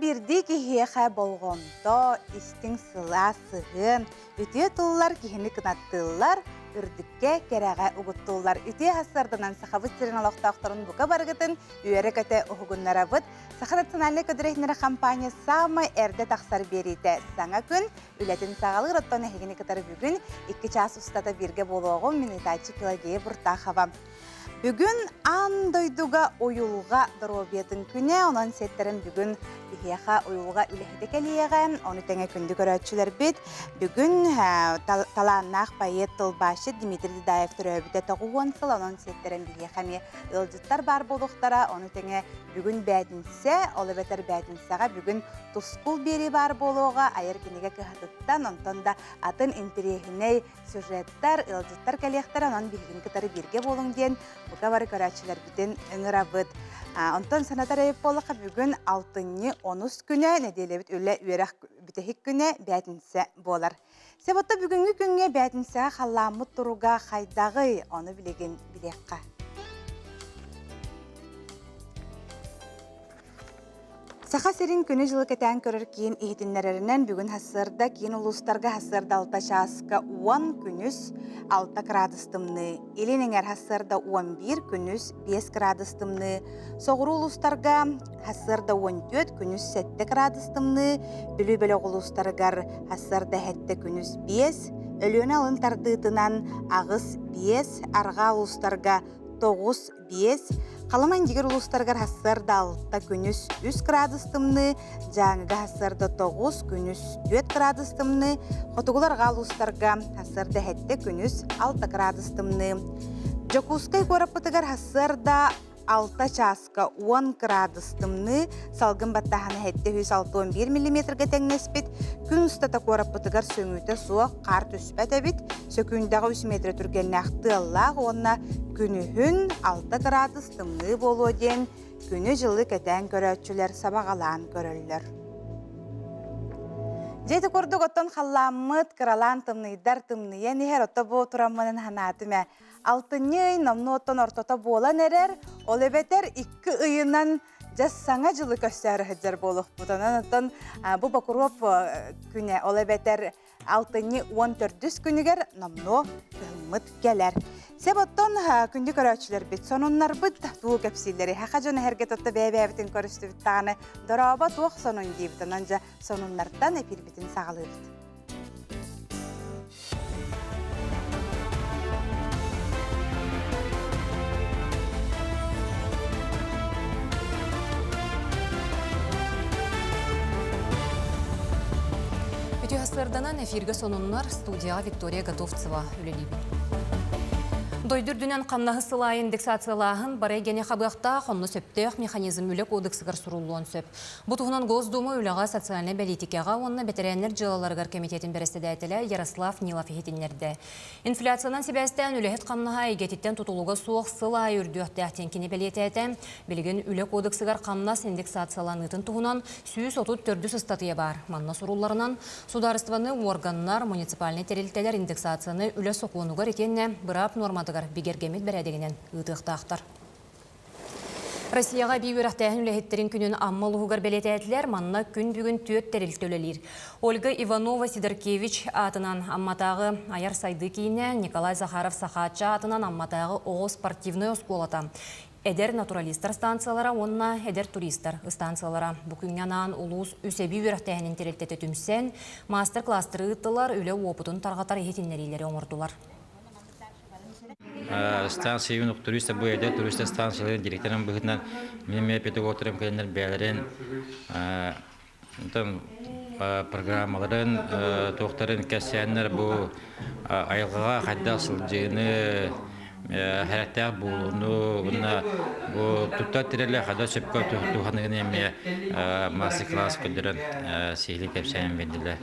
биирдии киһиэхэ болҕомто, истиҥ сылаас сыһыан, үтүө тыллар киһини кынаттыыллар, үрдүккэ, кэрэҕэ угуттууллар. Үтүө сарсыарданан Сахабыт сирин олохтоохторун бука барыгытын үөрэ-көтө уһугуннарабыт. Саха национальнай көдүрэһиннэрэ компания саамай эрдэ тахсар биэриитэ Саҥа күн үлэтин саҕалыыр. Оттон эһигини кытары бүгүн 2 чаас устата бииргэ буолуоҕум. Мин ыытааччы Пелагея Буртахова. Бүгүн аан дойдуга уйулҕа доруобуйатын күнэ, онон сиэттэрэн бүгүн биһиэхэ уйулҕа үлэһитэ кэлиэҕэ, ону тэҥэ күндү көрөөччүлэрбит бүгүн талааннаах поэт, тылбаасчыт Дмитрий Дадаев төрөөбүтэ 90 сыл, онон сиэттэрэн биһиэхэ эмиэ ыалдьыттар баар буолуохтара, ону тэҥэ бүгүн бээтинсэ, ол эбэтэр бээтинсэҕэ бүгүн Тускул биэрии баар буолуоҕа, айар кинигэ кыһатыттан, онтон да атын интэриэһинэй сюжеттар, ыалдьыттар кэлиэхтэрэ, онон биһигини кытары бииргэ буолуҥ диэн бука бары көрөөччүлэрбитин ыҥырабыт. Онтон санатар эбит буоллахха, бүгүн алтынньы онус күнэ, нэдиэлэбит үлэ үөрэх бүтэһик күнэ бээтинсэ буолар. Себотто бүгүҥҥү күҥҥэ бээтинсэҕэ халлааммыт туруга хайдаҕый, ону билигин билиэххэ. Саха сирин күнү-дьылы кэтээн көрөр киин иһитиннэрэринэн бүгүн сарсыарда киин улуустарга сарсыарда 6 чааска 10, күнүс 6 градус тымныы, илин эҥэр сарсыарда 11, күнүс 5 градус тымныы, соҕуруу улуустарга сарсыарда 14, күнүс 7 градус тымныы, Бүлүү бөлөх улуустарыгар сарсыарда 7, күнүс 5, Өлүөнэ алын тардыытынан 8, 5, арҕаа улуустарга 9, 5, Халыма Индигир улуустарыгар сарсыарда 6, күнүс 3 градус тымныы, Дьааҥыга сарсыарда 9, күнүс 4 градус тымныы, Хотугулар арҕаа улуустарга сарсыарда 7, күнүс 6 градус тымныы. Дьокуускай куораппытыгар сарсыарда 6 чааска 10 градус тымныы, салгын баттааһына 761 миллиметргэ тэҥнэспит, күн устата куораппытыгар сөҥүүтэ суох, хаар түспэт эбит, сөкүүндэҕэ 3 метр түргэннээх тыаллаах уонна күнүһүн 6 градус тымныы буолуо диэн күнү-дьылы кэтээн көрөөччүлэр сабаҕалаан көрөллөр. Дьэ ити курдук оттон халлааммыт кыралаан тымныйдар тымныйан иһэр, ото бу тураммынын санаатым ээ. Алтынньы ый номнуо оттон ортото буолан эрэр, ол эбэтэр 2 ыйынан дьэ саҥа дьылы көрсөөрү сылдьар буолуохпут. Онон оттон бу Бокуруоп күнэ, ол эбэтэр алтынньы 14 күнүгэр номнуо кыһыммыт кэлэр. Сөп оттон күндү көрөөччүлэрбит, сонуннарбыт тугу кэпсииллэри, саха дьоно эһэргэ тотто бэйэ-бэйэбитин көрүстүбүт даҕаны, дорообо туох сонун диибит, онон дьэ сонуннартан эфирбитин саҕалыыбыт. Үтүө сарданан эфиргэ сонуннар студияҕа Виктория Готовцева үлэлиибин. Дойду үрдүнэн хамнаһы сылайы индексациялааһын бары эйгэни хабыахтаах, онно сөптөөх механизм үлэ кодексыгар суруллуон сөп. Бу туһунан Госдума үлэҕэ социальнай бэлиитикэҕэ уонна бэтэрээннэр дьыалаларыгар кэмитиэтин бэрэссэдээтэлэ Ярослав Нилов иһитиннэрдэ. Инфляциянан сибээстээн үлэһит хамнаһа эйгэтиттэн тутулуга суох сыл аайы үрдүөхтээх диэн кини бэлиэтээтэ. Билигин үлэ кодексыгар хамнас индексацияланыытын туһунан 134 ыстатыйа баар. Манна сурулларынан, судаарыстыбаннай уорганнар, муниципальнай тэрилтэлэр индексацияны үлэ сокуонугар итиэннэ быраап нуорматыгар бигэргэммит бэрээдэгинэн ыытыахтаахтар. Россияҕа эбии үөрэхтээһин үлэһиттэрин күнүн Амма улууһугар бэлиэтээтилэр. Манна күн бүгүн түөрт тэрилтэ үлэлиир. Ольга Иванова Сидоркевич аатынан Амматааҕы айар сайдыы киинэ, Николай Захаров Сахаачча аатынан Амматааҕы оҕо спортивнай оскуолата, эдэр натуралистар станциялара уонна эдэр туристар станциялара. Бу күҥҥэ анаан улуус үс эбии үөрэхтээһинин тэрилтэтэ түмсэн, маастар-класстары ыыттылар, үлэ уопутун тарҕатар иһитиннэриилэри оҥордулар. Станция юных туриста бу эдэр туристар станцияларын директорын быһыытынан мин эмиэ педагогтарым кэлэннэр бэйэлэрин онтон программаларын туохтарын кэпсээннэр бу айылҕаҕа хайдах сылдьыыны сэрэхтээх буолууну уонна бу туттар тэрили хайдах сөпкө туһаныыны эмиэ мастер-класс көрдөрөн сиһилии кэпсээн биэрдилэр.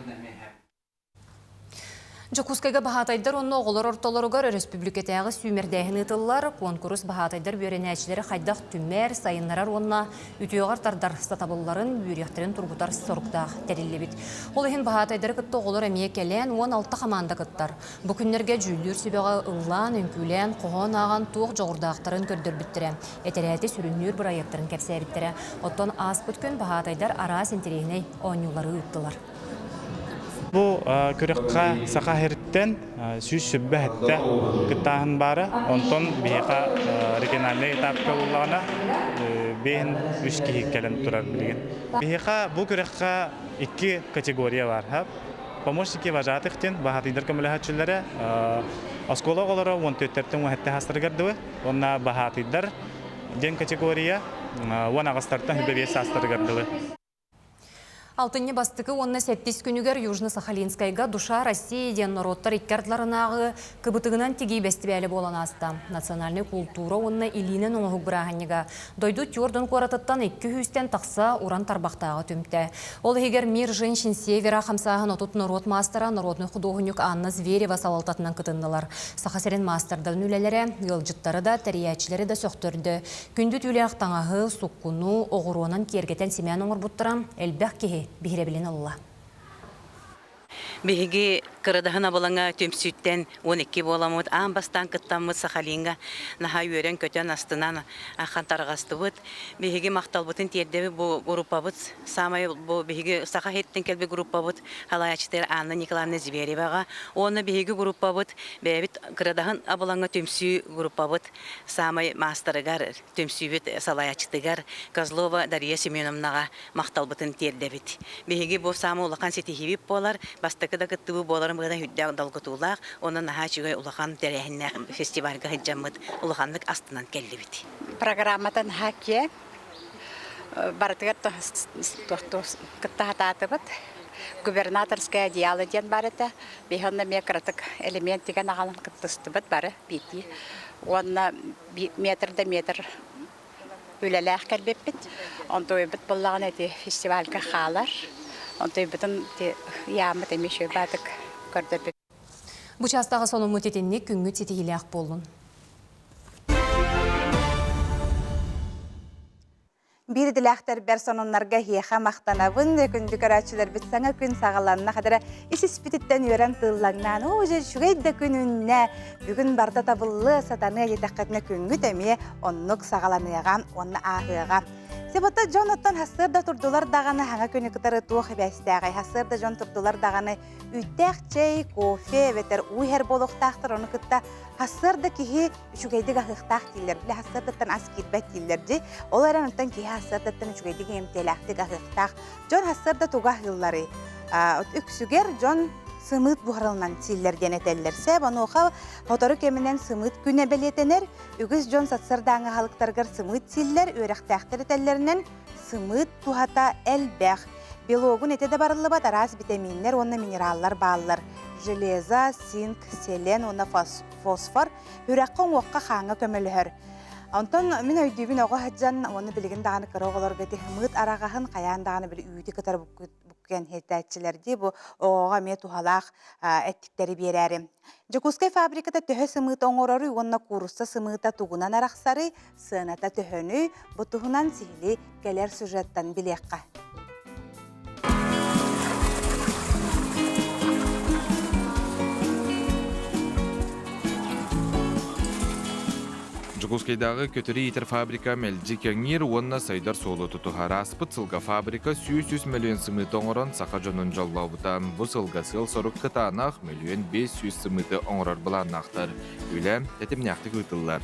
Дьокуускайга баһаатайдар уонна оҕолор ортолоругар өрөспүүбүлүкэтээҕи сүүмэрдээһин ыытыллар. Куонкурус баһаатайдар үөрэнээччилэри хайдах түмэр, сайыннарар уонна үтүөҕэр тардар сатабылларын, үөрүйэхтэрин тургутар соруктаах тэриллибит. Ол иһин баһаатайдары кытта оҕолор эмиэ кэлэн 16 хамаанда кыттар. Бу күннэргэ дьүүллүүр сүбэҕэ ыллаан, үҥкүүлээн, хоһоон ааҕан туох дьоҕурдаахтарын көрдөрбүттэрэ, этэрээти сүрүннүүр бырайыактарын кэпсээбиттэрэ. Оттон ааспыт күн баһаатайдар араас интэриэһинэй оонньуулары ыыттылар. Бу күрэххэ Саха сириттэн 127 кыттааһын баара. Онтон биһиэхэ региональнай этапка буоллаҕына 53 киһи кэлэн турар билигин. Биһиэхэ бу күрэххэ икки категория баар. Помощники вожатых диэн баһаатыйдар көмөлөһөөччүлэрэ оскуола оҕолоро 14-тэн 17 саастарыгар дылы уонна баһаатыйдар диэн категория 18-тартан 25 саастарыгар дылы. Алтынньы бастакы уонна сэттис күнүгэр Южно-Сахалинскайга «Душа России» диэн норуоттар икки ардыларынааҕы кыбытыгынан тигии бэстибээлэ буолан ааста. Национальнай култуура уонна илиинэн оҥоһук бырааһынньыга дойду Тюрдун куоратыттан 200-тэн тахса уран тарбахтааҕы түмтэ. Ол иһигэр «Мир женщин Севера» хамсааһын 30 норуот маастара, народнай худуоһунньук Анна Зверева салалтатынан кытыннылар. Саха сирин маастардарын үлэлэрэ ыалдьыттары да, тэрийээччилэри да сөхтөрдө. Күндү түүлээх таҥаһы, суккуну, оҕуруонан киэргэтэн симээн оҥорбуттара элбэх киһи биһирэбилин ылла. Биһиги Кырадаһын абылаҥа түмсүүттэн 12 буоламмыт аан бастаан кыттаммыт Сахалиҥҥа наһаа үөрэн-көтөн астынан ахан тарҕастыбыт. Биһиги махталбытын тиэрдэбит бу группабыт саамай бу биһиги Саха сириттэн кэлбит группабыт салайааччытыгар Анна Николаевна Звереваҕа уонна биһиги группабыт бэйэбит Кырадаһын абылаҥа түмсүү группабыт саамай маастарыгар, түмсүүбүт салайааччытыгар Козлова Дария Семеновнаҕа махталбытын тиэрдэбит. Биһиги бу саамай улахан ситиһиибит буолар, бастакы да кыттыбы буоларын быһыытынан сүрдээх долгутуулаах уонна наһаа үчүгэй улахан тэрээһиннээх фестивальга сылдьаммыт улаханнык астынан кэллибит. Программата наһаа киэҥ, барытыгар кытта сатаатыбыт. Губернаторское одеяло диэн баар этэ. Биһи онно эмиэ кыратык элемент тигэн аҕалан кыттыстыбыт бары биирдии. Уонна метр да метр үлэлээх кэлбиппит. Онтуйбут буоллаҕына ити фестивальга хаалар. Онтуйбутун ити ыйааммыт эмиэ үчүгэй баатык көрдөрбүт. Бу чаастааҕы сонуммут итинник күҥҥүт ситиһиилээх буоллун. Биир идэлээхтэрбэр сонуннарга эһиэхэ махтанабын. Күндү көрөөччүлэрбит саҥа күн саҕаланна хадара ис-испититтэн үөрэн тыыллаҥнаан, оо, дьэ, үчүгэй да күн үүннэ. Бүгүн барыта табыллыа, сатаныа диэтэххитинэ күҥҥүт эмиэ оннук саҕаланыаҕа уонна ааһыаҕа. Себата дьон оттон сарсыарда турдулар даҕаны хаҥа күнү кытары туох ибээстээҕэй? Сарсыарда дьон турдулар даҕаны үүттээх чэй, кофе эбэтэр уу иһэр буолуохтаахтар, ону кытта сарсыарда киһи үчүгэйдик аһыахтаах дииллэр. Били сарсыардаттан ас киирбэт дииллэр дии. Ол эрэн онтон киһи сарсыардаттан үчүгэйдик иҥэмтиэлээхтик аһыахтаах. Дьон сарсыарда тугу аһыылларый? Үксүгэр дьон сымыыт буһарылынан сииллэр диэн этэллэр. Сөп, онуоха сотору кэминэн сымыыт күнэ бэлиэтэнэр. Үгүс дьон сарсыардааҥы аһылыктарыгар сымыыт сииллэр, үөрэхтээхтэр этэллэринэн сымыыт туһата элбэх. Белогун этэ да барыллыбат араас битэмииннэр уонна минераллар бааллар. Железо, цинк, селен уонна фосфор үрэххэ уҥуохха хааҥҥа көмөлөһөр. Онтон мин өйдүүбүн оҕо сылдьан уонна билигин даҕаны кыра оҕолорго ити ымыыт араҕаһын хайаан даҕаны били үүтү кытары буккуйан иһитээччилэр дии бу оҕоҕо эмиэ туһалаах эттиктэри биэрээри. Дьокуускай фабриката төһө сымыыт оҥороруй уонна куурусса сымыыта тугунан арахсарый, сыаната төһөнүй, бу туһунан сиһилии кэлэр сюжеттан билиэххэ. Дьокуускайдааҕы көтөрү иитэр фабрика мэлдьи кэҥиир уонна сайдар суолу тутуһар. Ааспыт сылга фабрика 103 мөлүйүөн сымыыты оҥорон саха дьонун дьоллообута. Бу сылга сыал-сорук кытаанах мөлүйүөн 500 сымыыты оҥорор былааннаахтар. Үлэ тэтимнээхтик ыытыллар.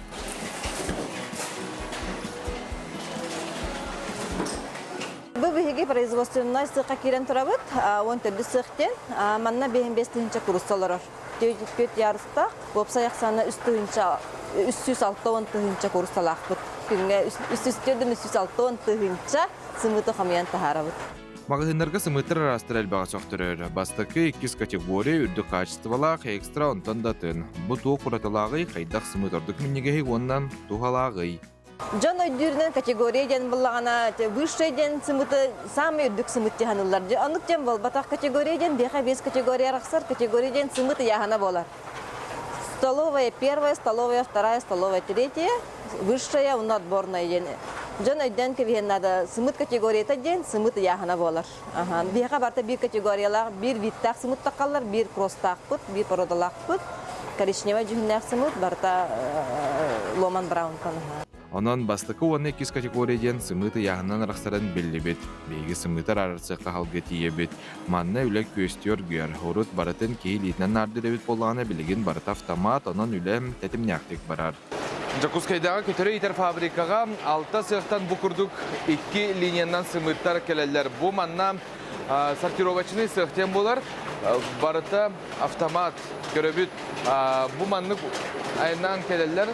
Бу биһиги производственнай сыахха киирэн турабыт. Уон төрдүс сыах диэн. Манна 55 тыһыынча курус олорор. Түөрт ярустаах, уопсай ахсаана үс тыһыынча 360 тыһыынча курусталаахпыт. Күҥҥэ 304 360 тыһыынча сымыыты хомуйан таһаарабыт. Маҕаһыыннарга сымыыттар араастара элбэҕи сөхтөрөр. Бастакы, иккис категория үрдүк хаачыстыбалаах, экстра онтон да атын. Бу туох уратылааҕый, хайдах сымыыт ордук минньигэһий уонна туһалааҕый? Дьон өйдүүрүнэн категория диэн буллаҕына, высший диэн сымыты саамай үрдүк сымыт дьаһаныллар. Оннук диэн буолбатах категория диэн биэхэ биэс категория арахсар. Категория диэн сымыт ыйааһына буолар. Столовая первая, столовая вторая, столовая третья, высшая уонна отборная диэн. Дьон өйдөөн кэбиһэн наада сымыт категорията диэн сымыт ыйааһына буолар. Биһиэхэ барыта биир категориялаах, биир видтаах сымыт тахаллар, биир кросстаахпыт, биир породалаахпыт. Коричневай дьүһүннээх сымыт барыта Ломан Браунтан. Онон бастакы уонна иккис категория диэн сымыыт ыйааһынан арахсарын биллибит. Биһиги сымыытар арарсыахха халга тиийэбит. Манна үлэ күөстүү оргуйар. Урут барытын киһи илиитинэн наардыыр эбит буоллаҕына, билигин барыта автомат, онон үлэ тэтимнээхтик барар. Дьокуускайдааҕы көтөрү иитэр фабрикаҕа алта сыахтан бу курдук икки линиянан сымыыттар кэлэллэр. Бу манна сортировочный сыах диэн буолар. Барыта автомат көрөбүт. Бу маннык айаннаан кэлэллэр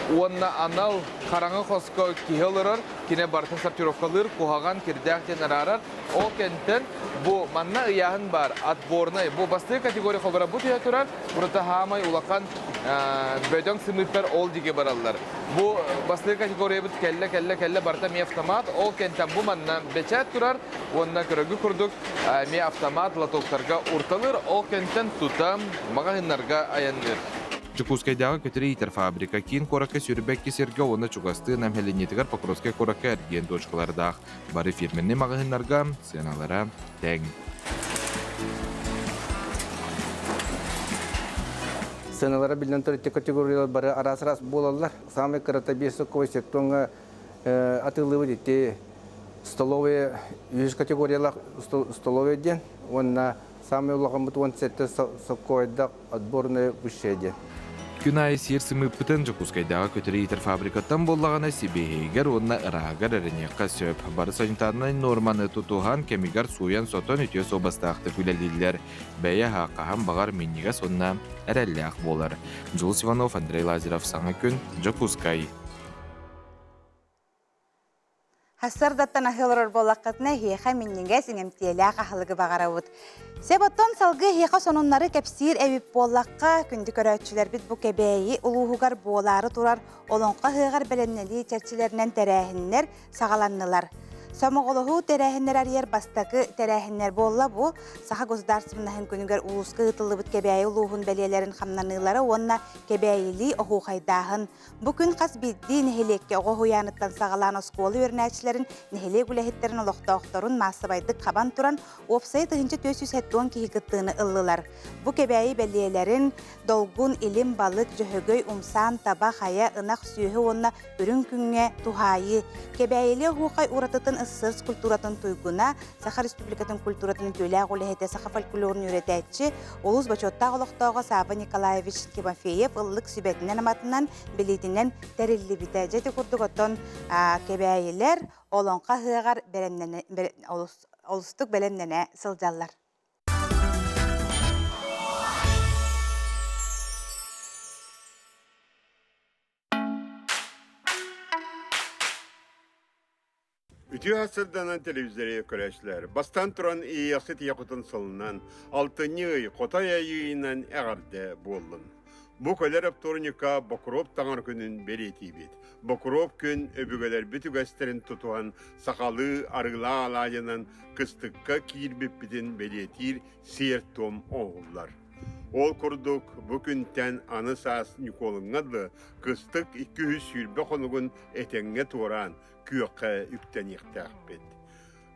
уонна анал хараҥа хоско киһи олорор, кини барытын сортировкалыыр, куһаҕан, кирдээх диэн араарар. Ол кэнтэн бу манна ыйааһын баар, отборнай. Бу бастакы категория холбора бу түһэ турар, ураты хаамай улахан бөдөҥ сымыыттар ол диги бараллар. Бу бастакы категориябыт кэллэ, кэллэ, кэллэ, барыта эмиэ автомат. Ол кэнтэн бу манна бэчээт турар уонна көрөгү курдук эмиэ автомат лотоктарга урталыр. Ол кэнтэн тута маҕаһыыннарга айанныыр. Дьокуускайдааҕы көтөрү иитэр фабрика киин куоракка 22 сиргэ уонна чугастыы Нам сэлиэнньэтигэр Покровскай куоракка эргиэн точкалардаах. Бары фирменнэй маҕаһыыннарга сыаналара тэҥ. Сыаналара биллэн турар ити категориялар бары араас-араас буолаллар. Самый кырата биэс сокковой сектоҥҥа атыылыыбыт ити столовая үһүс категориялаах столовая диэн уонна самый улахаммыт 17 сокковайдаах отборное высшее диэн. Күн аайы сиэр сымыыппытын Дьокуускайдааҕы көтөрү иитэр фабрикаттан буоллаҕына сибиэһэйигэр уонна ырааһыгар эрэниэххэ сөп. Бары санитарнай нуорманы тутуһан, кэмигэр сууйан-сотон үтүө суобастаахтык үлэлииллэр. Бэйэ хаһан баҕар минньигэс уонна эрэллээх буолар. Дьулус Иванов, Андрей Лазарев, Саҥа күн, Дьокуускай. Сарсыардаттан аһыы олорор буоллаххытына, эһиэхэ минньигэс, иҥэмтиэлээх аһылыгы баҕарабыт. Сөп оттон салгыы эһиэхэ сонуннары кэпсиир эбит буоллахха, күндү көрөөччүлэрбит бу Кэбээйи улууһугар буолаары турар Олоҥхо ыһыаҕар бэлэмнэнии чэрчилэринэн тэрээһиннэр саҕаланнылар. Сомоҕолоһуу тэрээһиннэр арыйар бастакы тэрээһиннэр буолла бу Саха государственноһын күнүгэр улууска ыытыллыбыт Кэбээйи улууһун бэлиэлэрин хамнаныылара уонна Кэбээйилии оһуохайдааһын Бу күн хас биирдии нэһилиэккэ оҕо уһуйааныттан саҕалаан оскуола үөрэнээччилэрин, нэһилиэк үлэһиттэрин олохтоохторун маассабайдык хабан туран, уопсайа 1470 киһи кыттыыны ыллылар. Бу Кэбээйи бэлиэлэрин долгун, илим, балык, дьөһөгөй, умсаан, таба, хайа, ынах, сүөһү уонна үрүҥ күҥҥэ туһаайыы. Кэбээйили оһуохай уратытын СССР культуратын туйгуна, Саха Республикатын культуратын үтүөлээх үлэһитэ, саха фольклорун үөрэтээччи, Улуус бочуоттаах олохтооҕо Савва Николаевич Тимофеев ыллык сүбэтинэн-аматынан, билиитинэн тэриллибитэ. Дьэ ити курдук оттон кэбээйилэр олоҥхо ыһыаҕар олустук бэлэмнэнэ сылдьаллар. Үтүө сырданан телевизоры көрөөччүлэр бастаан туран Иэйэхсит ийэ кутун сылынан, алтынньы ый Хотой Айыынан эҕэрдэ буоллун. Бу кэлэр оптуорунньукка Бокуруоп таҥар күнүн бэлиэтиибит. Бокуруоп күн өбүгэлэрбит үгэстэрин тутуһан сахалыы арыылаах алаадьынан кыстыкка киирбиппитин бэлиэтиир сиэр-туом оҥоһуллар. Ол курдук, бу күнтэн аны саас Ньукуолуҥҥа дылы кыстык 220 хонугун этэҥҥэ туораан, күөххэ үктэниэхтээхпит.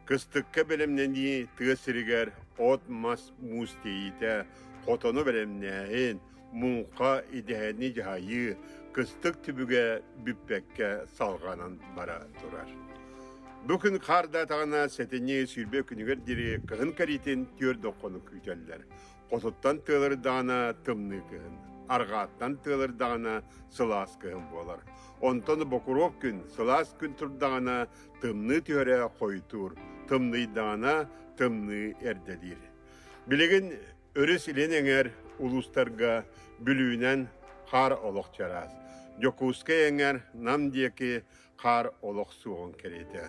Кыстыкка бэлэмнэнии тыа сиригэр от-мас муус тиэйиитэ, хотону бэлэмнээһин, муҥха идэһэни дьаһайыы, кыстык түбүгэ бүппэккэ салҕанан бара турар. Бу күн хаардаатаҕына сэтинньи 20 күнүгэр диэри кыһын кэриитин түөрт хонук күүтэллэр. Хотуттан тыалырдаҕына тымныы кыһын, арҕааттан тыалырдаҕына сылаас кыһын буолар. Онтон Бокуруоп күн сылаас күн турдаҕына тымныы түһэрэ хойутуур, тымныйдаҕына тымныы эрдэлиир. Билигин өрүс илин эҥэр улуустарга Бүлүүнэн хаар олох чараас. Дьокуускай эҥэр Нам диэки хаар олох суоҕун кэриэтэ.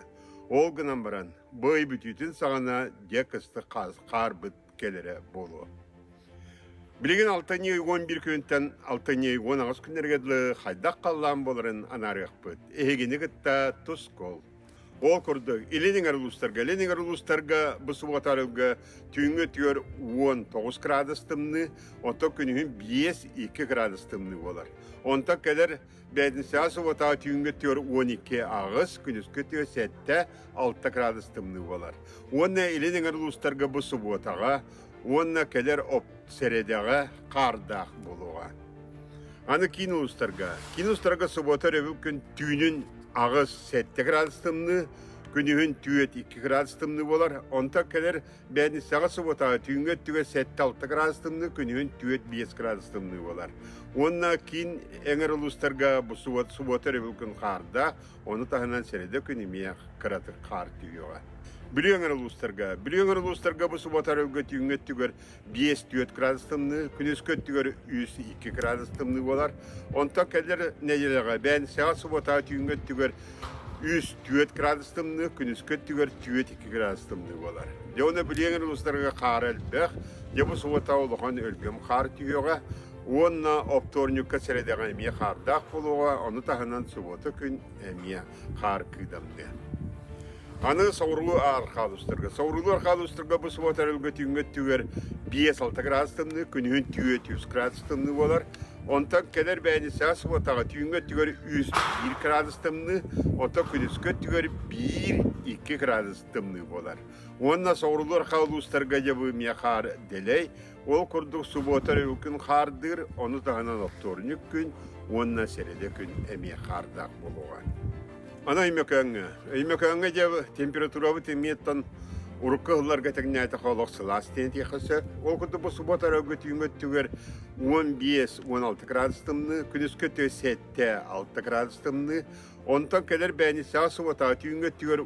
Ол гынан баран, бу ый бүтүүтүн саҕана дьэ кыстык хаарбыт кэлэрэ буолуо. Билигин алтынньы 11 күнтэн алтынньы 18 күннэргэ дылы хайдах халлаан буоларын анаарыахпыт. Эһигини кытта тус кол. Ол курдук, Илин эҥэр улуустарга, Илин эҥэр улуустарга бу субуотарылга түүҥҥү түөр 19 градус тымныы, оттон күнүһүн 5-2 градус тымныы буолар. Онтон кэлэр бээтинсэҕэ субуотаҕа түүҥҥү түөр 12 аҕыс, күнүскү түөр 7 6 градус тымныы буолар. Уонна Илин эҥэр улуустарга бу субуотаҕа уонна кэлэр сэрэдэҕэ хаардаах буолуоҕа. Аны киин улуустарга. Киин улуустарга субуота өрөбүл күн түүнүн 8-7 градус тымныы, күнүһүн түөрт 2 градус тымныы буолар. Онтон кэлэр бээтинсэҕэ субуотаҕа түүҥҥү өттүгэр 7-6 градус тымныы, күнүһүн 4-5 градус тымныы буолар. Уонна киин эҥэр улуустарга бу субуота өрөбүл күн хаардаах, ону таһынан сэрэдэ күн эмиэ кыратык хаар түһүөҕэ. Бүлүү эҥэр улуустарга. Бүлүү эҥэр улуустарга бу субуота өрөбүлгэ түүҥҥү өттүгэр 5-4 градус тымныы, күнүскү өттүгэр 3-2 градус тымныы буолар. Онтон кэлэр нэдиэлэҕэ бээнсэҕэ субуотаҕа түүҥҥү өттүгэр 3-4 градус тымныы, күнүскү өттүгэр 4-2 градус тымныы буолар. Дьэ уонна Бүлүү эҥэр улуустарга хаара элбэх. Дьэ бу субуотаҕа улахан өлгөм хаар түһүөҕэ. Уонна оптуорунньукка сэрэдэҕэ эмиэ хаардаах буолуоҕа, ону таһынан субуота күн эмиэ хаар кыыдамныа. Аны соҕуруу архаалустарга. Соҕуруу архаалустарга бу субуота өрүлгэ түүҥҥү өттүгэр 5-6 градус тымныы, күнүһүн 4-3 градус тымныы буолар. Онтон кэлэр бээнисэҕэ субуотаҕа түүҥҥү өттүгэр 3-1 градус тымныы, оттон күнүскү өттүгэр 1-2 градус тымныы буолар. Уонна соҕуруу архаалустарга дьэ бу эмиэ хаар дэлэй, Ол курдук субуота өрөбүл күн хаардыыр, ону таһынан оптуорунньук күн уонна сэрэдэ күн эмиэ хаардаах буолуоҕа. Аны Өймөкөөҥҥө. Өймөкөөҥҥө дьэ температурабыт эмиэттэн урукку ыһылларга тэҥнээтэххэ олох сылаас диэн этиэххэ сөп. Ол курдук бу субуота өрөбүлгэ түүҥҥү өттүгэр 15-16 градус тымныы, күнүскү өттүгэр 7-6 градус тымныы, онтон кэлэр бээнисэҕэ субуотаҕа түүҥҥү өттүгэр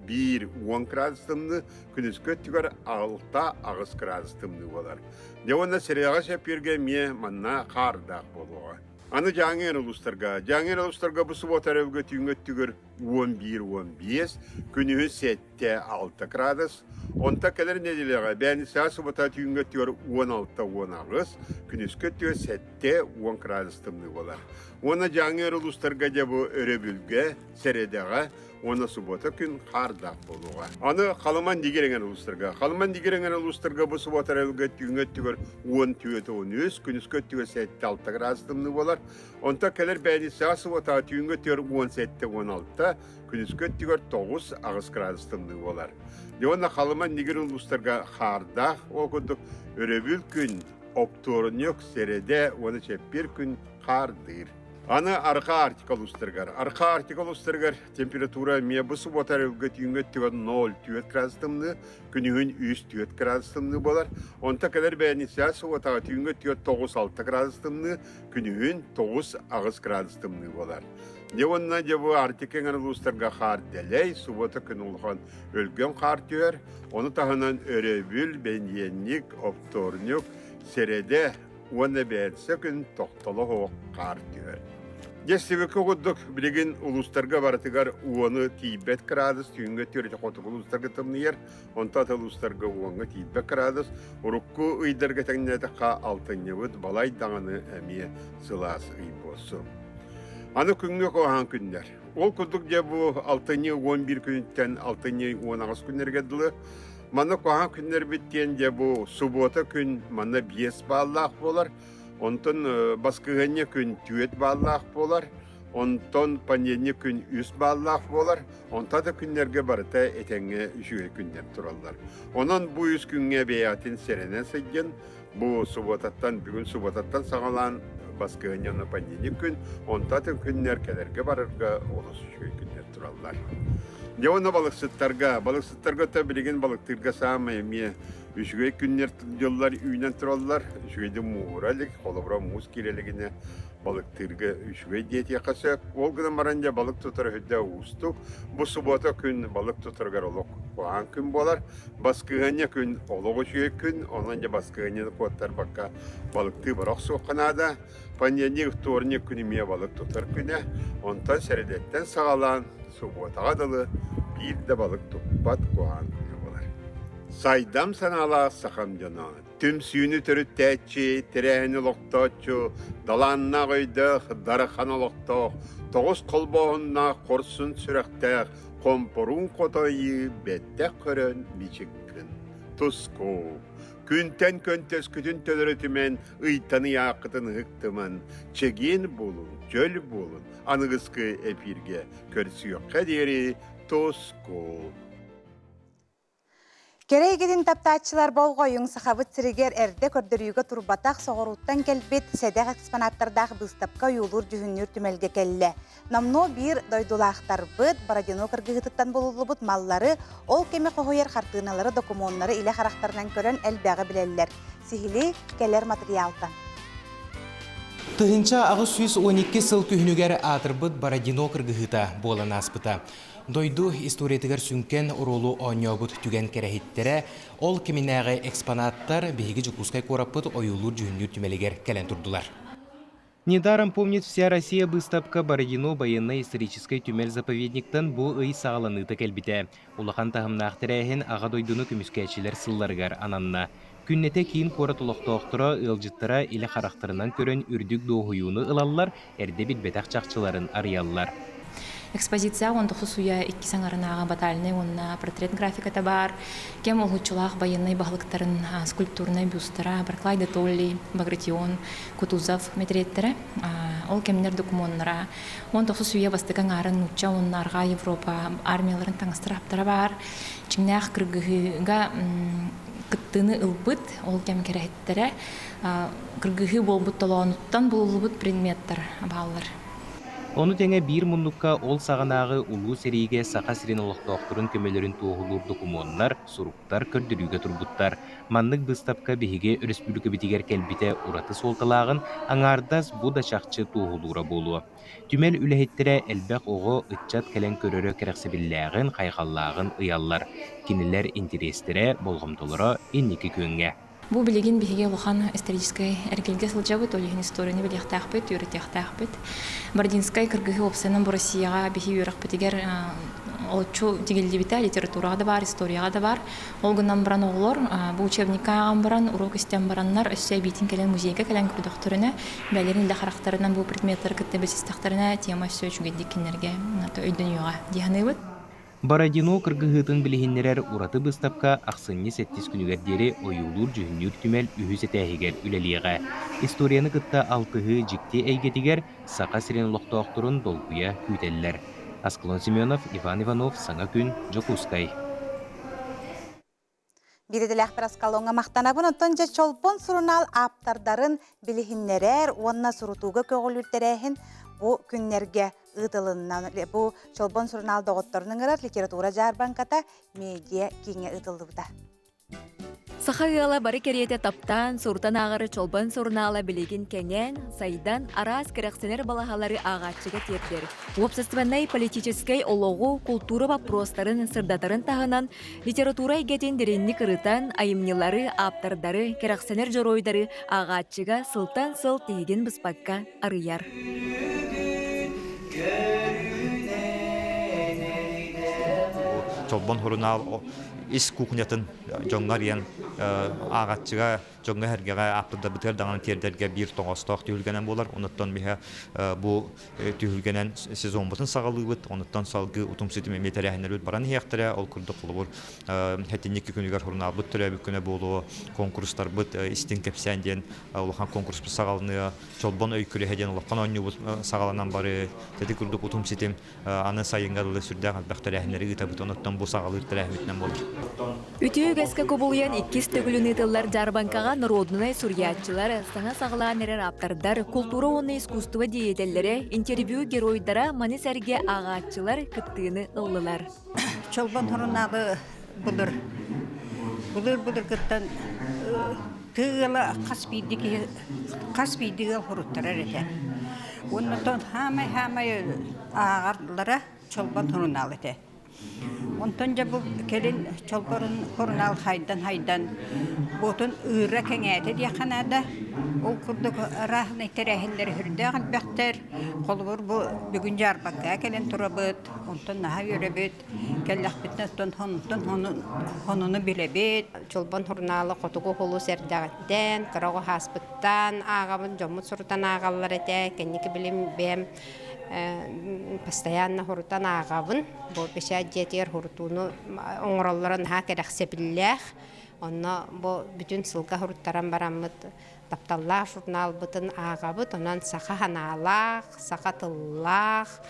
11-10 градус тымныы, күнүскү өттүгэр 6-8 градус тымныы буолар. Дьэ уонна сирэҕэ сөппүөргэ эмиэ манна хаардаах буолуоҕа. Аны Дьааҥы улуустарга. Дьааҥы улуустарга бу субуота өрөбүлгэ түүҥҥү өттүгэр 11-15, күнүһүн 7-6 градус. Онтон кэлэр нэдиэлэҕэ бээнисэҕэ субуота түүҥҥү өттүгэр 16-18, күнүскү өттүгэр 7-10 градус тымныы буолар. Уонна Дьааҥы улуустарга дьэ бу өрөбүлгэ, сэрэдэҕэ уонна субуота күн хаардаах буолуоҕа. Аны Халыман Дигир эҥэр улуустарга. Халыман Дигир эҥэр улуустарга бу субуота эрэлгэ түүҥҥү өттүгэр 14-13, күнүскү өттүгэр 7-6 градус тымныы буолар. Онтон кэлэр бээнисэҕэ субуотаҕа түүҥҥү өттүгэр 17-16, күнүскү өттүгэр 9-8 градус тымныы буолар. Дьэ уонна Халыман Нигир улуустарга хаардаах, ол курдук өрөбүл күн, оптуорунньук, сэрэдэ уонна чэппиэр күн хаардыыр. Аны Арҕаа Арктика улуустарыгар. Арҕаа Арктика улуустарыгар температура эмиэ бу субуота өрүлгэ түүҥҥү өттүгэр 0,4 градус тымныы, күнүһүн 3,4 градус тымныы буолар. Онтон кэлэр бээнисэҕэ субуотаҕа түүҥҥү өттүгэр 9-6 градус тымныы, күнүһүн 9-8 градус тымныы буолар. Дьэ уонна дьэ бу Арктика эҥэр улуустарга хаар дэлэй, субуота күн улахан өлгөм хаар түһэр. Ону таһынан өрөбүл, бэнидиэнньик, оптуорунньук, сэрэдэ уонна бээтсэ күн тохтоло суох хаар түһэр. Дьэ, сибики курдук билигин улуустарга барытыгар уону тиийбэт кыраадыс, түүҥҥү өттүгэр хотугу улуустарга тымныйар, онтон атын улуустарга уоҥҥа тиийбэт кыраадыс. Урукку ыйдарга тэҥнээтэххэ алтынньыбыт балай даҕаны эмиэ сылаас ый буолсу. Аны күҥҥэ куһаҕан күннэр. Ол курдук дьэ бу алтынньы 11 күнүттэн алтынньы 18 күннэргэ дылы Манна куһаҕан күннэрбит диэн дьэ бу субуота күн манна 5 бааллаах буолар. Онтон баскыһыанньа күн 4 бааллаах буолар. Онтон понедельник күн 3 бааллаах буолар. Онтон да күннэргэ барыта этэҥҥэ үчүгэй күннэр тураллар. Онон бу үс күҥҥэ бэйэҕитин сэрэнэн сылдьын. Бу субуотаттан, бүгүн субуотаттан саҕалаан баскыһыанньа уонна понедельник күн, онтон атын күннэр кэлэргэ барарга олус үчүгэй күннэр тураллар. Дьэ уонна балыксыттарга, балыксыттарга то билигин балыктыырга саамай эмиэ үчүгэй күннэр дьыллар үүнэн тураллар. Үчүгэйдик мууһура илик, холобура муус киирэ илигинэ балыктыырга үчүгэй диэтиэххэ сөп. Ол гынан баран дьэ балык тутар өйдөө уустук. Бу субуота күн балык тутарыгар олох куһаҕан күн буолар. Баскыһыанньа күн олох үчүгэй күн, онон дьэ баскыһыанньаны куоттарбакка балыктыы бара охсуохха наада. Понедельник, вторник күн эмиэ балык тутар күнэ. Онтон сэрэдэттэн саҕалаан субуотаҕа дылы биир да балык туппат куһаҕан күнэ буолар. Сайдам санаалаах сахам дьоно, түмсүүнү төрүттээччи, тэрээһини олохтооччу, далааннаах өйдөөх, дарахан олохтоох, тоҕус холбооһуннаах хорсун сүрэхтээх, хомпоруун хотойуу бэттэх көрөн мичик гын. Туску! Күнтэн көнтөскүтүн төлөрүтүмэн, ыйтан ыйааххытын ыһыктыман, чэгиэн буолун, чөл буолун, аныгыскы эпииргэ көрсүөххэ диэри туску! Кэрэ эйгэтин таптааччылар болҕойуҥ Сахабыт сиригэр эрдэ көрдөрүүгэ турбатах соҕурууттан кэлбит сэдэх экспонаттардаах быыстапка ойуулуур-дьүһүннүүр түмэлгэ кэллэ. Номнуо биир дойдулаахтарбыт Бородино кыргыһыытыттан булуллубут маллары, ол кэми хоһуйар хартыыналары, докумуоннары илэ харахтарынан көрөн элбэҕи билэллэр. Сиһилии кэлэр матырыйаалтан. 1812 сыл күһүнүгэр аатырбыт Бородино кыргыһыыта буолан ааспыта. Дойду историятыгар сүҥкэн оруолу оонньообут түгэн кэрэһиттэрэ, ол кэминээҕи экспонаттар биһиги Дьокуускай куораппыт ойуулуур-дьүһүннүүр түмэлигэр кэлэн турдулар. Недаром помнит вся Россия быыстапка Бородино военнай-историческай түмэл-заповедниктан бу ый саҕаланыыта кэлбитэ. Улахан таһымнаах тэрээһин Аҕа дойдуну көмүскээччилэр сылларыгар ананна. Күннэтэ киин куорат олохтоохторо, ыалдьыттара илэ харахтарынан көрөн үрдүк дуоһуйууну ылаллар, эрдэ билбэтэх чахчыларын арыйаллар. Экспозиция 19 уйа иккис аҥарынааҕы батальнай уонна портрет графиката баар. Кэм уһулуччулаах байыаннай баһылыктарын скульптурнай бюстара Барклай де Толли, Багратион, Кутузов мэтириэттэрэ. Ол кэмнэр докумуоннара 19 үйэ бастакы аҥаарын нуучча уонна арҕаа Европа армияларын таҥастара баар. Дьиҥнээх кыргыһыыга кыттыыны ылбыт, ол кэм кэрэһиттэрэ кыргыһыы буолбут толоонуттан булуллубут предметтэр бааллар. Ону тэҥэ биир муннукка ол саҕанааҕы Улуу сэриигэ Саха сирин олохтоохторун көмөлөрүн туоһулуур докумуоннар, суруктар көрдөрүүгэ турбуттар. Маннык быыстапка биһиги өрөспүүбүлүкэбитигэр кэлбитэ ураты суолталааҕын аҥаардас бу да чахчы туоһулуура буолуо. Түмэл үлэһиттэрэ элбэх оҕо, ыччат кэлэн көрөрө кэрэхсэбиллээҕин, хайҕаллааҕын ыйаллар. Кинилэр интэриэстэрэ, болҕомтолоро инники күөҥҥэ. Бу билигин биһиги улахан историческай эргэлгэ сылдьабыт, ол иһин историяны билиэхтээхпит, үөрэтиэхтээхпит. Бородинскай кыргыһыы уопсайынан бу Россияҕа биһи үөрэхпитигэр олоччу тигиллибитэ, литератураҕа да баар, историяҕа да баар. Ол гынан баран оҕолор бу учебникка ааҕан баран, уруок истэн бараннар, өссө эбиитин кэлэн музейга кэлэн көрдөхтөрүнэ, бэйэлэрин илэ харахтарынан бу предметтары кытта билсистэхтэринэ, тема өссө үчүгэйдик кинилэргэ өйдөнүөҕэ дии саныыбыт. Бородино кыргыһыытын билиһиннэрэр ураты быыстапка ахсынньы сэттис күнүгэр диэри ойуулуур-дьүһүннүүр түмэл үһүс этээһигэр үлэлиэҕэ. Историяны кытта алтыһыы дьикти эйгэтигэр Саха сирин олохтоохторун долгуйа күүтэллэр. Аскалон Семенов, Иван Иванов, Саҥа күн, Дьокуускай. Биирдэлээх Аскалоҥҥа махтанабын. Оттон дьэ Чолбон сурунаал ааптардарын билиһиннэрэр уонна сурутууга көҕүлүүр тэрээһин бу күннэргэ ыытылынна. Бу Чолбон сурунаал доҕотторун ыҥырар литература дьаарбаҥката медиа кииҥҥэ ыытыллыбыта. Саха ыала бары кэриэтэ таптаан, сурутан ааҕары Чолбон сурунаала билигин кэҥээн, сайдан, араас кэрэхсэнэр балаһалары ааҕааччыга тиэрдэр. Уопсастыбаннай политическай олоҕу, култуура боппуруостарын сырдатарын таһынан, литература эйгэтин дириҥник ырытан, айымньылары, ааптардары, кэрэхсэнэр дьоруойдары ааҕааччыга сылтан сыл тиһигин быспакка арыйар. Чолбон сурунаал ис кухнятын дьоҥҥо арыйан ааҕааччыга дьоҥҥо-сэргэҕэ ааптардарбытыгар даҕаны тиэрдэргэ биир тоҕоостоох түһүлгэнэн буолар. Онуттан биһэ бу түһүлгэнэн сезоммутун саҕалыыбыт. Онуттан салгыы утум-ситим эмиэ тэрээһиннэрбит баран иһиэхтэрэ. Ол курдук холобур сэтинньи күнүгэр сурунаалбыт төрөөбүт күнэ буолуо, конкурстарбыт истиҥ кэпсээн диэн улахан конкурспут саҕаланыа, Чолбон өй күрэһэ диэн улахан оонньуубут саҕаланан барыы. Ити курдук утум-ситим аны сайыҥҥа дылы сүрдээх элбэх тэрээһиннэри ыытабыт. Онуттан бу саҕалыыр тэрээһиммитинэн буолар. Үтүө үгэскэ кубулуйан иккис төгүлүн ыытыллар дьаарбаҥкаҕа норуодунай суруйааччылар, саҥа саҕалаан эрэр ааптардар, култуура уонна искусство деятеллэрэ, интервью геройдара, маны сэргэ ааҕааччылар кыттыыны ыллылар. Чолбон сурунаалы былыр былыр былыргыттан тыы ыала хас биирдии киһи хас биирдии ыал суруттарар этэ. Уонна хаамай-хаамай ааҕарлара Чолбон сурунаал этэ. Онтон дьэ бу кэлин чолборун сурунаал хайдан-хайдан буотун ыыра кэҥээтэ диэххэ наада. Ол курдук ырааһынай тэрээһиннэр үрдээх элбэхтэр. Холобур, бу бүгүн дьаарбаҥкаҕа кэлэн турабыт, онтон наһаа үөрэбит. Кэллэхпитинэ оттон онтон хонуну билэбит. Чолбон сурунаалы хотугу улуус эрдэҕиттэн, кыра оҕо ааспыттан ааҕабын, дьоммут сурутан ааҕаллар этэ. Кэнники билим бэйэм постоянно сурутан ааҕабын. Бу бэчээт дьиэтигэр сурутууну оҥороллоро наһаа кэрэхсэбиллээх. Онно бу бүтүн сылга суруттаран бараммыт тапталлаах журналбытын ааҕабыт. Онон саха санаалаах, саха тыллаах,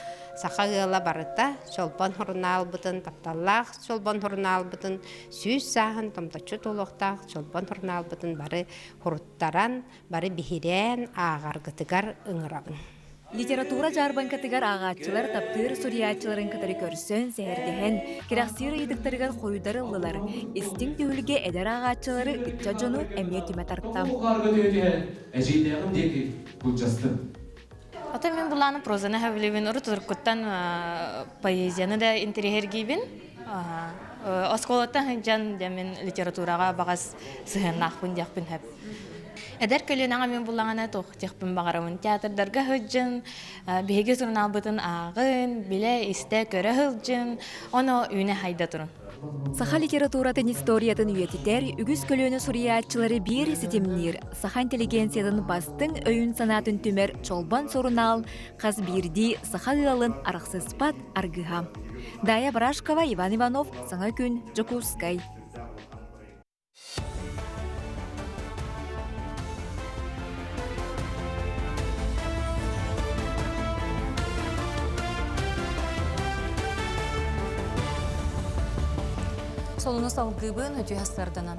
саха ыала барыта Чолбон сурунаалбытын, тапталлаах Чолбон сурунаалбытын сүүс сааһын томточчу туолуохтаах Чолбон сурунаалбытын бары суруттаран, бары биһирээн ааҕаргытыгар ыҥырабын. Литература дьаарбаҥкатыгар ааҕааччылар таптыыр суруйааччыларын кытары көрсөн, сэһэргэһэн, кэрэхсиир ыйытыктарыгар хоруйдар ыллылар. Истиҥ түһүлгэ эдэр ааҕааччылары, ыччат дьону эмиэ түмэ тарта. Эдьиийдээҕим диэки былдьастым. Ото мин булааны прозаны сөбүлүүбүн, урут уруккуттан поэзияны да интэриэһиргиибин. Оскуолаттан сылдьан дьэ мин литератураҕа баҕас сыһыаннаахпын диэхпин сөп. Эдэр көлүөнэҕэ мин буллаҕына туох диэхпин баҕарабын. Театрдарга сылдьын, биһиги сурунаалбытын ааҕын, билэ, истэ, көрө сылдьын, ону үүнэ хайда турун. Саха литературатын историятын үйэтитэр, үгүс көлүөнэ суруйааччылары биир ситимниир, саха интеллигенциятын бастыҥ өйүн-санаатын түмэр Чолбон сурунаал хас биирдии саха ыалын арахсыспат аргыһа. Дая Барашкова, Иван Иванов, Саҥа күн, Дьокуускай. Сонуну салгыыбын үтүө сарданан.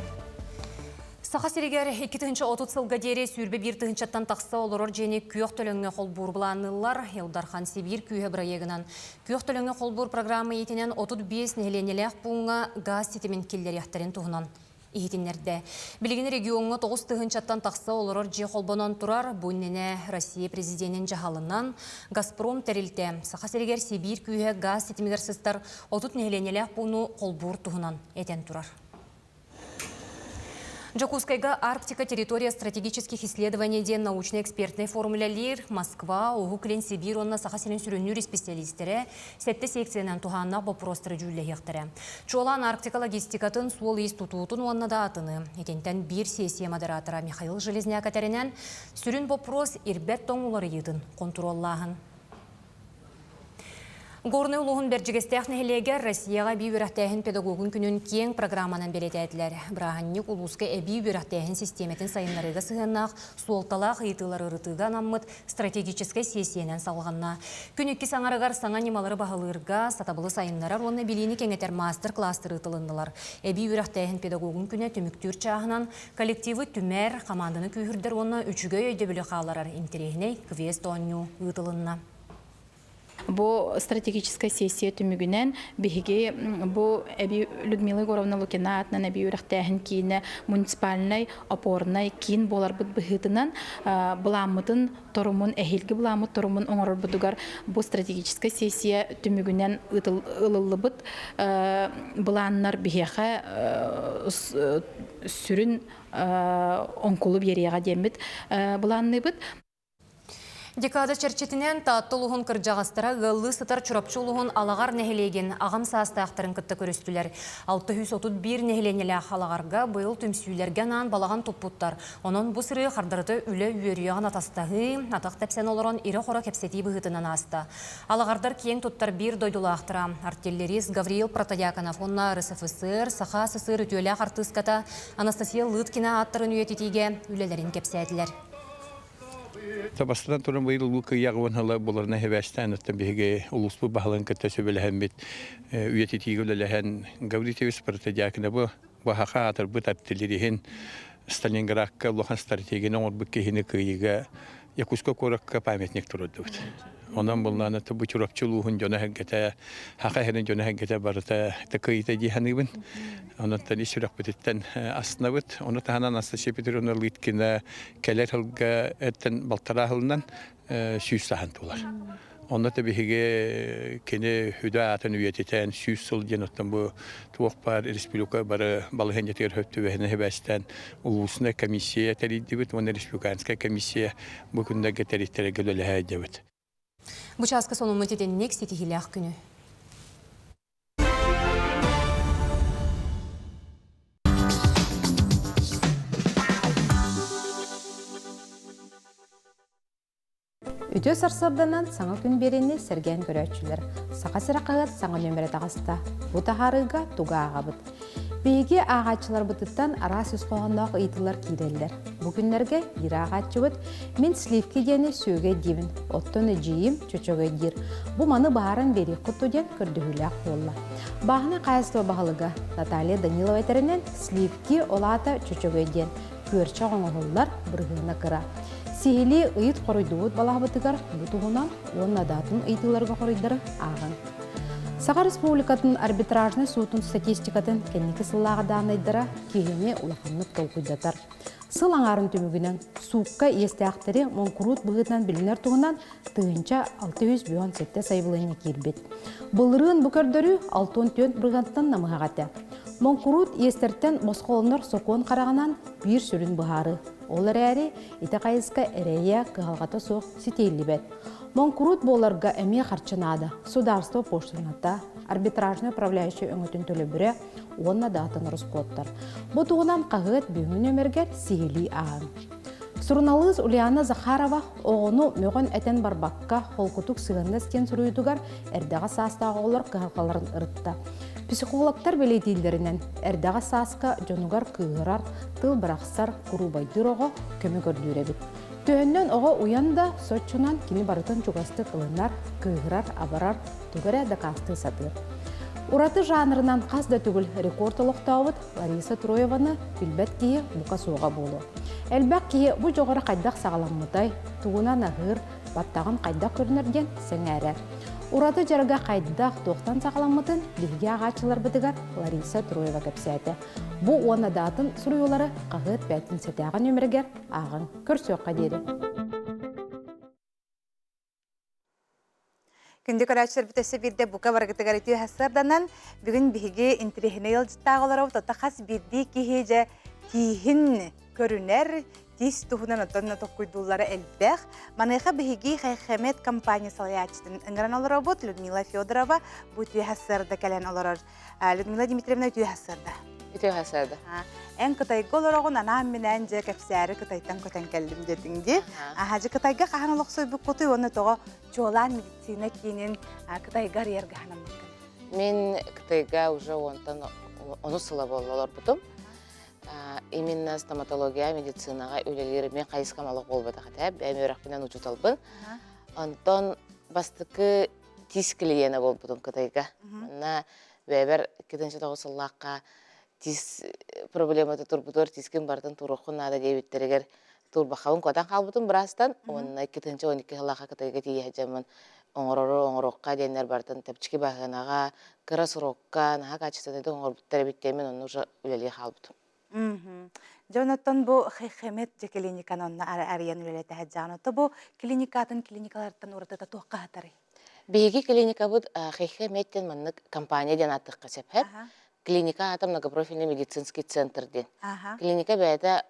Саха сиригэр 2030 сылга диэри 21 тыһыынчаттан тахса олорор дьиэни күөх төлөҥҥө холбуур былаанныыллар. Ил Дархан Сибиир күүһэ бырайыагынан күөх төлөҥҥө холбуур программа иитинэн 35 нэһилиэнньэлээх пууҥҥа газ ситимин киллэриэхтэрин туһунан иһитиннэрдэ. Билигин региоҥҥа 9 тыһыынчаттан тахса олорор дьиэ холбонон турар. Бу иннинэ Россия президенин дьаһалынан Газпром тэрилтэ Саха сиригэр Сибиир күүһэ газ ситимигэр сыстар 30 нэһилиэнньэлээх пууну холбуур туһунан этэн турар. Дьокуускайга Арктика территория стратегических исследований диэн научно-экспертнэй форум үлэлиир. Москва, Уһук Илин, Сибиир уонна Саха сирин сүрүннүүр исписэлиистэрэ сэттэ секциянан туһааннаах боппуруостары дьүүллэһиэхтэрэ. Чуолаан Арктика логистикатын, суол-иис тутуутун уонна да атыны. Итинтэн биир сессия модератора Михаил Железняк этэринэн, сүрүн боппуруос ирбэт тоҥ уларыйыытын хонтуруоллааһын. Горнай улууһун Бэрдьигэстээх нэһилиэгэр Россияҕа эбии үөрэхтээһин педагогун күнүн киэҥ программанан бэлиэтээтилэр. Бырааһынньык улууска эбии үөрэхтээһин систиэмэтин сайыннарыыга сыһыаннаах суолталаах ыйытыылары ырытыыга анаммыт стратегическай сиэссийэнэн салҕанна. Күн иккис аҥарыгар саҥа ньымалары баһылыырга, сатабылы сайыннарар уонна билиини кэҥэтэр маастар-кылаастар ыытылыннылар. Эбии үөрэхтээһин педагогун күнэ түмүктүүр чааһынан коллективы түмэр, хамаанданы күүһүрдэр уонна үчүгэй өйдөбүлү хаалларар интэриэһинэй квест-оонньуу ыытылынна. Бу стратегическай сессия түмүгүнэн биһиги бу эби Людмила Егоровна Лукина аатынан эби үөрэхтээһин киинэ муниципальнай опорнай киин буоларбыт быһыытынан былааммытын торумун эһиилги былааммыт торумун оҥорорбутугар бу стратегическай сессия түмүгүнэн ылыллыбыт былааннар биһиэхэ сүрүн оҥкулу биэриэҕэ диэммит былаанныыбыт. Декада чэрчитинэн Таатта улууһун кырдьаҕастара ыаллыы сытар Чурапчы улууһун Алаҕар нэһилиэгин аҕам саастаахтарын кытта көрүстүлэр. 631 нэһилиэнньэлээх Алаҕарга быйыл түмсүүлэргэ анаан балаҕан туппуттар. Онон бу сырыы хардарыта үлэ үөрүйэҕин атастаһыы, атах тэпсэн олорон ирэ-хоро кэпсэтии быһыытынан ааста. Алаҕардар киэҥ туттар биир дойдулаахтара артиллерист Гавриил Протодьяконов уонна РСФСР Саха СССР үтүөлээх артыыската Анастасия Лыткина ааттарын үйэтитиигэ үлэлэрин кэпсээтилэр. Бастатан туран быйыл улуу кыайыы аҕабын ыла буларына сибээстээн оттон биһиги улууспут баһылыгын кытта сөбүлэһэммит үйэтитиигэ үлэлэһэн Гаврил Ильич Протодьяконобу баһаха аатырбыт артиллериһин Сталинградка улахан стратегияны оҥорбут киһини кыайыыга Якутскай куоракка памятник туруордубут. Онон буллаана бу Чурапчы улууһун дьоно-сэргэтэ, Саха сирин дьоно-сэргэтэ барыта кыайыыта дии саныыбын. Онон ис сүрэхпититтэн астынабыт. Ону таһынан Анастасия Петровна Лыткина кэлэр сылга эттэн балтараа сылынан 100 саһан туолар. Онно да биһиги кини үдэ аатын үйэтитэн 100 сыл диэн оттон бу туох баар республика бары балаһыанньатыгар хөп түбэһинэ хибээстээн улуусунай комиссия тэрийдибит уонна республиканскай комиссия бу күннэргэ тэрийтэрэргэ үлэлэһэ Бу чааска сонуммут итинник ситиһиилээх күнү. Үтүө сарсыарданан саҥа күн биэриини сэргээн көрөөччүлэр. Саха сирэ хаһыат саҥа нүөмэрэ таҕыста. Бу таһаарыыга тугу ааҕабыт? Биһиги ааҕааччыларбытыттан араас ис хоһоонноох ыйытыылар киирэллэр. Бу күннэргэ биир ааҕааччыбыт «Мин сливки диэни сүөгэй диибин, оттон эдьиийим чөчөгөй диир. Бу маны быһааран биэриэххит дуо диэн көрдөһүүлээх буолла. Бааһынай хаһаайыстыба баһылыга Наталья Данилова этэринэн, сливки ол аата чөчөгөй диэн күөрчэх оҥоһуллар бырыһыана кыра. Сиһилии ыйыт хоруйдубут балаһабытыгар бу туһунан уонна даатын ыйытыыларга хоруйдары ааҕыҥ. Саха Республикатын арбитражнай суутун статистикатын кэнники сыллааҕы дааннайдара киһини улаханнык толкуйдатар. Сыл аҥаарын түмүгүнэн суукка иэстээхтэри моҥкуруут быһыытынан билинэр туһунан 1657 сайабылыанньа киирбит. Былырыын бу көрдөрүү 64 бырыһыантан намыһах этэ. Моҥкуруут иэстэртэн босхолонор сокуон хараҕынан биир сүрүн быһаарыы. Ол эрээри ити хайыска эрэйэ, кыһалҕата суох ситиһиллибэт. Моҥкуруут буоларга эмиэ харчы наада. Судаарство пошлината, арбитражнай управляющай өҥөтүн төлөбүрэ уонна да атын ороскуоттар. Бу туһунан хаһыат бүгүҥҥү нүөмэргэр сиһилии ааҕыҥ. Суруналыыс Ульяна Захарова оҕону мөҕөн-этэн барбакка холкутук сыһыаннас диэн суруйуутугар эрдэҕэс саастаах оҕолор кыһалҕаларын ырытта. Психологтар бэлиэтииллэринэн, эрдэҕэс сааска дьонугар кыыһырар, тыл бырахсар, куруубайдыыр оҕо көмө көрдүүр эбит. Төһөннөн оҕо уйан да, соччонон кини барытын чугастык ылынар, кыыһырар, абарар, тугу эрэ дакаастыы сатыыр. Ураты жанрынан хас да төгүл рекорд олохтообут Лариса Троеваны билбэт киһи бука суоҕа буолуо. Элбэх киһи бу дьоҕура хайдах саҕаламмытай, тугунан аһыыр, баттаҕын хайдах көрүнэр диэн сэҥээрэр. Ураты дьарыга хайдах, туохтан саҕаламмытын биһиги ааҕааччыларбытыгар Лариса Троева кэпсээтэ. Бу уонна даатын суруйуулары хаһыат бээтинсэтээҕи нүөмэригэр ааҕыҥ. Көрсүөххэ диэри. Күндү көрөөччүлэрбит өссө биирдэ бука барыгытыгар үтүө сарданан бүгүн биһиги интириэһинэй ыалдьыттаах олоробут оттон хас биирдии киһи дьэ тииһин көрүнэр тиис туһунан оттон толкуйдууллара элбэх. Маныаха биһиги Хайхемет компания салайааччытын ыҥыран олоробут Людмила Федорова бу үтүө сарда кэлэн олорор. Людмила Дмитриевна үтүө сарда. Үтүө сарда. Эн Кытайга олороҕун анаан-минээн дьэ кэпсээри Кытайтан көтөн кэллим диэтиҥ дии. Аха дьэ Кытайга хаһан олохсуйбуккутуй уонна тоҕо чуолаан медицина киинин Кытайга арыйарга санаммыккын? Мин Кытайга уже онтон онус сыла буолла олорбутум. Именно стоматология медицинаҕа үлэлиир мин хайысхам олох буолбатах этэ. Бэйэм үөрэхпинэн учууталбын. Онтон бастакы тиис клиенэ буолбутум Кытайга. Манна бэйэбэр 2009 сыллаахха тиис проблемата турбутугар тиискин барытын туруоххун наада диэбиттэригэр турбахабын куотан хаалбытым быраастан уонна 2012 сыллаахха Кытайга тиийэ сылдьаммын оҥорору оҥоруохха диэннэр барытын тэпчики баһыанаҕа кыра срокка наһаа качественныйдык оҥорбуттар эбит диэммин онно уже үлэлии хаалбытым. Дьэ онтон бу Хехемет дьэ клиниканы онно арыйан үлэлэтэ сылдьаҕын. Ото бу клиника атын клиникалартан уратыта туохха сытарый? Биһиги клиникабыт Хехемет диэн маннык компания диэн ааттыахха сөп. Клиника аата многопрофильный медицинский центр диэн. Клиника бэйэтэ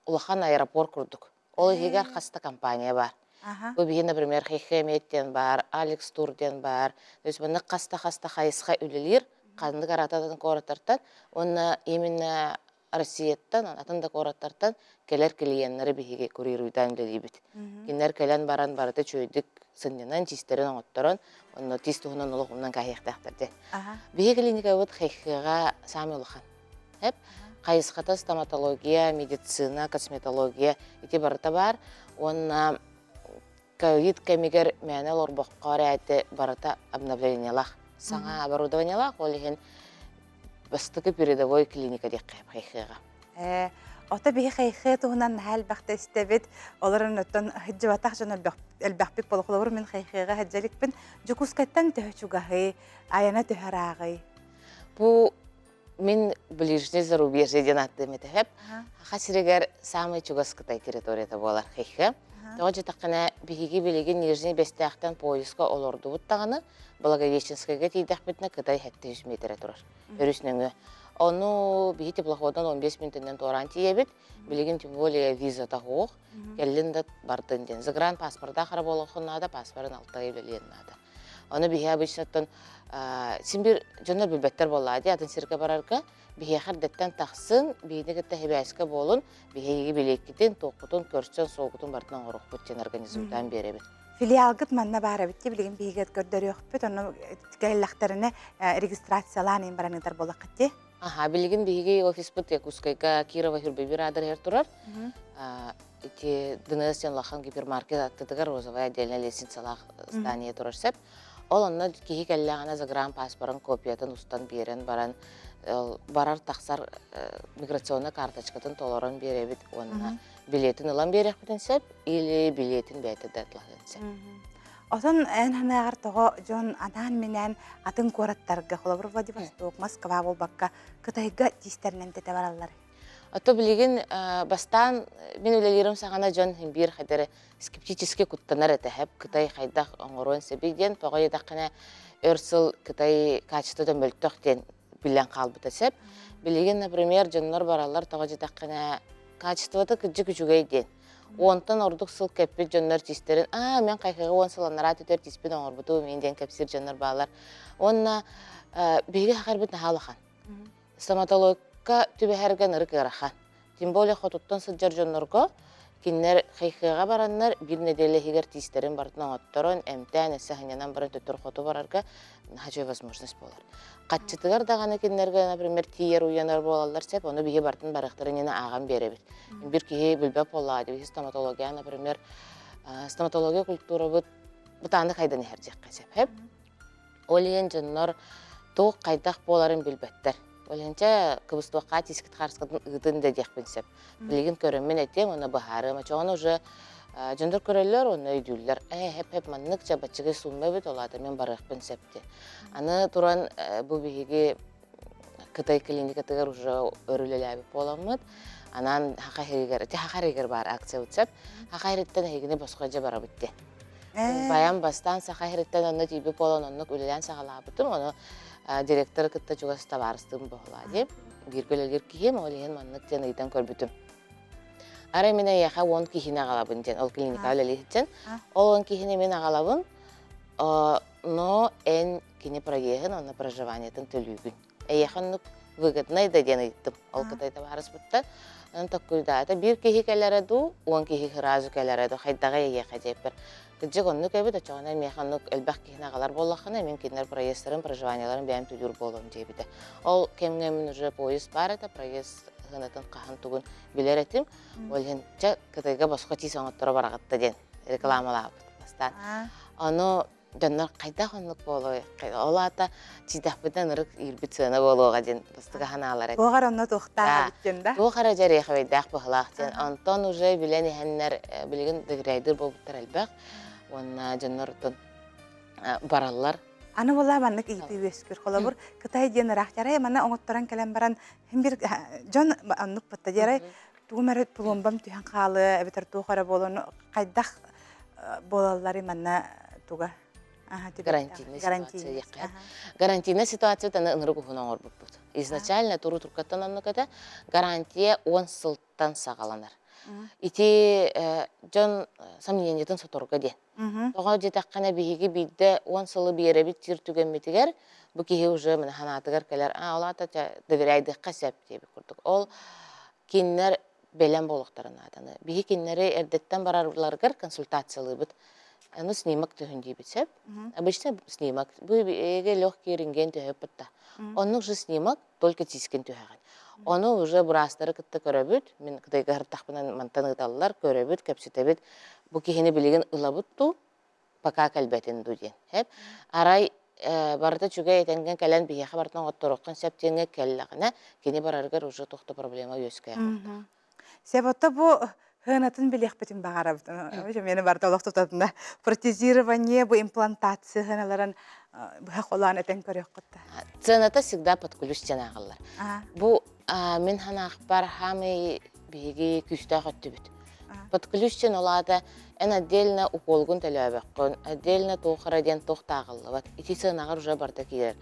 улахан аэропорт курдук. Ол иһигэр хас да компания баар. Бу биһи, например, Хехемет диэн баар, Алекс Тур диэн баар. То есть маннык хаста-хаста хайысха үлэлиир, ханнык араататын куораттартан уонна именно Россияттан, атын да куораттартан кэлэр клиеннары биһиги курируйдаан үлэлиибит. Кинилэр кэлэн баран барыта үчүгэйдик сынньанан, тиистэрин оҥотторон, онно тиис туһунан олох умнан кааһыахтаахтар диэн. Биһиги клиникабыт Хэйхэҕэ саамай улахан. Эп хайысхата стоматология, медицина, косметология ити барыта баар. Уонна ковид кэмигэр мээнэ олорбоххо эрээти барыта обновлениелаах. Саҥа оборудованиелаах, ол иһин бастакы передовой клиника диэххэ хайхыаҕа. Ээ, ото биһи хайхыа туһунан наһаа элбэхтэ истэбит. Олорон оттон сылдьыбатах дьон элбэхпит буолуо. Холобур, мин хайхыаҕа сылдьа иликпин. Дьокуускайтан төһө чугаһый, айана төһө ырааҕый? Бу Мин ближний зарубежье диэн ааттыым этэ сөп. Саха сиригэр саамай чугас Кытай территорията буолар Хэйхэ. Тоҕо диэтэххинэ, биһиги билигин Нижний Бэстээхтэн поезка олордубут даҕаны, Благовещенскайга тиийдэхпитинэ Кытай 700 миэтэрэ турар, өрүс нөҥүө. Ону биһи теплоходунан 15 мүнүүтэнэн туораан тиийэбит. Билигин тем более визата суох. Кэллин да бардын диэн. Загран паспордаах эрэ буолуоххун наада, паспорын алта ый үлэлиэн наада. Ону биһи обычно син бир дьоннор билбэттэр буоллаа дии атын сиргэ барарга биһиэхэ эрдэттэн тахсын, биһини кытта сибээскэ буолун, биһиги билиэккитин, туоххутун көрсөн, суолгутун барытын оҥоруохпут диэн организуйдаан биэрэбит. Филиалгыт манна баар эбит дии, билигин биһиги көрдөрүөхпүт, онно кэллэхтэринэ регистрациялаан иһин баран ыытар буоллаххыт дии. Аха, билигин биһиги офиспыт Якутскайга Кирова Хүрбэбир аадырыһар турар. Ити ДНС диэн улахан гипермаркет аттытыгар розовая отдельная лестницалаах здание турар сөп. Ол онно киһи кэллэҕинэ загранпаспорын копиятын устан биэрэн баран барар тахсар миграционный карточкатын толорон биэрэбит уонна билетин ылан биэриэхпитин сөп или билетин бэйэтэ да атлаһыан сөп. Отон эн санааҕар тоҕо дьон анаан-минээн атын куораттарга, холобур Владивосток, Москва буолбакка, Кытайга тиистэринэн тэтэ бараллар? Ото билигин бастаан мин үлэлиирим саҕана дьон биир хайдары скептически куттанар этэ хэп Кытай хайдах оҥоруон сөбүй диэн тоҕо диэтэххинэ өр сыл Кытай качествота мөлтөх диэн билэн хаалбыта сөп. Билигин, например, дьоннор бараллар тоҕо диэтэххинэ качествота кырдьык үчүгэй диэн. Уонтан ордук сыл кэппит дьоннор тиистэрин аа мен хайхыга уон сыл анараа түтэр тииспин оҥорбутум мин диэн кэпсиир дьоннор бааллар. Уонна биһиги хахарбыт наһаа улахан. Стоматологка түбэһэргэ нырык ыарахан. Тем более хотуттан сылдьар дьоннорго кинилэр хайхыаҕа бараннар биир нэдиэлэ иһигэр тиистэрин барытын оҥотторон, эмтээн, өссө сынньанан баран төттөрү хоту барарга наһаа үчүгэй возможность буолар. Хаччытыгар даҕаны кинилэргэ, например, тиийэр уйанар буолаллар сөп, ону биһи барытын барыахтарын иннинэ ааҕан биэрэбит. Биир киһи билбэт буоллаҕа дии, биһи стоматология, например, стоматология культурабыт бытааннык хайдан иһэр диэххэ сөп. Ол иһин дьоннор туох хайдах буоларын билбэттэр. Ол иһин чэ кыбыстуохха тиискит хаарыскатын ыытын да диэхпин сөп. Билигин көрөммүн этиэм уонна быһаарыам. Очоҕуна уже дьоннор көрөллөр уонна өйдүүллэр. Ээ хэп хэп маннык чэ баччыгый суумма эбит, ол аата мин барыахпын сөп диэн. Аны туран бу биһиги Кытай клиникатыгар уже өр үлэлээбит буоламмыт, анаан Хаха иһигэр, ити Хаха иһигэр баар акциябыт сөп. Хаха иһириттэн эһигини босхо дьэ барабыт диэн. Баян бастаан Саха иһириттэн онно тиийбит буолан оннук үлэлээн саҕалаабытым. Ону директоры кытта чугас табаарыстыым буолаа дии. Бииргэ үлэлиир киһим, ол иһин маннык диэн ыйытан көрбүтүм. Арай мин эйиэхэ уон киһини аҕалабын диэн, ол клиникаҕа үлэлиир Ол уон киһини мин аҕалабын, но эн кини проеһын уонна проживаниетын төлүүгүн. Эйиэхэ оннук выгоднай да диэн ыйыттым. Ол Кытай табаарыспыттан. Онон токкуйдаата биир киһи кэлэрэ дуу, уон киһи сразу кэлэрэ дуу, хайдаҕый эйиэхэ диэппэр. Кырдьык оннук эбит, оччоҕуна миэхэ оннук элбэх киһини аҕалар буоллаххына, мин кинилэр проездтарын, проживаниеларын бэйэм төлүүр буолуом диэбитэ. Ол кэмҥэ мин уже поезд баар этэ, проезд сыанатын хаһан тугун билэр этим. Ол иһин чэ Кытайга босхо тиис оҥотторо бараҕытта диэн рекламалаабыт бастаан. Ону дьоннор хайдах оннук буолуой? Ол аата чийдэхпитинэ ынырык иирбит сыана буолуоҕа диэн бастакы санаалар этэ. Туох эрэ онно туохтаах эбит диэн да? Туох эрэ дьэриэхэбэйдээх быһылаах диэн. Онтон уже билэн иһэннэр билигин доверяйдыыр буолбуттар элбэх. Уонна дьоннор оттон бараллар. Аны буолла маннык ыйытыы үөскүүр. Холобур, Кытай диэн ыраах дьарай манна оҥотторон кэлэн баран бир дьон оннук бытта дьарай тугум эрэ пломбам түһэн хаалыа эбэтэр туох эрэ буолан хайдах буолалларый манна туга Гарантийная ситуация Гарантийная ситуация таны ынырык уһун оҥорбуппут. Изначально туру туркаттан оннук этэ. Гарантия он сылтан саҕаланар. Ити дьон сомнениетын соторго диэн. Тоҕо диэтэххинэ биһиги биирдэ уон сылы биэрэбит диир түгэммитигэр бу киһи уже мына санаатыгар кэлэр аа ол аата доверяйдыахха сөп диэбит курдук. Ол кинилэр бэлэм буолуохтарын нааданы. Биһи кинилэри эрдэттэн барарларыгар консультациялыыбыт. Аны снимок түһүн диибит сөп. Обычно снимок. Бу эгэ легкий рентген түһэппит да. Оннук же снимок только тиискин түһэҕин. Ону уже быраастары кытта көрөбүт. Мин Кытайга сырыттахпына мантан ыыталлар, көрөбүт, кэпсэтэбит. Бу киһини билигин ылабыт дуу, пока кэлбэтин дуу диэн. Хэп. Арай барыта үчүгэй этэҥҥэ кэлэн биһиэхэ барытын оҥотторуоххун сөп диэҥҥэ кэллэҕинэ, кини барарыгар уже туох да проблема үөскээх. Себото бу хыанатын билиэхпитин баҕарабыт. Мені барыта олох тутатына протезирование бу имплантация хыаналарын быһа холоон этэн көрүөххүт да. Цената всегда под ключ диэн ааҕаллар. Бу мин ханаахпар хаамый биһиги күүстээх өттүбүт. Под ключ диэн ол аата эн отдельно уколгун төлөөбөккүн, отдельно туох эрэ диэн туох да ааҕыллыбат. Ити сыанаҕар уже барыта киирэр.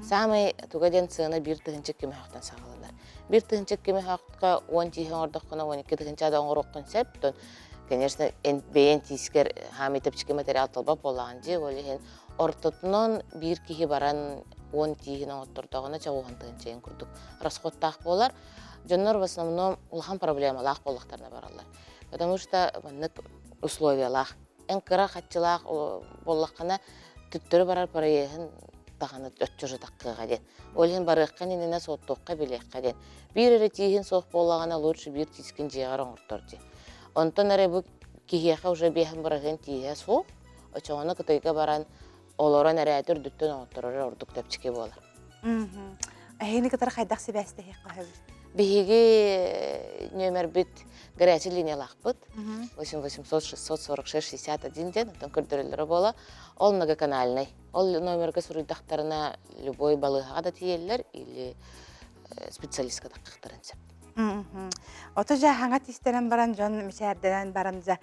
Саамай туга диэн сыана биир тыһыынча көмөһөхтөн саҕаланар. Биир тыһыынча көмөһөххө уон тииһи оҥордоххуна, уон икки тыһыынча да оҥоруоххун сөп. Конечно, бэйэн тиискэр хаамый тэпчики материал талбат буоллаҕын дии, ол иһин ортотунан биир киһи баран уон тииһин оҥоттордоҕуна чоҕуһан тыһыынчайын курдук расходтаах буолар. Дьоннор в основном улахан проблемалаах буоллахтарына бараллар. Потому что маннык условиялаах. Эн кыра хаччылаах буоллаххына төттөрү барар проеһын даҕаны оччо таккыаҕа диэн. Ол иһин барыаххын иннинэ суоттуохха билиэххэ диэн. Биир эрэ тииһин суох буоллаҕына лучше биир тиискин дьиэҕэр оҥортор диэн. Онтон эрэ бу киһиэхэ уже биэһин быраһыан тииһэ суох. Очоҕуна Кытайга баран олорон эрээти үрдүттэн оҥотторор ордук тэпчики буолар. Эһигини кытары хайдах сибээстэһиэххэ сөбүй? Биһиги нүөмэрбит горячий линиялаахпыт. 8 800 646 61 диэн, оттон көрдөрөллөрө буола. Ол многоканальный. Ол номерга суруйдахтарына любой балыыһаҕа да тиийэллэр или специалистка таххахтарын сөп. Ото дьэ хаҥа тистэрэн баран дьон мичээрдэнэн баран дьэ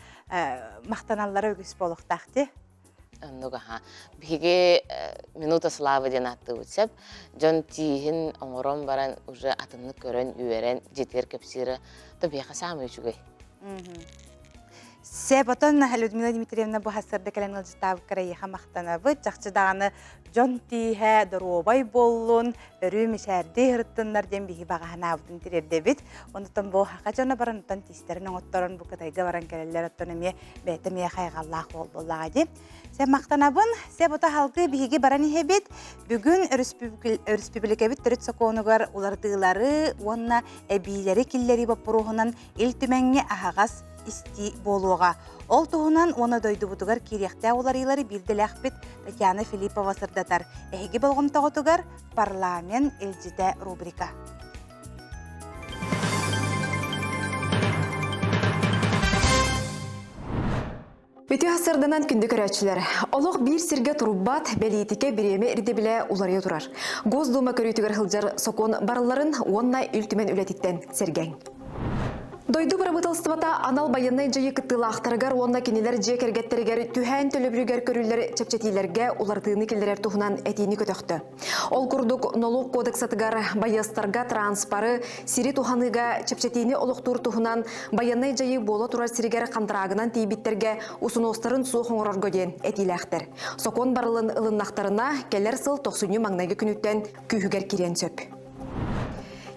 махтаналлара үгүс буолуохтаах дии. Оннук аха. Биһиги минута славы диэн ааттыыбыт сөп. Дьон тииһин оҥорон баран уже атыннык көрөн, үөрэн, дьиэтигэр кэпсиирэ то биһиэхэ саамай үчүгэй. Сөп, отон Людмила Дмитриевна бу сарсыарда кэлэн ыалдьыттаабыккар эйиэхэ махтанабыт. Чахчы даҕаны дьон тииһэ доруобай буоллун, өрүү мичээрдии сырыттыннар диэн биһи баҕаһынаабытын тириэрдэбит. Онтон бу хака дьоно баран оттон тиистэрин оҥотторон бу Кытайга баран кэлэллэр оттон эмиэ бэйэтэ эмиэ хайҕаллаах уол буоллаҕа дии. Сэ махтанабын. Сэ бута халгыы биһиги баран иһэбит. Бүгүн өрөспүүбүлүкэбит төрүт сокуонугар уларытыылары уонна эбиилэри киллэрии боппуруоһунан Ил Түмэҥҥэ аһаҕас истии буолуоҕа. Ол туһунан уонна дойдубутугар киириэхтээх уларыйыылары биирдэлээхпит Татьяна Филиппова сырдатар. Эһиги болҕомтоҕутугар «Парламент илдьитэ» рубрика. Үтүө сарданан күндү көрөөччүлэр, олох биир сиргэ турбат бэлиитикэ бириэмэ ирдэбилэ уларыйа турар. Госдума көрүүтүгэр сылдьар сокуон барылларын уонна Ил Түмэн үлэтиттэн сэргээҥ. Дойду бырабыыталыстыбата анал байыаннай дьайыы кыттыылаахтарыгар уонна кинилэр дьиэ кэргэттэригэр түһээн төлөбүрүгэр көрүллэр чэпчэтиилэргэ уларытыыны киллэрэр туһунан этиини көтөхтө. Ол курдук, нолуок кодексатыгар байыастарга транспоры, сири туһаныыга чэпчэтиини олохтуур туһунан байыаннай дьайыы буола турар сиригэр хантараагынан тиийбиттэргэ усунуостарын суох оҥорорго диэн этиилээхтэр. Сокуон барылын ылыннахтарына, кэлэр сыл тохсунньу маҥнайгы күнүттэн күүһүгэр кириэн сөп.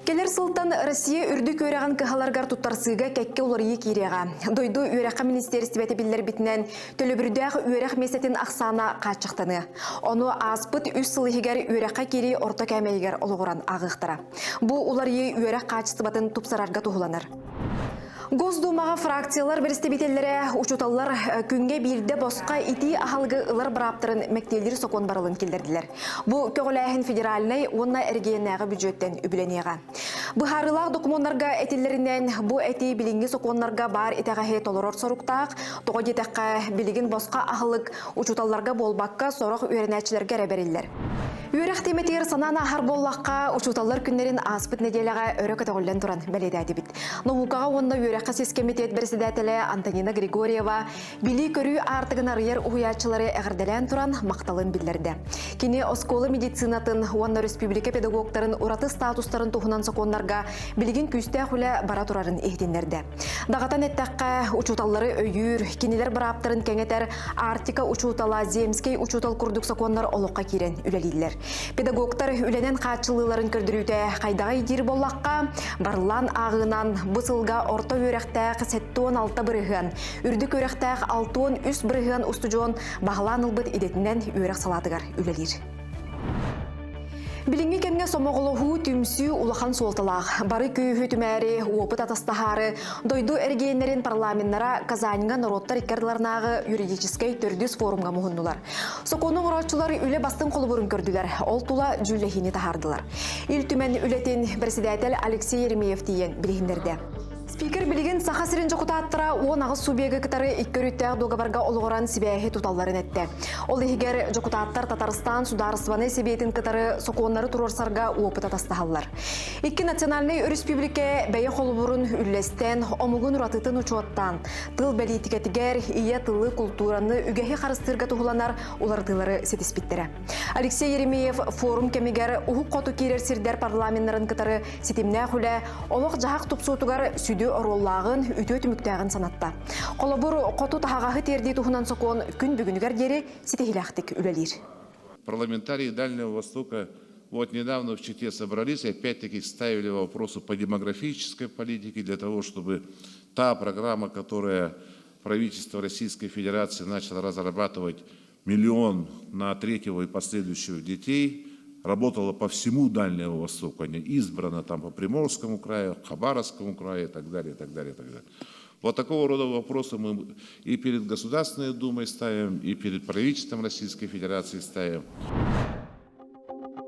Кэлэр сылтан Россия үрдүк үөрэҕин кыһаларыгар туттарсыыга кэккэ уларыйыы киириэҕэ. Дойду үөрэххэ министиэристибэтэ биллэрбитинэн, төлөбүрдээх үөрэх миэстэтин ахсаана хааччахтаныа. Ону ааспыт үс сыл иһигэр үөрэххэ киирии орто кээмэйигэр олоҕуран ааҕыахтара. Бу уларыйыы үөрэх хаачыстыбатын тупсарарга туһуланар. Госдумаҕа фракциялар бэрэстэбиитэллэрэ учууталлар күҥҥэ биирдэ босхо итии аһылыгы ылар бырааптарын мэктиэлиир сокуон барылын киллэрдилэр. Бу көҕүлээһин федеральнай уонна эрэгийиэннээҕи бүддьүөттэн үбүлэниэҕэ. Быһаарыылаах докумуоннарга этиллэринэн, бу этии билиҥҥи сокуоннарга баар итэҕэһи толорор соруктаах. Тоҕо диэтэххэ, билигин босхо аһылык учууталларга буолбакка, сорох үөрэнээччилэргэ эрэ бэриллэр. Үөрэх тиэмэтигэр санаан ааһар буоллахха, учууталлар күннэрин ааспыт нэдиэлэҕэ өрө көтөҕүллэн туран бэлиэтээтибит. Наукаҕа уонна үөрэххэ сис кэмитиэт бэрэссэдээтэлэ Антонина Григорьева Билии-көрүү аартыгын арыйар уһуйааччылары эҕэрдэлээн туран махталын биллэрдэ. Кини оскуола медицинатын уонна өрөспүүбүлүкэ педагогтарын ураты статустарын туһунан сокуоннарга билигин күүстээх үлэ бара турарын иһитиннэрдэ. Даҕатан эттэххэ, учууталлары өйүүр, кинилэр бырааптарын кэҥэтэр Арктика учуутала, Земскэй учуутал курдук сокуоннар олоххо киирэн үлэлииллэр. Педагогтар үлэнэн хааччыллыыларын көрдөрүүтэ хайдаҕый диир буоллахха, барыллаан ааҕыынан бу сылга орто үөрэхтээх 76 бырыһыан, Үрдүк үөрэхтээх 63% устудьуон баһылаан ылбыт идэтинэн үөрэх салаатыгар үлэлиир. Билиҥҥи кэмҥэ сомоҕолоһуу, түмсүү улахан суолталаах. Бары күүһү түмээри, уопут атастаһаары, дойду эргиэннэрин парламеннара Казаньҥа норуоттар икки ардыларынааҕы юридическэй төрдүс форумҥа муһуннулар. Сокуону оҥорооччулар үлэ бастыҥ холобурун көрдүлэр, ол тула дьүүллэһиини таһаардылар. Ил Түмэн үлэтин председатель Алексей Еремеев тиийэн билиһиннэрдэ. Спикер билигин Саха сирин дьокутааттара 18 субъегы кытары икки өрүттээх дуогабарга олоҕуран сибээһи туталларын эттэ. Ол иһигэр дьокутааттар Татарстан судаарыстыбаннай сэбиэтин кытары сокуоннары туруорсарга уопут атастаһаллар. Икки национальнай өрөспүүбүлүкэ бэйэ холобурун үллэстэн, омугун уратытын учуоттаан, тыл бэлиитикэтигэр ийэ тылы, култуураны, үгэһи харыстыырга туһуланар уларытыылары ситиспиттэрэ. Алексей Еремеев форум кэмигэр уһук хоту киирэр сирдэр парламеннарын кытары ситимнээх үлэ олох-дьаһах тупсуутугар сүдү оруоллааҕын, үтүө түмүктээҕин санатта. Холобур, хоту таһаҕаһы тиэрдии туһунан сокуон күн бүгүнүгэр диэри ситиһиилээхтик үлэлиир. Парламентарии Дальнего Востока вот недавно в Чите собрались и опять-таки ставили вопросы по демографической политике для того, чтобы та программа, которая правительство Российской Федерации начало разрабатывать миллион на третьего и последующих детей, работала по всему Дальнему Востоку, а не избрана там по Приморскому краю, Хабаровскому краю и так далее, и так далее, и так далее. Вот такого рода вопросы мы и перед Государственной Думой ставим, и перед правительством Российской Федерации ставим.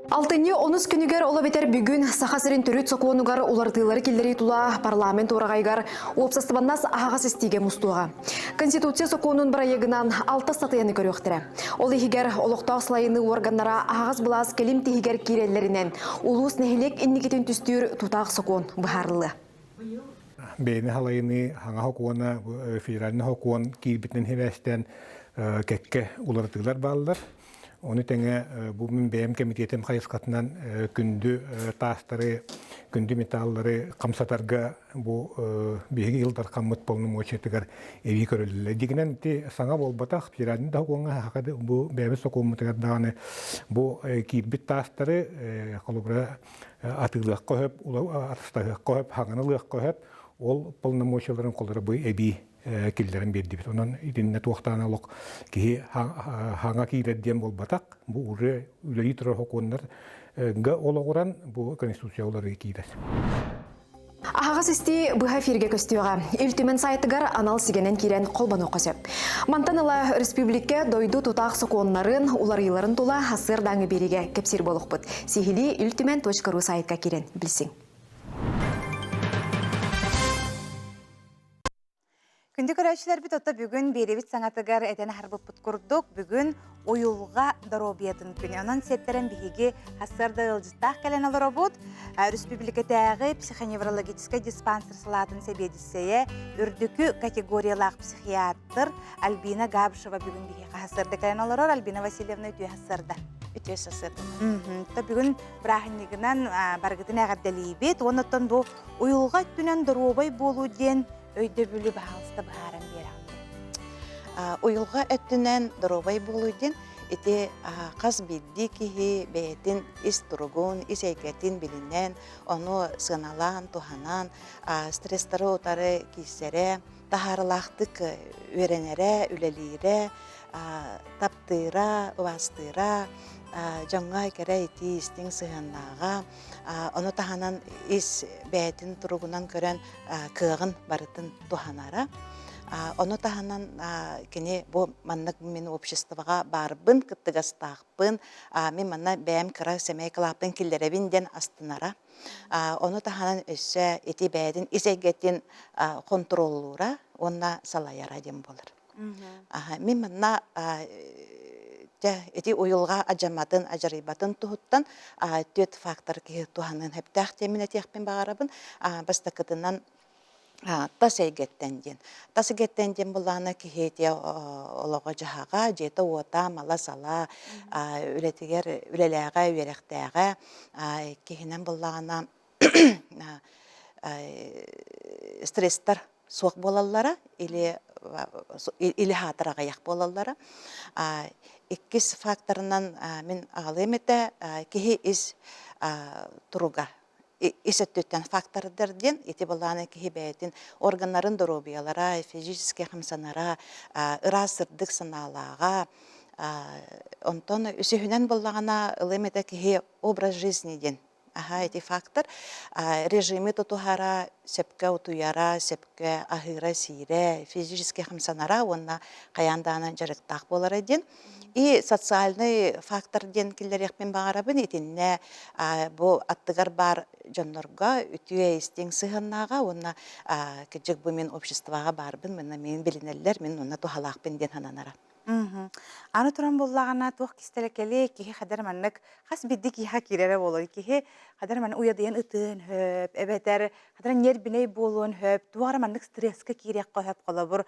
Алтынньы онус күнүгэр ол эбэтэр бүгүн Саха сирин төрүт сокуонугар уларытыылары киллэрии тула парламент уораҕайыгар уопсастыбаннас аһаҕас истиигэ мустуоҕа. Конституция сокуонун бырайыагынан алта ыстатыйаны көрүөхтэрэ. Ол иһигэр олохтоох салайыныы уорганнара аһаҕас былаас кэлим тиһигэр киирэллэринэн улуус нэһилиэк инникитин түстүүр тутаах сокуон быһаарыллыа. Бэйэни халайыныы хаҥа сокуона федеральный сокуон киирбитинэн сибээстээн кэккэ уларытыылар бааллар. Ону тэҥэ бу мин бэйэм кэмитиэтим хайысхатынан күндү таастары, күндү металлары хамсатарга бу биһиги Ил Дархаммыт полномочиятыгар эбии көрүллэ. Дигинэн ити саҥа буолбатах, федеральный да сокуоҥҥа бу бэйэбит сокуоммутугар даҕаны бу киирбит таастары холобура атыылыахха сөп, атастаһыахха сөп, хаҥаны ылыахха сөп, ол полномочияларын холобура бу эбии киллэрэн биэрдибит. Онон итиннэ туохтаан олох киһи хаҥа киирэр диэн буолбатах. Бу уже үлэлии турар сокуоннар олоҕуран бу конституция уларыы киирэр. Аһаҕас истии быһа эфиргэ көстүөҕэ. Ил Түмэн сайтыгар анал сигэнэн киирэн холбонуохха сөп. Мантан ыла республика дойду тутаах сокуоннарын, уларыйыыларын тула сарсыардааҥы биэриигэ кэпсиир буолуохпут. Сиһилии илтүмэн.ру сайтка киирэн билсиҥ. Күндү көрөөччүлэрбит отто бүгүн биэрэбит саҥатыгар этэн аһарбыппыт курдук бүгүн уйулҕа доруобуйатын күнэ. Онон сиэттэрэн биһиги сарсыарда ыалдьыттаах кэлэн олоробут. Республикатааҕы психоневрологическай диспансер салаатын сэбиэдиссэйэ, үрдүкү категориялаах психиатр Альбина Габышева бүгүн биһиэхэ сарсыарда кэлэн олорор. Альбина Васильевна үтүө сарсыарда. Үтүө сарсыарда. Бүгүн бырааһынньыгынан барыгытын эҕэрдэлиибит. Уонна бу уйулҕа өттүнэн доруобай буолуу диэн өйдөбүлү баһаалыста быһааран биэрэҕин. Уйулҕа өттүнэн доруобай буолуу диэн ити хас биирдии киһи бэйэтин ис туругун, ис эйгэтин билинэн, ону сыаналаан, туһанан, стресстары утары киирсэрэ, таһаарылаахтык үөрэнэрэ, үлэлиирэ, таптыыра, убаастыыра, дьоҥҥо кэрэ итии истиҥ сыһыаннааҕа, ону таһынан ис бэйэтин туругунан көрөн кыаҕын барытын туһанара. Ону таһынан кини бу маннык мин обществоҕа баарбын, кыттыгастаахпын, мин манна бэйэм кыра сэмэй кылааппын киллэрэбин диэн астынара. Ону таһынан өссө ити бэйэтин ис эйгэтин хонтуруоллуура уонна салайара диэн буолар. Мин манна дьэ ити уйулҕа адьаматын, адьарыйбатын туһуттан түөрт фактор киһи туһаныан сөптөөх диэммин этиэхпин баҕарабын. Бастакытынан тас эйгэттэн диэн. Тас эйгэттэн диэн буллаҕына киһи ити олоҕо-дьаһаҕа, дьиэтэ-уота, мала-сала, үлэтигэр үлэлээҕэ, үөрэхтээҕэ, киһинэн буллаҕына стресстэр суох буолаллара или или хаатыр аҕыйах буолаллара. Иккис факторынан мин аҕалыам этэ киһи ис туруга ис өттүттэн фактордар диэн ити былааны киһи бэйэтин органнарын доруобуйалара, физически хамсанара, ыраас сырдык санаалааҕа. Онтон үсүһүнэн буоллаҕына ылыам этэ киһи образ жизни диэн. Аха ити фактор режими тутуһара, сөпкө утуйара, сөпкө аһыыра-сиирэ, физически хамсанара уонна хайаан даҕаны дьарыктаах буолара диэн. И социальный фактор диэн киллэриэхпин баҕарабын. Итиннэ бу аттыгар баар дьоннорго үтүө истиҥ сыһыаннааҕа уонна кырдьык бу мин обществоҕа баарбын, манна мин билинэллэр, мин онно туһалаахпын диэн сананара. Аны туран буоллаҕына, туох кистэлэ кэлиэй, киһи хадэр маннык хас биирдии киһиэхэ киирэрэ буолуой. Киһи хадэр маннык уйадыйан ытыан сөп, эбэтэр хадэр ньиэрбинэй буолуон сөп, туох эрэ маннык стресскэ киириэххэ сөп, холобур,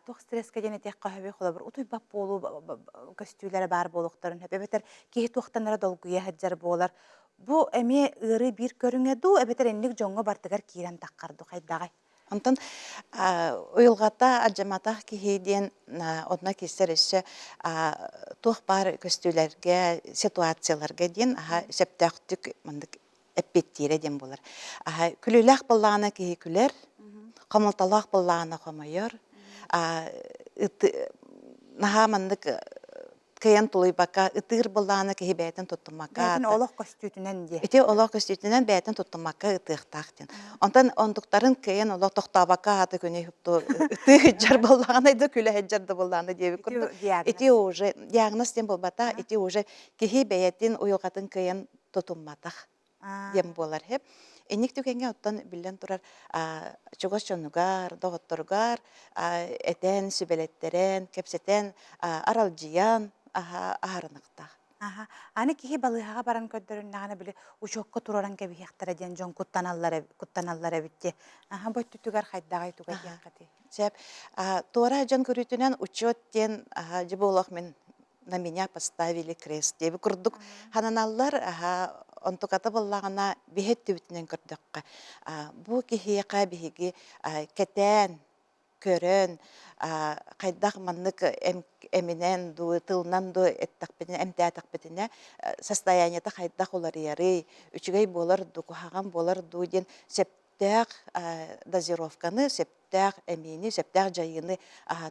туох стресскэ диэн этиэххэ сөбүй, холобур, утуйбат буолуу көстүүлэрэ баар буолуохтарын сөп, эбэтэр киһи туохтан эрэ долгуйа сылдьар буолар. Бу эмиэ ыарыы биир көрүҥэ дуу, эбэтэр инник дьоҥҥо бардыгар киирэн таххар дуу, хайдаҕай? Онтон уйулҕата алдьамматах киһи диэн онно киирсэр өссө туох баар көстүүлэргэ, ситуацияларга диэн аһа сөптөөхтүк маннык эппиэттиирэ диэн буолар. Аһа күлүүлээх буоллаҕына киһи күлэр, хомолтолоох буоллаҕына хомойор, наһаа маннык кыайан тулуйбакка ытыыр былаана киһи бэйэтин туттуммакка Бэйэтин олох көстүүтүнэн диэ. Ити олох көстүүтүнэн бэйэтин туттуммакка ытыахтаах диэн. Онтон онтуктарын кыайан олох тохтообокко ааты күнү ытыы сылдьар буоллаҕына да күлэ сылдьар да буоллаҕына диэбит курдук. Ити уже диагноз диэн буолбата, ити уже киһи бэйэтин уйулҕатын кыайан тутумматах диэн буолар. Инник түгэҥҥэ оттон биллэн турар чугас дьонугар, доҕотторугар этэн, сүбэлэттэрэн, кэпсэтэн, аралдьыйан аһарыныктаах. Аха. Аны киһи балыыһаҕа баран көрдөрүннэҕинэ били учуокка туруоран кэбиһиэхтэрэ диэн дьон куттаналлар куттаналлар эбит дии. Аха, бу өттүтүгэр хайдаҕай туга диэххитий? Сөп. Туора дьон көрүүтүнэн учет диэн дьэ буолуох мин на меня поставили крест диэби курдук хананаллар аха онтуката буоллаҕына биһи өттүбүтүнэн көрдөххө бу киһиэхэ биһиги кэтээн көрөн хайдах маннык эминэн дуу тылынан дуу эттэхпитинэ эмтээтэхпитинэ состояниета хайдах уларыйарый үчүгэй буолар дуу куһаҕан буолар дуу диэн сөптөөх дозировканы сөптөөх эмиини сөптөөх дьайыыны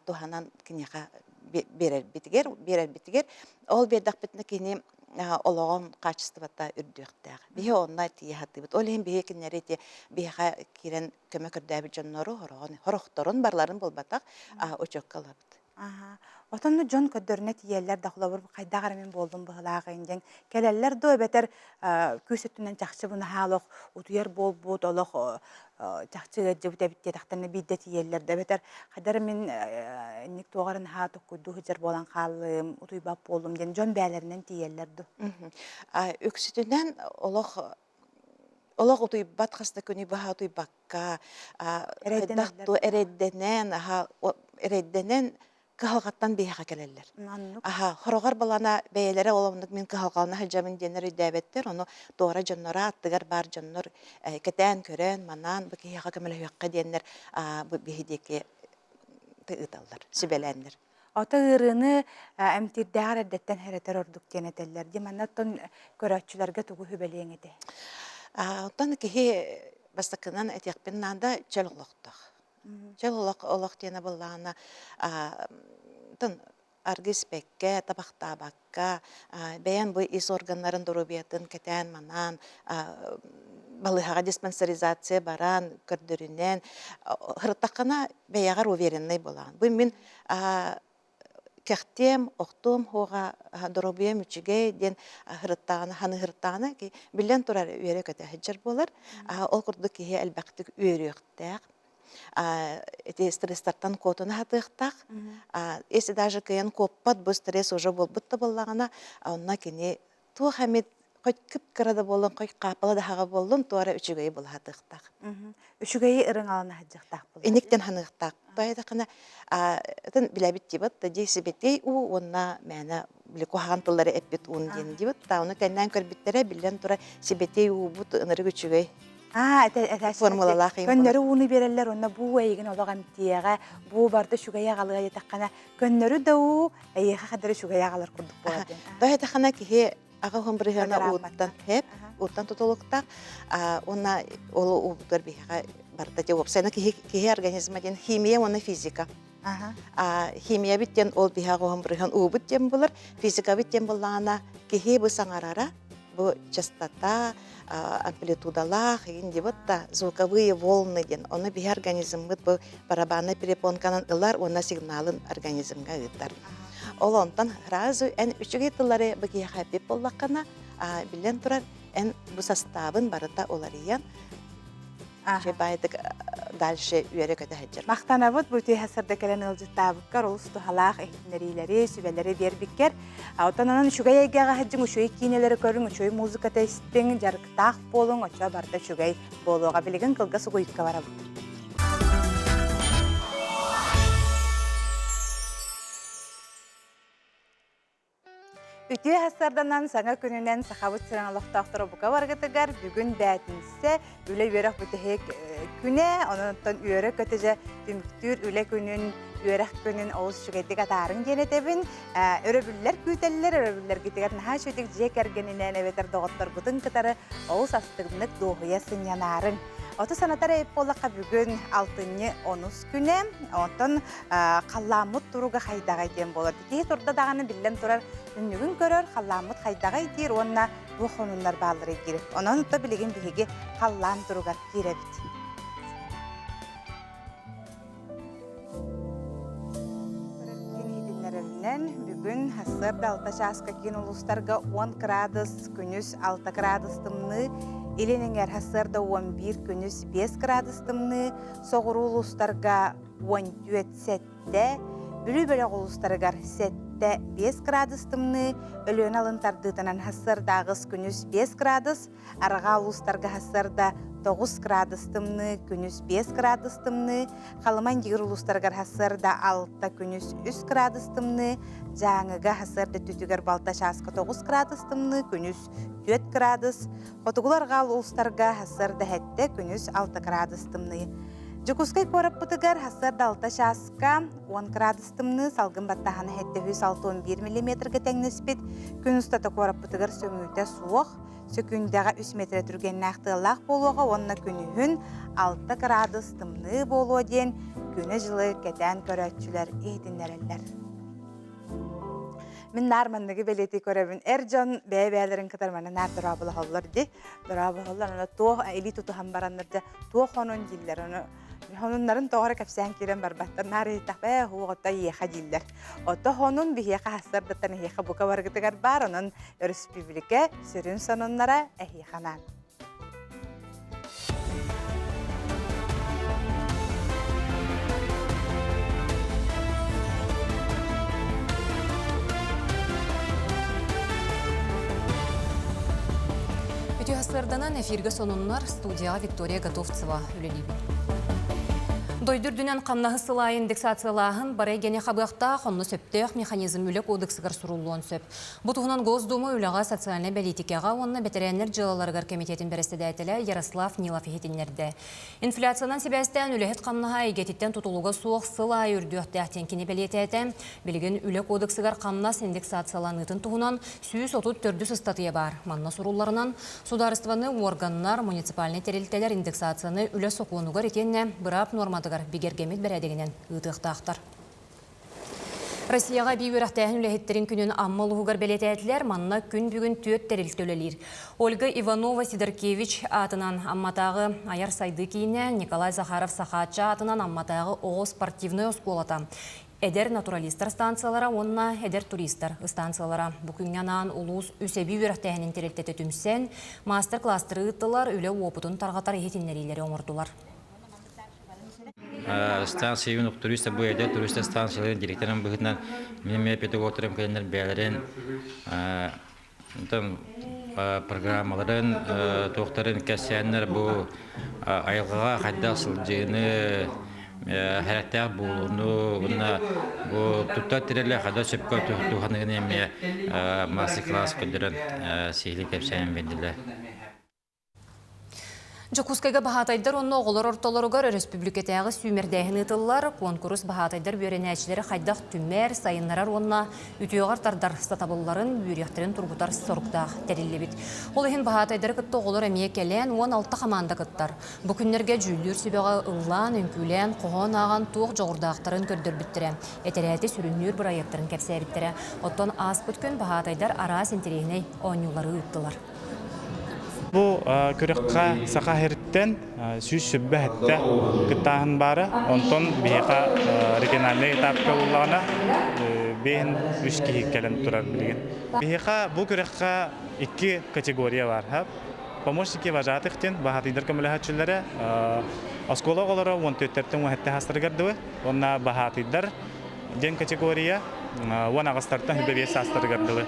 туһанан киниэхэ биэрэрбитигэр биэрэрбитигэр ол биэрдэхпитинэ кини олоҕун хаачыстыбата үрдүөхтээх. Биһи онно тиийэ сатыыбыт. Ол иһин биһи кинилэри ити биһиэхэ киирэн көмө көрдөөбүт дьоннору хороҕун хорохторун барыларын буолбатах учуокка ылабыт. Аха. Отонну дьон көрдөрүнэ тиийэллэр да холобур хайдах эрэ мин буоллум быһылаах диэн кэлэллэр дуу эбэтэр күүс өттүнэн чахчы бу наһаа олох утуйар буолбут олох чахчы ыалдьыбыт эбит диэтэхтэринэ биирдэ тиийэллэр да эбэтэр хайдах эрэ мин инник туох эрэ наһаа токкуйдуу сылдьар буолан хааллым утуйбат буоллум диэн дьон бээлэринэн тиийэллэр дуу. Үксүтүнэн олох олох утуйбат хас да күнү быһа утуйбакка хайдах ту эрэйдэнэн аха эрэйдэнэн кыһалҕаттан биһиэхэ кэлэллэр. Аха хороҕор балана бэйэлэрэ ол оннук мин кыһалҕалана сылдьабын диэннэр өйдөөбөттөр, ону туора дьонноро аттыгар баар дьоннор кэтээн көрөн, манаан бу киһиэхэ көмөлөһүөххэ диэннэр бу биһи диэки ыыталлар, сүбэлээннэр. Ото ыарыыны эмтиирдээҕэр эрдэттэн хэрэтэр ордук диэн этэллэр. Дии манна оттон көрөөччүлэргэ тугу сүбэлиэҥ этэй? Оттон киһи бастакынан этиэхпин наада чөл олохтоох. Чөл олох олох диэнэ буоллаҕына оттон аргы испэккэ, табахтаабакка, бэйэм бу ис органнарын доруобуйатын кэтээн-манаан балыыһаҕа диспансеризация баран, көрдөрүнэн, сырыттаххына бэйэҕэр увереннай буолаҕын. Бу мин кэхтиэм, охтуом суоҕа, доруобуйам үчүгэй диэн сырыттаҕына, ханыһыртаҕына биллэн турар үөрэ-көтө сылдьар буолар. Ол курдук киһи элбэхтик үөрүөхтээх. Ити стресстартан куотуна сатыахтаах. Если даже кыайан куоппат, бу стресс уже буолбут да буоллаҕына, онно кини туох эмит хоть кып-кыра да буоллун, хоть хааппала да хаҕа буоллун, туора үчүгэйи булаһатыахтаах. Үчүгэйи ырыҥалана сылдьыахтаах буолар. Иниктен ханыахтаах. Тоойдохына атын билэбит дибит, дии сибэтиэй уу уонна мээнэ били куһаҕан тыллары эппит уун диэн дибит. Та ону кэннээн көрбүттэрэ биллэн тура сибэтиэй уубут ынырык үчүгэй Аа, формулалаах Көннөрү ууну биэрэллэр уонна бу эйигин олох эмтиэҕэ, бу барда үчүгэйи аҕалыа диэтэххинэ, көннөрү да уу эйиэхэ хадары үчүгэйи аҕалар курдук буолар диэн. Тоойдохына киһи аҕа уһун бырыһыана ууттан хэп ууттан тутулуктаах уонна ол уубутугар биһиэхэ барыта дьэ уопсайынан киһи киһи организма диэн химия уонна физика химиябит диэн ол биһиэхэ уһун бырыһыан уубут диэн булар физикабыт диэн буллаҕына киһи бу саҥарара Бу частота, амплитудалаах игин дибит да звуковые волны диэн. Ону биһи организммыт бу барабанный перепонканан ылар уонна сигналын организмга ыытар. Ол онтон сразу эн үчүгэй тыллары бу киһиэхэ эппит буоллаххына, биллэн турар, эн бу састаабын барыта уларыйан баайдык дальше үөрэ-көтө сылдьар. Махтанабыт бу үтүө сарда кэлэн ыалдьыттаабыккар олус туһалаах иһитиннэриилэри, сүбэлэри биэрбиккэр. Оттон онон үчүгэй эйгэҕэ сылдьыҥ, үчүгэй киинэлэри көрүҥ, үчүгэй музыката истиҥ, дьарыктаах буолуҥ, оччо барыта үчүгэй буолуоҕа. Билигин кылгас угуйукка барабыт. Үтүө сарданан саҥа күнүнэн Сахабыт сирин олохтоохторо бука баргытыгар бүгүн бээтинсэ үлэ-үөрэх бүтэһик күнэ, онон үөрэ-көтө дьэ түмүктүүр үлэ күнүн, үөрэх күнүн олус үчүгэйдик атаарыҥ диэн этэбин. Өрөбүллэр күүтэллэр, өрөбүллэргитигэр наһаа үчүгэй дьиэ кэргэнинэн эбэтэр доҕотторгутун кытары олус астыгыннык дуоһуйа сынньанаарыҥ. Оту санатар эбит буоллахха бүгүн алтынньы онус күнэ, онтон халлааммыт туруга хайдаҕай диэн буолар. Киһи турда даҕаны биллэн турар түннүгүн көрөр, халлааммыт хайдаҕай диир уонна туох хонуннар баалларый диир. Онон то билигин биһиги халлаан туругар киирэбит. Иһитиннэрэринэн бүгүн сарсыарда 6 чааска киин улуустарга 10 градус, күнүс 6 градус тымныы, илин эҥэр сарсыарда 11, күнүс 5 градус тымныы, соҕуруу улуустарга 14 7, Бүлүү бөлөх улуустарыгар 7-5 градус тымныы, Өлүөнэ алын тардыытынан сарсыарда 8 күнүс 5 градус, арҕаа улуустарга сарсыарда 9 градус тымныы, күнүс 5 градус тымныы, Халыма-Индигир улуустарыгар сарсыарда 6 күнүс 3 градус тымныы, Дьааҥыга сарсыарда өттүтүгэр балта чааска 9 градус тымныы, күнүс 4 градус, Хотугулар-арҕаа улуустарга сарсыарда 7, күнүс 6 градус тымныы. Дьокуускай куораппытыгар сарсыарда 6 чааска 10 градус тымныы, салгын баттааһына 761 миллиметргэ тэҥнэспит. Күн устата куораппытыгар сөҥүүтэ суох, сөкүүндэҕэ 3 метрэ түргэннээх тыаллаах буолуоҕа уонна күнүһүн 6 градус тымныы буолуо диэн күнү-дьылы кэтээн көрөөччүлэр иһитиннэрэллэр. Мин наар манныгы бэлиэтии көрөбүн. Эр дьон бэйэ-бэйэлэрин кытары манна наар дорооболоһоллор дии. Дорооболоһоллор, аны туох илии тутуһан бараннар дьэ туох онун дииллэр. Ону хонуннарын тоҕо эрэ кэпсээн киирэн барбаттар. Наар ыйытах ээ һуоҕутта эйиэхэ дииллэр. Ото хонун биһиэхэ хассардыттан эһиэхэ бука баргытыгар баар, онон өрөспүүбүлүкэ сүрүн сонуннара эһиэхэ анаан. Үтүө сарданан эфиргэ сонуннар студияҕа Виктория Готовцева үлэлиибит. Дойду үрдүнэн хамнаһы сылайы индексациялааһын бары эйгэни хабыахтаах, онно сөптөөх механизм үлэ кодексыгар суруллуон сөп. Бу туһунан Госдума үлэҕэ социальнай бэлиитикэҕэ уонна бэтэрээннэр дьыалаларыгар кэмитиэтин бэрэссэдээтэлэ Ярослав Нилов иһитиннэрдэ. Инфляциянан сибээстээн үлэһит хамнаһа эйгэтиттэн тутулуга суох сыл аайы үрдүөхтээх диэн кини бэлиэтээтэ. Билигин үлэ кодексыгар хамнас индексацияланыытын туһунан 134 ыстатыйа баар. Манна сурулларынан, судаарыстыбаннай уорганнар, муниципальнай тэрилтэлэр индексацияны үлэ сокуонугар итиэннэ быраап нуорматыгар бигэргэммит бэрээдэгинэн ыытыахтаахтар. Россияҕа эбии үөрэхтээһин үлэһиттэрин күнүн Амма улууһугар бэлиэтээтилэр. Манна күн бүгүн түөрт тэрилтэ үлэлиир. Ольга Иванова Сидоркевич аатынан Амматааҕы айар сайдыы киинэ, Николай Захаров Сахаачча аатынан Амматааҕы оҕо спортивнай оскуолата, эдэр натуралистар станциялара уонна эдэр туристар станциялара. Бу күҥҥэ анаан улуус үс эбии үөрэхтээһинин тэрилтэтэ түмсэн, маастар-класстары ыыттылар, үлэ уопутун тарҕатар иһитиннэриилэри оҥордулар. Станция юных туристов бу эдэр туристар станцияларын директорын быһыытынан мин эмиэ педагогтарым кэлэннэр бэйэлэрин программаларын туохтарын кэпсээннэр бу айылҕаҕа хайдах сылдьыыны хэрэхтээх буолууну уонна бу туттар тэрили хайдах сөпкө туһаныыны эмиэ мастер-класс көрдөрөн сиһилии кэпсээн биэрдилэр. Дьокуускайга баһаатайдар уонна оҕолор ортолоругар өрөспүүбүлүкэтээҕи сүүмэрдээһин ыытыллар. Куонкурус баһаатайдар үөрэнээччилэри хайдах түмэр, сайыннарар уонна үтүөҕэр тардар сатабылларын, үөрүйэхтэрин тургутар соруктаах тэриллибит. Ол иһин баһаатайдары кытта оҕолор эмиэ кэлэн 16 хамаанда кыттар. Бу күннэргэ дьүүллүүр сүбэҕэ ыллаан, үҥкүүлээн, хоһоон ааҕан туох дьоҕурдаахтарын көрдөрбүттэрэ, этэрээти сүрүннүүр бырайыактарын кэпсээбиттэрэ. Оттон ааспыт күн баһаатайдар араас интэриэһинэй оонньуулары ыыттылар. Бу күрэххэ Саха сириттэн 127 кыттааһын баара. Онтон биһиэхэ региональнай этапка буллаҕына 53 киһи кэлэн турар билигин. Биһиэхэ бу күрэххэ икки категория баар. Помощники вожатых диэн баһаатыйдар көмөлөһөөччүлэрэ оскуола оҕолоро 14-тэн 17 саастарыгар дылы уонна баһаатыйдар диэн категория 18-тартан 25 саастарыгар дылы.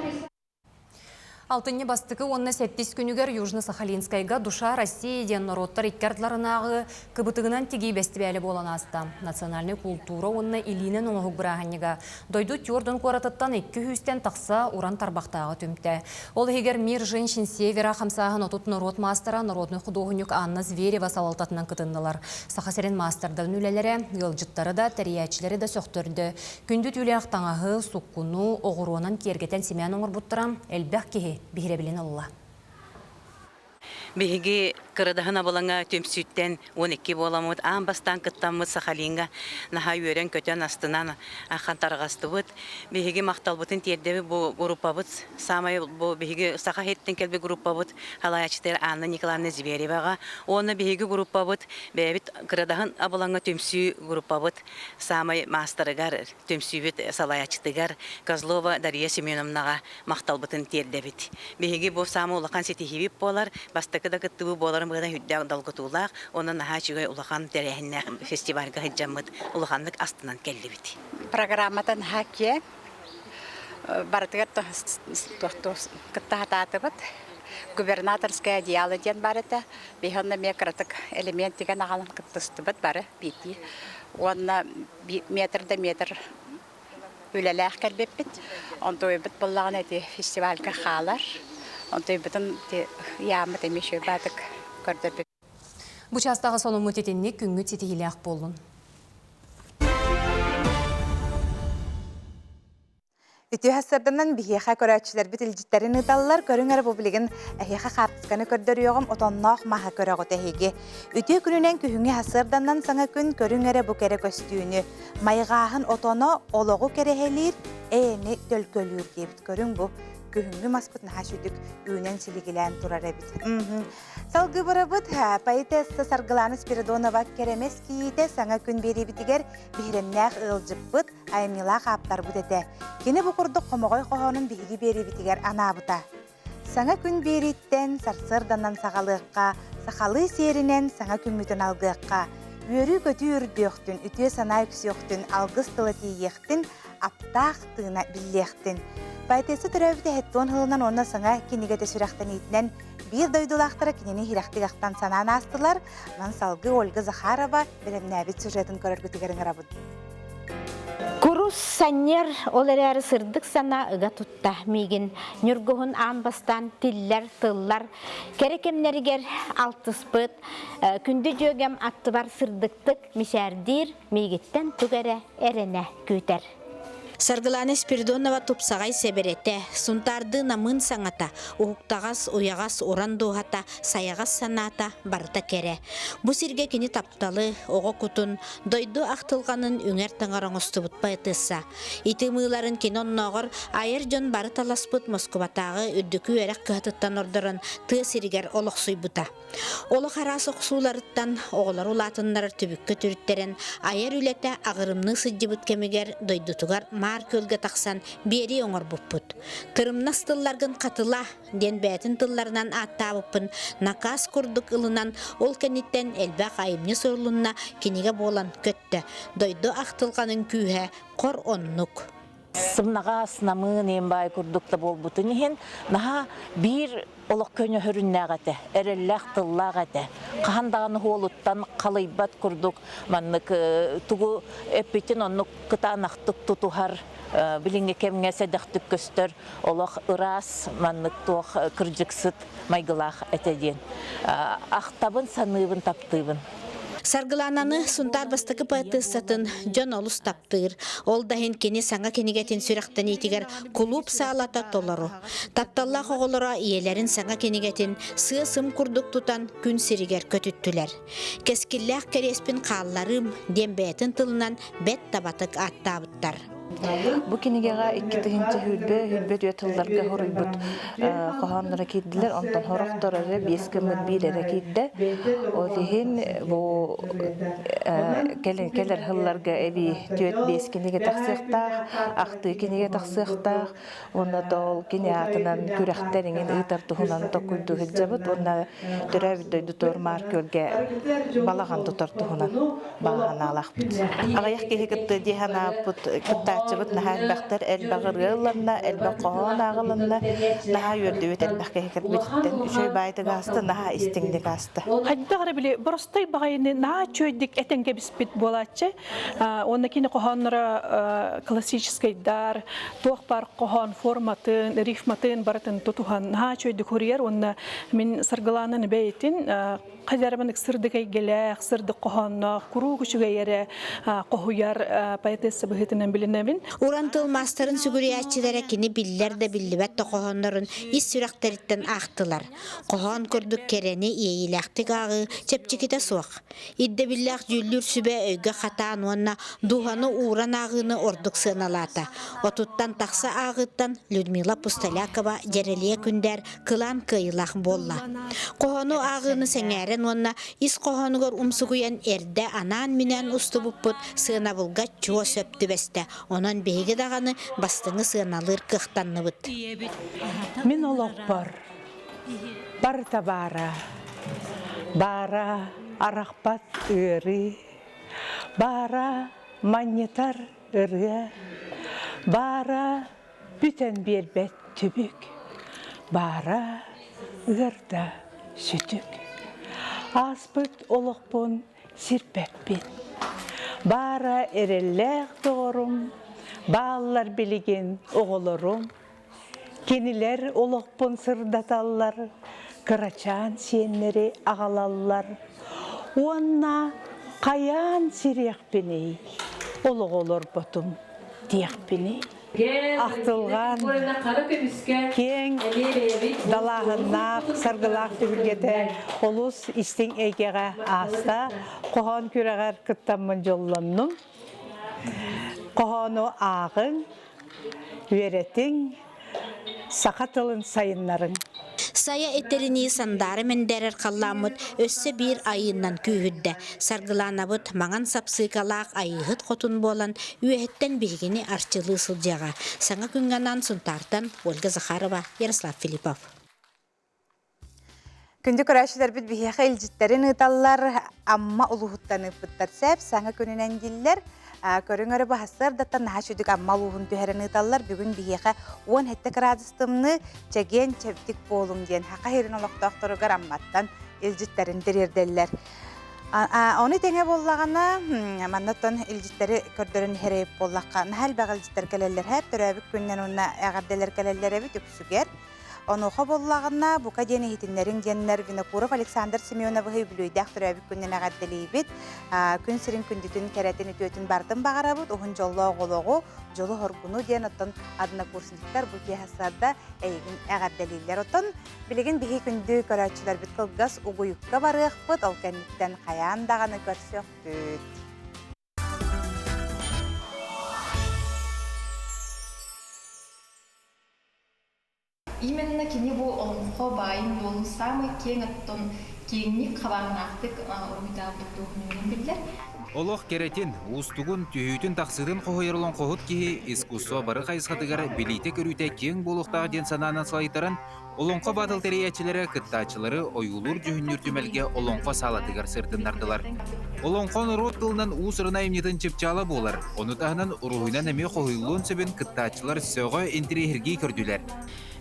Алтынньы бастакы уонна сэттис күнүгэр Южно-Сахалинскайга «Душа России» диэн норуоттар икки ардыларынааҕы кыбытыгынан тигии бэстибээлэ буолан ааста. Национальнай култуура уонна илиинэн оҥоһук бырааһынньыга дойду Тюрдун куоратыттан икки сүүстэн тахса уран тарбахтааҕы түмтэ. Ол иһигэр «Мир женщин Севера» хамсааһын 30 норуот маастара, народнай худуоһунньук Анна Зверева салалтатынан кытыннылар. Саха сирин маастардарын үлэлэрэ ыалдьыттары да, тэрийээччилэри да сөхтөрдө. Күндү түүлээх таҥаһы, суккуну, оҕуруонан киэргэтэн симээн оҥорбуттара элбэх киһи биһирэбилин ылла. Биһиги Кырадаһын абылаҥа түмсүүттэн 12 буоламмыт аан бастаан кыттаммыт Сахалиҥҥа наһаа үөрэн-көтөн астынан ахан тарҕастыбыт. Биһиги махталбытын тиэрдэбит бу группабыт саамай бу биһиги Саха сириттэн кэлбит группабыт салайааччытыгар Анна Николаевна Звереваҕа уонна биһиги группабыт бэйэбит Кырадаһын абылаҥа түмсүү группабыт саамай маастарыгар, түмсүүбүт салайааччытыгар Козлова Дария Семеновнаҕа махталбытын тиэрдэбит. Биһиги бу саамай улахан ситиһиибит буолар, бастакы да кыттыбы буоларын быһыытынан үрдээх долгутуулаах, уонна наһаа үчүгэй улахан тэрээһиннээх фестивальга сылдьаммыт улаханнык астынан кэллибит. Программата наһаа киэҥ, барытыгар кытта сатаатыбыт. Губернаторское одеяло диэн бар этэ. Биһи онно эмиэ кыратык элемент тигэн аҕалан кыттыстыбыт бары биирдии. Уонна метр да метр үлэлээх кэлбиппит. Онтуйбут буоллаҕына ити фестивальга хаалар. Онтуйбутун ити ыйааммыт эмиэ үчүгэй баатык көрдөрбүт. Бу чаастааҕы сонуммут итинник күҥҥүт ситиһиилээх буоллун. Үтүө сарсыарданан биһиэхэ көрөөччүлэрбит илдьиттэрин ыыталлар. Көрүҥ эрэ бу билигин эһиэхэ хаартысканы көрдөрүөҕүм, отонноох маһы көрөҕүт эһиги. Үтүө күнүнэн күһүҥҥү сарсыарданан саҥа күн көрүҥ эрэ бу кэрэ көстүүнү. Майҕааһын отоно олоҕу кэрэһэлиир, эйэни төлкөлүүр диэбит. Көрүҥ бу күһүҥҥү маспыт наһаа сүдүк үүнэн силигилээн турар эбит. Салгыы барабыт поэтесса Саргылана Спиридонова Кэрэмэс кийиитэ саҥа күн биэриибитигэр биһирэмнээх ыалдьыппыт, айымньылаах ааптарбыт этэ. Кини бу курдук хомоҕой хоһоонун биһиги биэриибитигэр анаабыта. Саҥа күн биэрииттэн сарсыарданан саҕалыахха, сахалыы сиэринэн саҥа күммүтүн алгыахха, үөрүү-көтүү үрдүөхтүн, үтүө санаа үксүөхтүн, алгыс тыла тиийиэхтин, аптаах тыына биллиэхтин. Поэтесса төрөөбүтэ 70 сылынан уонна саҥа кинигэтэ сүрэхтэниитинэн биир дойдулаахтара кинини иһирэхтик ахтан санаан аастылар. Онон салгыы Ольга Захарова бэлэмнээбит сюжетын көрөргүтүгэр ыҥырабыт. Курус санньыар, ол эрээри сырдык санаа ыга тутта миигин. Ньургуһун аан бастаан тиллэр, тыллар. Кэрэ кэмнэригэр алтыспыт, күндү дьүөгэм аттыбар сырдыктык мичээрдиир, миигиттэн тугу эрэ эрэнэ күүтэр. Саргылана Спиридонова тупсаҕай сэбэрэтэ, Сунтаардыы намыын саҥата, уһуктаҕас, уйаҕас, уран дууһата, сайаҕас санаата барыта кэрэ. Бу сиргэ кини тапталы, оҕо кутун, дойду ахтылҕанын үҥэр таҥар оҥостубут поэтесса. Ити ымыыларын кини оннооҕор айар дьон бары таласпыт Москубатааҕы үрдүкү үөрэх кыһатыттан ордорон тыа сиригэр олохсуйбута. Олох араас охсууларыттан оҕолору улаатыннарар түбүккэ түрүттэрэн айар үлэтэ аҕырымныы сылдьыбыт кэмигэр дойдутугар Маар Күөлгэ тахсан биэрии оҥорбуппут. Тырымнас тылларгын хатыла диэн бэйэтин тылларынан ааттаабыппын накаас курдук ылынан, ол кэнниттэн элбэх айымньы сурулунна, кинигэ буолан көттө. Дойду ахтылҕанын күүһэ хор оннук. Сымнаҕас, намыын иэн баай курдук да буолбутун иһин, наһаа биир олох көнөһөрүннээх этэ, эрэллээх тыллаах этэ. Хаһан даҕаны уолуттан халыйбат курдук маннык тугу эппитин оннук кытаанахтык тутуһар, билиҥҥи кэмҥэ сэдэхтик көстөр олох ыраас маннык туох кырдьыксыт майгылаах этэ диэн ахтабын, саныыбын, таптыыбын. Саргылаананы Сунтаар бастакы поэтессатын дьон олус таптыыр. Ол да иһин кини саҥа кинигэтин сүрэхтэниитигэр кулууп саалата толору. Тапталлаах оҕолоро ийэлэрин саҥа кинигэтин сыа-сым курдук тутан күн сиригэр көтүттүлэр. Кэскиллээх кэриэспин хаалларыым диэн бэйэтин тылынан бэт табатык ааттаабыттар. Бу кинигэҕэ 2000 сүүрбэ түөрт сылларга хоруйбут хоһоонноро киирдилэр, онтон хорохтор эрэ биэс гыммыт биир эрэ киирдэ. Ол иһин бу кэлэр сылларга эбии түөрт биэс кинигэ тахсыахтаах, ахтыы кинигэ тахсыахтаах, уонна ол кини аатынан күрэхтэр иҥин ыытар туһунан токуйдуу сылдьабыт уонна төрөөбүт дойдутугар Маар Күөлгэ балаҕан тутар туһунан баҕа санаалаахпыт. Аҕыйах киһи кытта дии санаабыт кыттааччыбыт наһаа элбэхтэр, элбэх ырыа ылланна, элбэх хоһоон ааҕылынна, наһаа үөрдүбүт элбэх киһи кэлбититтэн. Үчүгэй баайдык ааста, наһаа истиҥник ааста. Хайдах эрэ били боростой баҕайыны наһаа үчүгэйдик этэн кэбиспит буолааччы. Уонна кини хоһоонноро классическайдар, туох баар хоһоон форматын, рифматын барытын тутуһан наһаа үчүгэйдик суруйар уонна мин Саргылаанан бэйэтин хайдарабын сырдык эйгэлээх, сырдык хоһоонноох, куруук үчүгэй эрэ хоһуйар поэтесса быһыытынан билинэбин. Уран тыл маастарын сүгүрүйээччилэрэ кини биллэр да биллибэт да хоһооннорун ис сүрэхтэриттэн аахтылар. Хоһоон курдук кэрэни иэйиилээхтик ааҕыы чэпчэкитэ суох. Ирдэбиллээх дьүүллүүр сүбэ өйгө хатаан уонна дууһаны ууран ааҕыыны ордук сыаналаата. Отуттан тахса ааҕыыттан Людмила Пустолякова Дьэрэлийэ Күндээр кылаан кыайыылаах буолла. Хоһоону ааҕыыны сэҥээрэн уонна ис хоһоонугар умсугуйан эрдэ анаан-минээн устубуппут сыанабылга чуо сөп түбэстэ. Онон биһиги даҕаны бастыҥы сыаналыыр кыахтанныбыт. Мин олохпор барыта баара, баара арахпат ыарыы, баара манньытар ырыа, баара бүтэн биэрбэт түбүк, баара ыарда сүтүк. Ааспыт олохпун сирбэппин. Баара эрэллээх доҕорум, бааллар билигин оҕолорум, Кинилэр олохпун сырдаталлар, кырачаан сиэннэри аҕалаллар уонна хайаан сириэхпиний, олоҕу олорботум диэхпиний. Ахтылҕан киэҥ далааһыннаах, саргылаах түһүлгэтэ олус истиҥ эйгэҕэ ааста. Хоһоон күрэҕэр кыттаммын дьоллоннум. Хоһоону ааҕыҥ, үөрэтиҥ, саха тылын сайыннарыҥ. Сайа этэринии сандаара мэндээрэр халлааммыт өссө биир айыыннан күүһүрдэ. Саргылаанабыт маҥан сапсыыкалаах айыыһыт хотун буолан үөһэттэн биһигини арчылыы сылдьыаҕа. Саҥа күҥҥэ анаан Сунтаартан Ольга Захарова, Ярослав Филиппов. Күндү көрөөччүлэрбит биһиэхэ илдьиттэрин ыыталлар, Амма улууһуттан ыыппыттар сэп, саҥа күнүнэн дииллэр. Көрүҥ өрө баһассыардаттан наһаа сүдүк Амма улууһун түһэрэн ыыталлар. Бүгүн биһиэхэ 17 градус тымныы, чэгиэн чэбдик буолуҥ диэн Саха сирин олохтоохторугар Амматтан илдьиттэрин тириэрдэллэр. Ону тэҥэ буоллаҕына, маннаттан илдьиттэри көрдөрөн иһэр буоллахха, наһаа элбэх илдьиттэр кэлэллэр, төрөөбүт күннэн уонна эҕэрдэлэр кэлэллэр эбит үксүгэр. Онуоха буоллаҕына, бука диэн иһитиннэриҥ диэннэр Винокуров Александр Семеновиһы үбүлүөйдээх төрөөбүт күнүнэн эҕэрдэлиибит. Күн сирин күндүтүн, кэрэтин, үтүөтүн барытын баҕарабыт. Уһун дьоллоох олоҕу, дьолу-хоргуну диэн оттон однокурсниктар бу киэһэ сарда эйигин эҕэрдэлииллэр. Оттон билигин биһи күндү көрөөччүлэрбит кылгас угуйукка барыахпыт, ол кэнниттэн хайаан даҕаны көрсүөхпүт. Именно кини бу олоҥхо баайын-дуолун саамай киэҥ оттон киэҥник хабааннаахтык уруһуйдаабыт туоһунуунан биллэр. Олох кэрэтин, уустугун, түһүүтүн-тахсыытын хоһуйар олоҥхоһут киһи искусство бары хайысхатыгар билиитэ-көрүүтэ киэҥ буолуохтаах диэн санаанан салайтаран, Олоҥхо батл тэрийээччилэрэ кыттааччылары ойуулуур-дьүһүннүүр түмэлгэ олоҥхо саалатыгар сырытыннардылар. Олоҥхо норуот тылынан уус-уран айымньытын чыпчаала буолар, ону таһынан уруһуйунан эмиэ хоһуйуллуон сөбүн кыттааччылар сөҕө, интэриэһиргии көрдүлэр.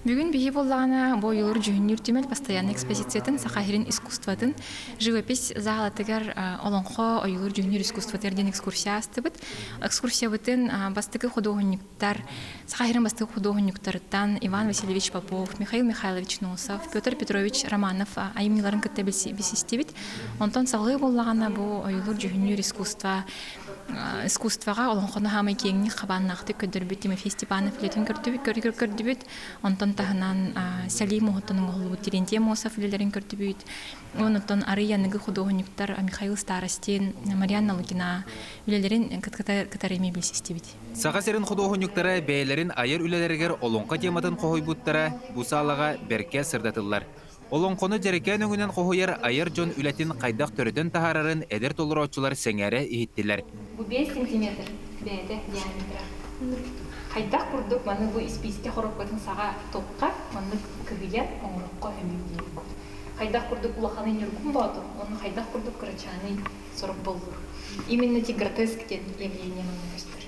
Бүгүн биһи буоллаҕына бу ойуулуур дьүһүннүүр түмэл постояннай экспозициятын Саха сирин искусствотын живопись заалатыгар олоҥхо ойуулуур дьүһүннүүр искусствотыгар диэн экскурсия аастыбыт. Экскурсиябытын бастакы худуоһунньуктар Саха сирин бастакы худуоһунньуктарыттан Иван Васильевич Попов, Михаил Михайлович Носов, Петр Петрович Романов айымньыларын кытта билсистибит. Онтон салгыы буоллаҕына бу ойуулуур дьүһүннүүр искусство Искусствоҕа олоҥхону хаамай киэҥник хабааннаахтык көрдөрбүт Тимофей Степанов үлэтин көрдүбүт, көрдүбүт. Онтон таһынан Сэлии муоһуттан оҥоһуллубут Терентий Аммосов үлэлэрин көрдүбүт. Онтон арый аныгы худуоһунньуктар Михаил Старостин, Марианна Лукина үлэлэрин кытары эмиэ билсистибит. Саха сирин худуоһунньуктара бэйэлэрин айар үлэлэригэр олоҥхо тематын хоһуйбуттара бу саалаҕа бэркэ сырдатыллар. Олоҥхону дьэрэкээн өҥүнэн хоһуйар айар дьон үлэтин хайдах төрөтөн таһаарарын эдэр толорооччулар сэҥээрэ иһиттилэр. Бу 5 сантиметр бэйэтэ диаметра. Хайдах курдук маны бу испиискэ хороппутун саҕа тупка маннык кыһыйан оҥороххо өҥүн диэн. Хайдах курдук улаханы ньургун боотур, уонна хайдах курдук кырачааны сорук боллур. Именно ти гротеск диэн явление манна көстөр.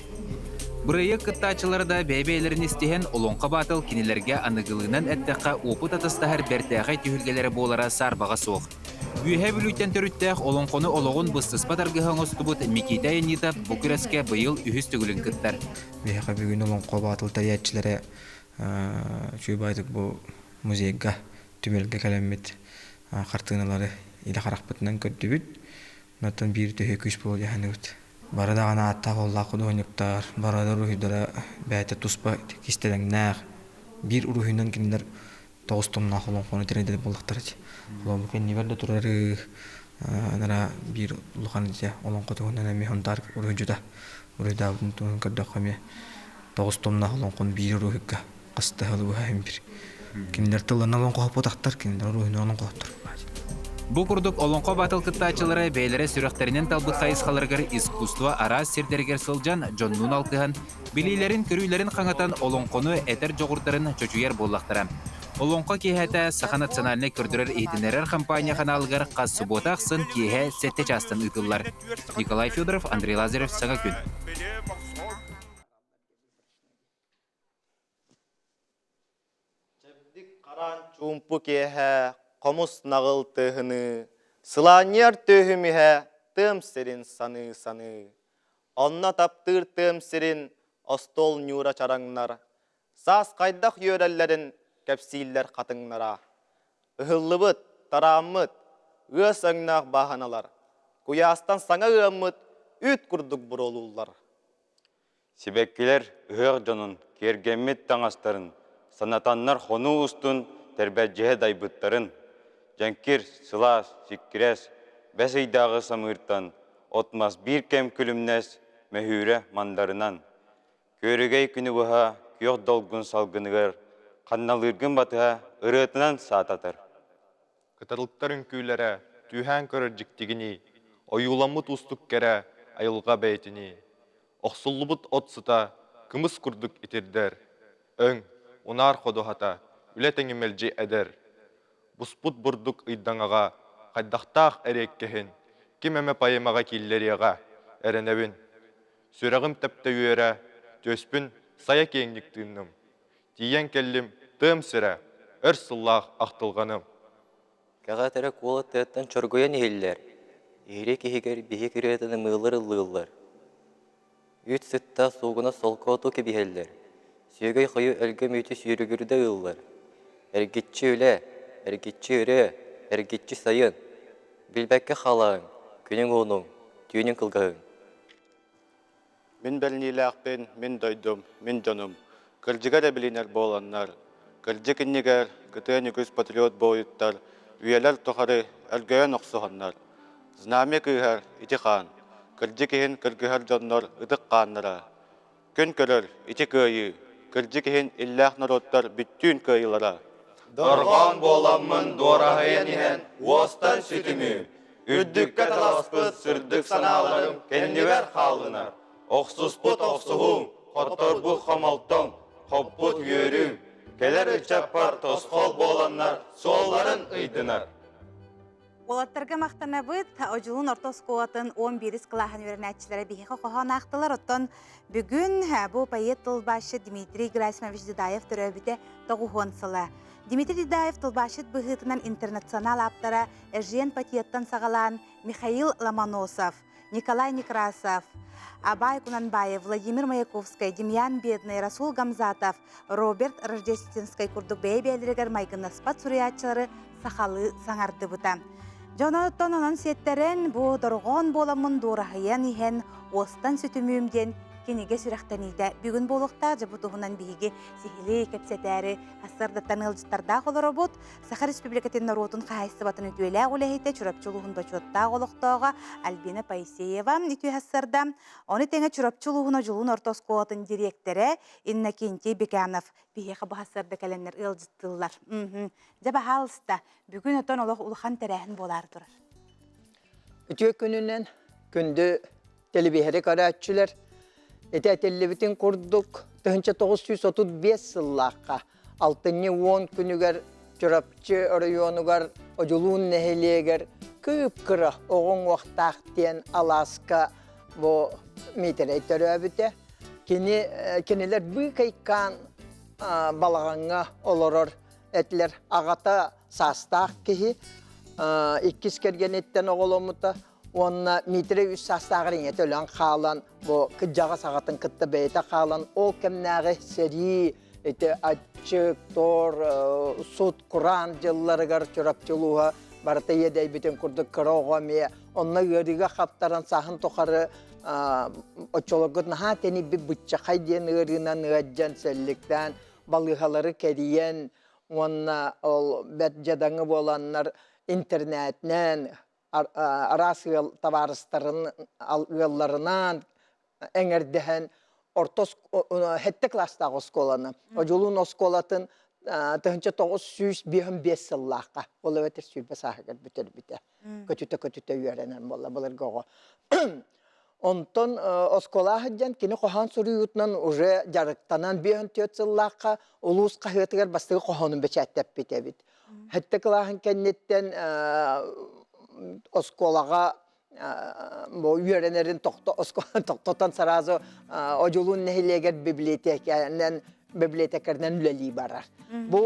Бырайыак кыттааччылара да бэйэ-бэйэлэрин истиһэн, Олоҥхо Баатыл кинилэргэ аныгылыынан эттэххэ уопут атастаһар бэртээхэй түһүлгэлэрэ буолара саарбаҕа суох. Үөһээ Бүлүүттэн төрүттээх олоҥхону олоҕун быстыспат аргыһа оҥостубут Микита Янитов бу күрэскэ быйыл үһүс төгүлүн кыттар. Биһиэхэ бүгүн Олоҥхо Баатыл тэрийээччилэрэ үчүгэй баайдык бу музейга, түмэлгэ кэлэммит хартыыналары илэ харахпытынан көрдүбүт. Онтон биир төһүү күүс буолуо дии саныыбыт. Бары даҕаны ааттаах-уоллаах худуоһунньуктар, бары да уруһуйдара бэйэтэ туспа кистэлэҥнээх. Биир уруһуйунан кинилэр тоҕус томноох олоҥхону тэрийдэр буоллахтара дии. Холобур, кэннибэр да турары анараа биир улахан дьэ олоҥхо туһунан эмиэ Хонтаар уруһуйдьута уруһуйдаабытын туһунан көрдөххө эмиэ тоҕус томноох олоҥхону биир уруһуйга хаста сылы быһа бир. Кинилэр тылларынан олоҥхоһоппутахтар, кинилэр уруһуйунан олоҥхоһоттор. Бу курдук Олоҥхо батыл кыттааччылара бэйэлэрэ сүрэхтэринэн талбыт хайысхаларыгар искусство араас сирдэригэр сылдьан дьоннуун алтыһан, билиилэрин-көрүүлэрин хаҥатан олоҥхону этэр дьоҕурдарын чочуйар буоллахтара. Олоҥхо киэһэтэ Саха национальнай көрдөрөр-иһитиннэрэр компания ханаалыгар хас субуота ахсын киэһэ сэттэ чаастан ыытыллар. Николай Федоров, Андрей Лазарев, Саҥа күн. Чэбдик хараан чуумпу киэһэ хомус наҕыл тыаһыныы, сылаанньыйар түөһүм иһэ тыам сирин саныы-саныы. Онно таптыыр тыам сирин остуол ньуура чараҥнар, саас хайдах үөрэллэрин кэпсииллэр хатыҥнара. Ыһыллыбыт, тарааммыт, ыас өҥнөөх бааһыналар, куйаастан саҥа ыаммыт үүт курдук буруолууллар. Сибэккилэр ыһыах дьонун киэргэммит таҥастарын санатаннар хонуу устун тэрбэлдьиһэ дайбыттарын, дьэҥкир, сылаас, сиккирэс, бэс ыйдааҕы самыыртан от-мас биир кэм күлүмнэс мөһүүрэ мандарынан, күөрэгэй күнү быһа күөх долгун салгыныгар ханналыыргын батыһа ырыатынан саататар. Кыталыктар үҥкүүлэрэ түүһээн көрөр дьиктигиний, ойууламмыт уустук кэрэ айылҕа бэйэтиний. Охсуллубут от сыта кымыс курдук итирдэр, өҥ, унаар ходуһата үлэ тэҥи мэлдьи эдэр. Буспут бурдук ыйдаҥаҕа хайдахтаах эриэккэһин ким эмэ поэмаҕа киллэриэҕэ, эрэнэбин. Сүрэҕим тэптэ үөрэ, түөспүн сайа киэҥник тыынным. Тиийэн кэллим тыам сирэ, өр сыллаах ахтылҕаным. Кэҕэ куола тыаттан чоргуйан иһиллэр, иһирик иһигэр биһик ырыатын ымыылар ыллыыллар. Үүт сыттаах суугуна солко оту кэбиһэллэр, сүөгэй хойу өлгөм үүтү сүүрүгүрдэ ыыллар. Эргиччи үлэ, эргиччи ырыа, эргиччи сайын. Билбэккэ хаалааҥ, күнүҥ уһунуҥ, түүнүҥ кылгаһыҥ. Мин бэриниилээхпин, мин дойдум, мин дьонум. Кырдьыга эрэ билинэр буоланнар, кырдьык иннигэр кытыан үгүс патриот буойуттар үйэлэр тухары өлгөйөн охсуһаннар, знамя кыыһар ити хаан, кырдьык иһин кыргыһар дьоннор ытык хааннара. Күн көрөр ити кыайыы, кырдьык иһин иллээх норуоттар бүттүүн кыайыылара. Дорҕоон буоламмын дуораһыйан иһэн уостан сүтүмүү, үрдүккэ таласпыт сырдык санааларым кэннибэр хааллынар. Охсуспут охсуһуум, хотторбут хомолтоҥ, хоппут үөрүүм, кэлэр ыччаппар тосхол буоланнар суолларын ыйдынар. Уолаттарга махтанабыт. Одьулуун орто оскуолатын 11 кылааһын үөрэнээччилэрэ биһиэхэ хоһоон аахтылар. Оттон бүгүн бу поэт тылбаасчыт Дмитрий Герасимович Дидаев төрөөбүтэ тоҕуһуон сыла. Дмитрий Дидаев тылбаасчыт быһыытынан интернационал ааптара Эжен Патиеттан саҕалаан Михаил Ломоносов, Николай Некрасов, Абай Кунанбаев, Владимир Маяковскай, Демьян Бедный, Расул Гамзатов, Роберт Рождественскай курдук бэйэ-бэйэлэригэр майгыннаспат суруйааччылары сахалыы саҥардыбыта. Дьоноттон онон сиэттэрэн бу дорҕоон буоламмын дуораһыйан иһэн уостан сүтүмүүм диэн кинигэ сүрэхтэниитэ бүгүн буолуохтаах. Дьэ бу туһунан биһиги сиһилии кэпсэтээри сарсыардаттан ыалдьыттардаах олоробут. Саха Республикатын норуотун хаһаайыстыбатын үтүөлээх үлэһитэ, Чурапчы улууһун бочуоттаах олохтооҕо Альбина Поисеева үтүө сарсыарда. Ону тэҥэ Чурапчы улууһун Одьулуун орто оскуолатын дириэктэрэ Иннокентий Бекянов биһиэхэ бу сарсыарда кэлэннэр ыалдьыттыыллар. Дьэ, баһаалыста, бүгүн отон олох улахан тэрээһин буолаары турар. Үтүө күнүнэн күндү телевизоры көрөөччүлэр, ити этиллибитин курдук 1935 сыллаахха алтынньы 10 күнүгэр Чурапчы оройуонугар Одьулуун нэһилиэгэр кыып-кыра оҕо уҥуохтаах диэн алааска бу Миитэрэй төрөөбүтэ. Кини кинилэр быыкайкаан балаҕаҥҥа олорор этилэр. Аҕата саастаах киһи, иккис кэргэниттэн оҕоломмута уонна Миитэрэй үс саастааҕар ийэтэ өлөн хаалан, бу кырдьаҕас аҕатын кытта бэйэтэ хаалан, ол кэмнээҕи сэрии ити аччык, тор, сут, кураан дьылларыгар Чурапчы улууһа барыта иэдэйбитин курдук кыра оҕо эмиэ онно ыарыыга хаптаран сааһын тухары оччолорго наһаа тэнийбит быччахай диэн ыарыынан ыалдьан, сэлликтээн балыыһалары кэрийэн уонна ол бэрт дьадаҥы буоланнар интернетинэн араас ыал табаарыстарын ыалларынаан эҥэрдэһэн орто сэттэ кылаастаах оскуоланы Одьулуун оскуолатын 1955 сыллаахха ол эбэтэр 20 сааһыгар бүтэрбитэ көтүтэ-көтүтэ үөрэнэн буолла былыргы оҕо Онтон оскуола сылдьан кини хоһоон суруйуутунан уже дьарыктанан 54 сыллаахха улуус хаһыатыгар бастакы хоһоонун бэчээттэппит эбит. Сэттэ кылааһын кэнниттэн оскуолаҕа бу үөрэнэрин тохтотон сразу Одьулуун нэһилиэгэр библиотеканан библиотекарынан үлэлии барар. Бу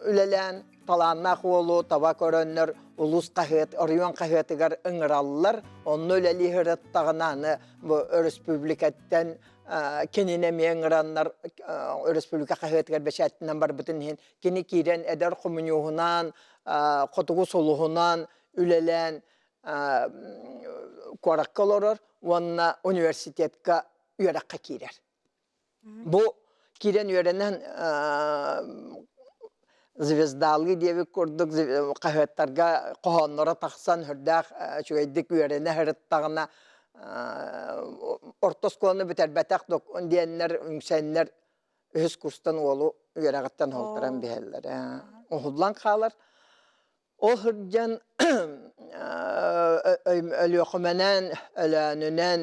үлэлээн талааннаах уолу таба көрөннөр улуус хаһыат, оройуон хаһыатыгар ыҥыраллар. Онно үлэлии сырыттаҕына аны бу өрөспүүбүлүкэттэн кинини эмиэ ыҥыраннар өрөспүүбүлүкэ хаһыатыгар бэчээттэнэн барбытын иһин кини киирэн эдэр хомуньууһунаан, хотугу сулуһунан үлэлээн куоракка олорор уонна университетка үөрэххэ киирэр. Бу киирэн үөрэнэн звездалыы диэбит курдук хаһыаттарга хоһоонноро тахсан сүрдээх үчүгэйдик үөрэнэ сырыттаҕына орто оскуоланы бүтэрбэтэх диэннэр үҥсэннэр үһүс курстан уолу үөрэҕиттэн уһултаран биһэллэр. Уһуллан хаалар. Ол сылдьан Өлүөхүмэнэн, Өлөөнүнэн,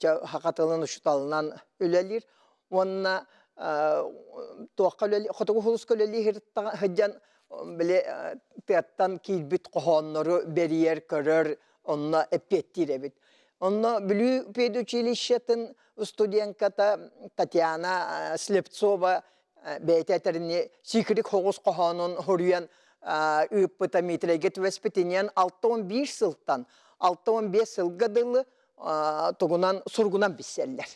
саха тылын учууталынан үлэлиир уонна туохха үлэлии хотугу сулуска үлэлии сылдьан били тыаттан киирбит хоһооннору бэрийэр, көрөр, онно эппиэттиир эбит. Онно Бүлүү педучилищетын студентката Татьяна Слепцова бэйэтэ этэрини сиикирик хоҕус хоһоонун хоруйан ыыппыта Миитрэйгэ түбэспитинэн 61 сылтан 65 сылга дылы тугунан суругунан билсэллэр.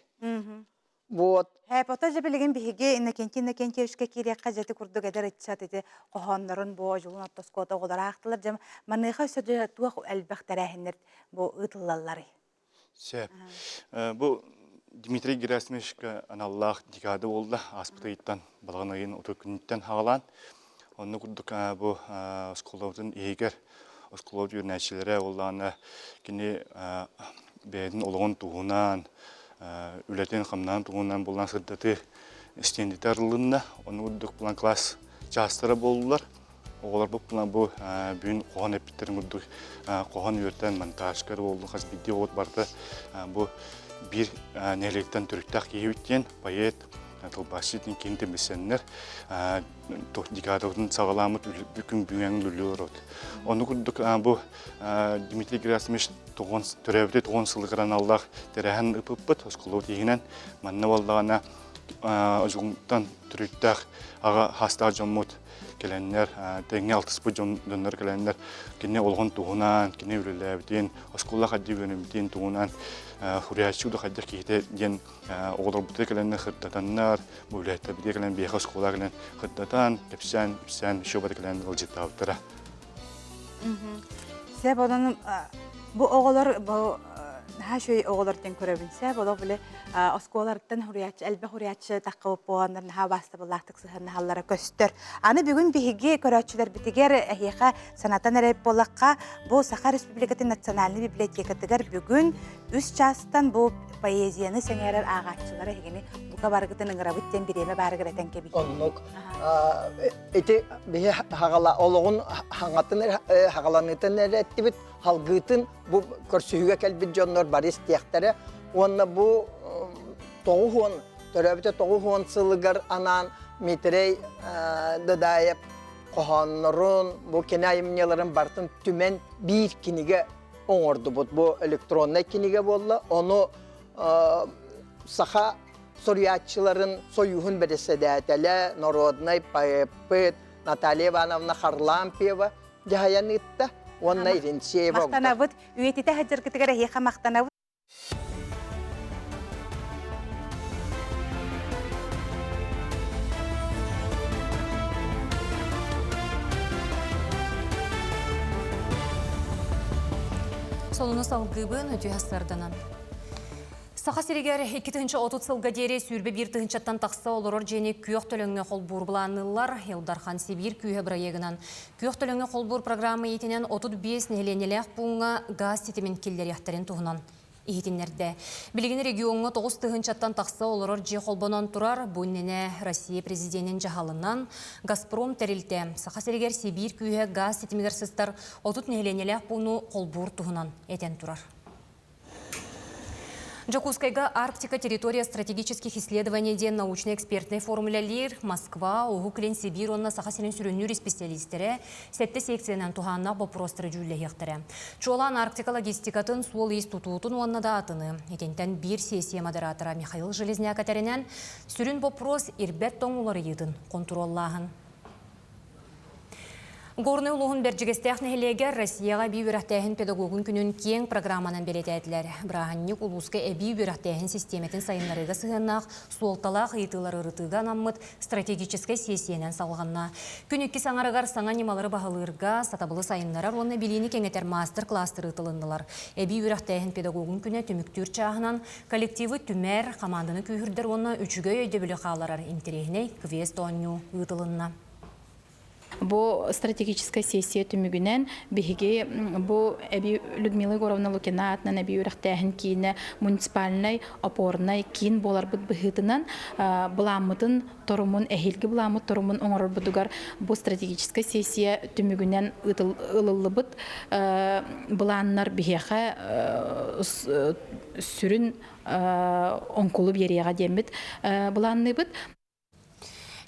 Вот. Ото же билигин биһиги Иннокентий Иннокентьевичка киириэххэ дьэти курдук эдэр ыччат ити хоһооннорун бу одьулун оттоскуота оҕолор аахтылар дьэ маныаха өссө дьэ туох элбэх тэрээһиннэр бу ыытыллалларый? Сөп. Бу Дмитрий Герасимовичка аналлаах декада буолла. Ааспыт ыйыттан балаҕан ыйын отут күнүттэн хаалаан. Онно курдук бу оскуолабытын иһигэр оскуолабыт үөрэнээччилэрэ уоллаана кини бэйэтин олоҕун туһунан, үлэтин-хамнаһын туһунан булан сырдатыы стендитэ арылынна. Ону курдук булан класс чаастара буоллулар. Оҕолорбут бу бүгүн хоһон эппиттэрин курдук хоһон үөртэн монтажка буоллун хас биирдии оҕот барыта бу биир нэһилиэктэн төрүттээх киһибит диэн поэт тылбаасчыт киин тимбисэннэр декадабытын саҕалааммыт күн бүгүн үлүлүөр Ону курдук бу Дмитрий Герасимович төрөөбүтэ тоҕон сылыгар аналлаах тэрээһин ыппыппыт оскуола тиһинэн манна буоллаҕына Одьулуунтан төрүттээх аҕа хаастаах дьоммут кэлэннэр, тэҥҥэ алтыспыт дьоннор кэлэннэр кини олоҕун туһунан, кини үлэлээбитин, оскуола хайдах үөрэммитин туһунан суруйааччы да хайдах киһитэ диэн оҕолорбутугар кэлэннэр сырдатаннар, бу үлэһиттэрбитигэр кэлэн биһиэхэ оскуола кэлэн сырдатан, кэпсээн, ипсээн еще бары кэлэн ыалдьыттаабыттара. Сөп онон бу оҕолор бу наһаа үчүгэй оҕолор диэн көрөбүн. Сөп олох били оскуоларыттан хуруйааччы элбэх хуруйааччы таххыбыт буоланнар наһаа убаастабыллаахтык сыһыаннаһаллара көстөр. Аны бүгүн биһиги көрөөччүлэрбитигэр эһиэхэ санатан эрэ буоллахха, бу Саха Республикатын национальнай библиотекатыгар бүгүн үс чаастан бу поэзияны сэҥээрэр ааҕааччылар эһигини бука барыгытын ыҥырабыт диэн бириэмэ баарыгар этэн кэбиһии. Оннук. Ити биһи хаҕала олоҕун хаҥатын хаҕаланыытын эрэ эттибит, халгыытын бу көрсүһүүгэ кэлбит дьоннор бары истиэхтэрэ уонна бу тоҕуһуон төрөөбүтэ тоҕуһуон сылыгар анаан Митрей Дадаев хоһооннорун, бу кини айымньыларын барытын түмэн биир кинигэ оҥордубут. Бу электроннай кинигэ буолла. Ону саха суруйааччыларын сойууһун бэрэссэдээтэлэ, народнай поэппыт Наталья Ивановна Харлампьева дьаһайан ыытта уонна Иринцеева Махтанабыт. Үйэтитэ сылдьаргытыгар эһиэхэ махтанабыт. Солуну салгыыбын үтүө сарданан. Саха сиригэр 2030 сылга диэри 21 тыһыынчаттан тахса олорор дьиэни күөх төлөҥҥө холбуур былаанныыллар. Ил Дархан Сибиир күүһэ бырайыагынан күөх төлөҥҥө холбуур программа иитинэн 35 нэһилиэнньэлээх пууҥҥа газ ситимин киллэриэхтэрин туһунан иһитиннэрдэ. Билигин региоҥҥа 9 тыһыынчаттан тахса олорор дьиэ холбонон турар. Бу иннинэ Россия президенин дьаһалынан Газпром тэрилтэ Саха сиригэр Сибиир күүһэ газ ситимигэр сыстар 30 нэһилиэнньэлээх пууну холбуур туһунан этэн турар. Дьокуускайга Арктика территория стратегических исследований диэн научно-экспертнэй форум үлэлиир. Москва, Уһук Илин, Сибиир уонна Саха сирин сүрүннүүр исписэлиистэрэ сэттэ секциянан туһааннаах боппуруостары дьүүллэһиэхтэрэ. Чуолаан Арктика логистикатын, суол-иис тутуутун уонна да атыны. Итинтэн биир сессия модератора Михаил Железняк этэринэн, сүрүн боппуруос ирбэт тоҥ уларыйыытын хонтуруоллааһын. Горнай улууһун Бэрдьигэстээх нэһилиэгэр Россияҕа эбии үөрэхтээһин педагогун күнүн киэҥ программанан бэлиэтээтилэр. Бырааһынньык улууска эбии үөрэхтээһин систиэмэтин сайыннарыыга сыһыаннаах суолталаах ыйытыылары ырытыыга анаммыт стратегическай сиэссийэнэн салҕанна. Күн иккис аҥарыгар саҥа ньымалары баһылыырга, сатабылы сайыннарар уонна билиини кэҥэтэр маастар-кылаастар ыытылыннылар. Эбии үөрэхтээһин педагогун күнэ түмүктүүр чааһынан коллективы түмэр, хамаанданы күүһүрдэр уонна үчүгэй өйдөбүлү хааларар интэриэһинэй квест-оонньуу ыытылынна. Бу стратегическай сессия түмүгүнэн биһиги бу эби Людмила Егоровна Лукина аатынан эби үөрэхтээһин киинэ муниципальнай опорнай киин буоларбыт быһыытынан былааммытын торумун эһиилги былааммыт торумун оҥорорбутугар бу стратегическай сессия түмүгүнэн ылыллыбыт былааннар биһиэхэ сүрүн оҥкулу биэриэҕэ диэммит былаанныыбыт.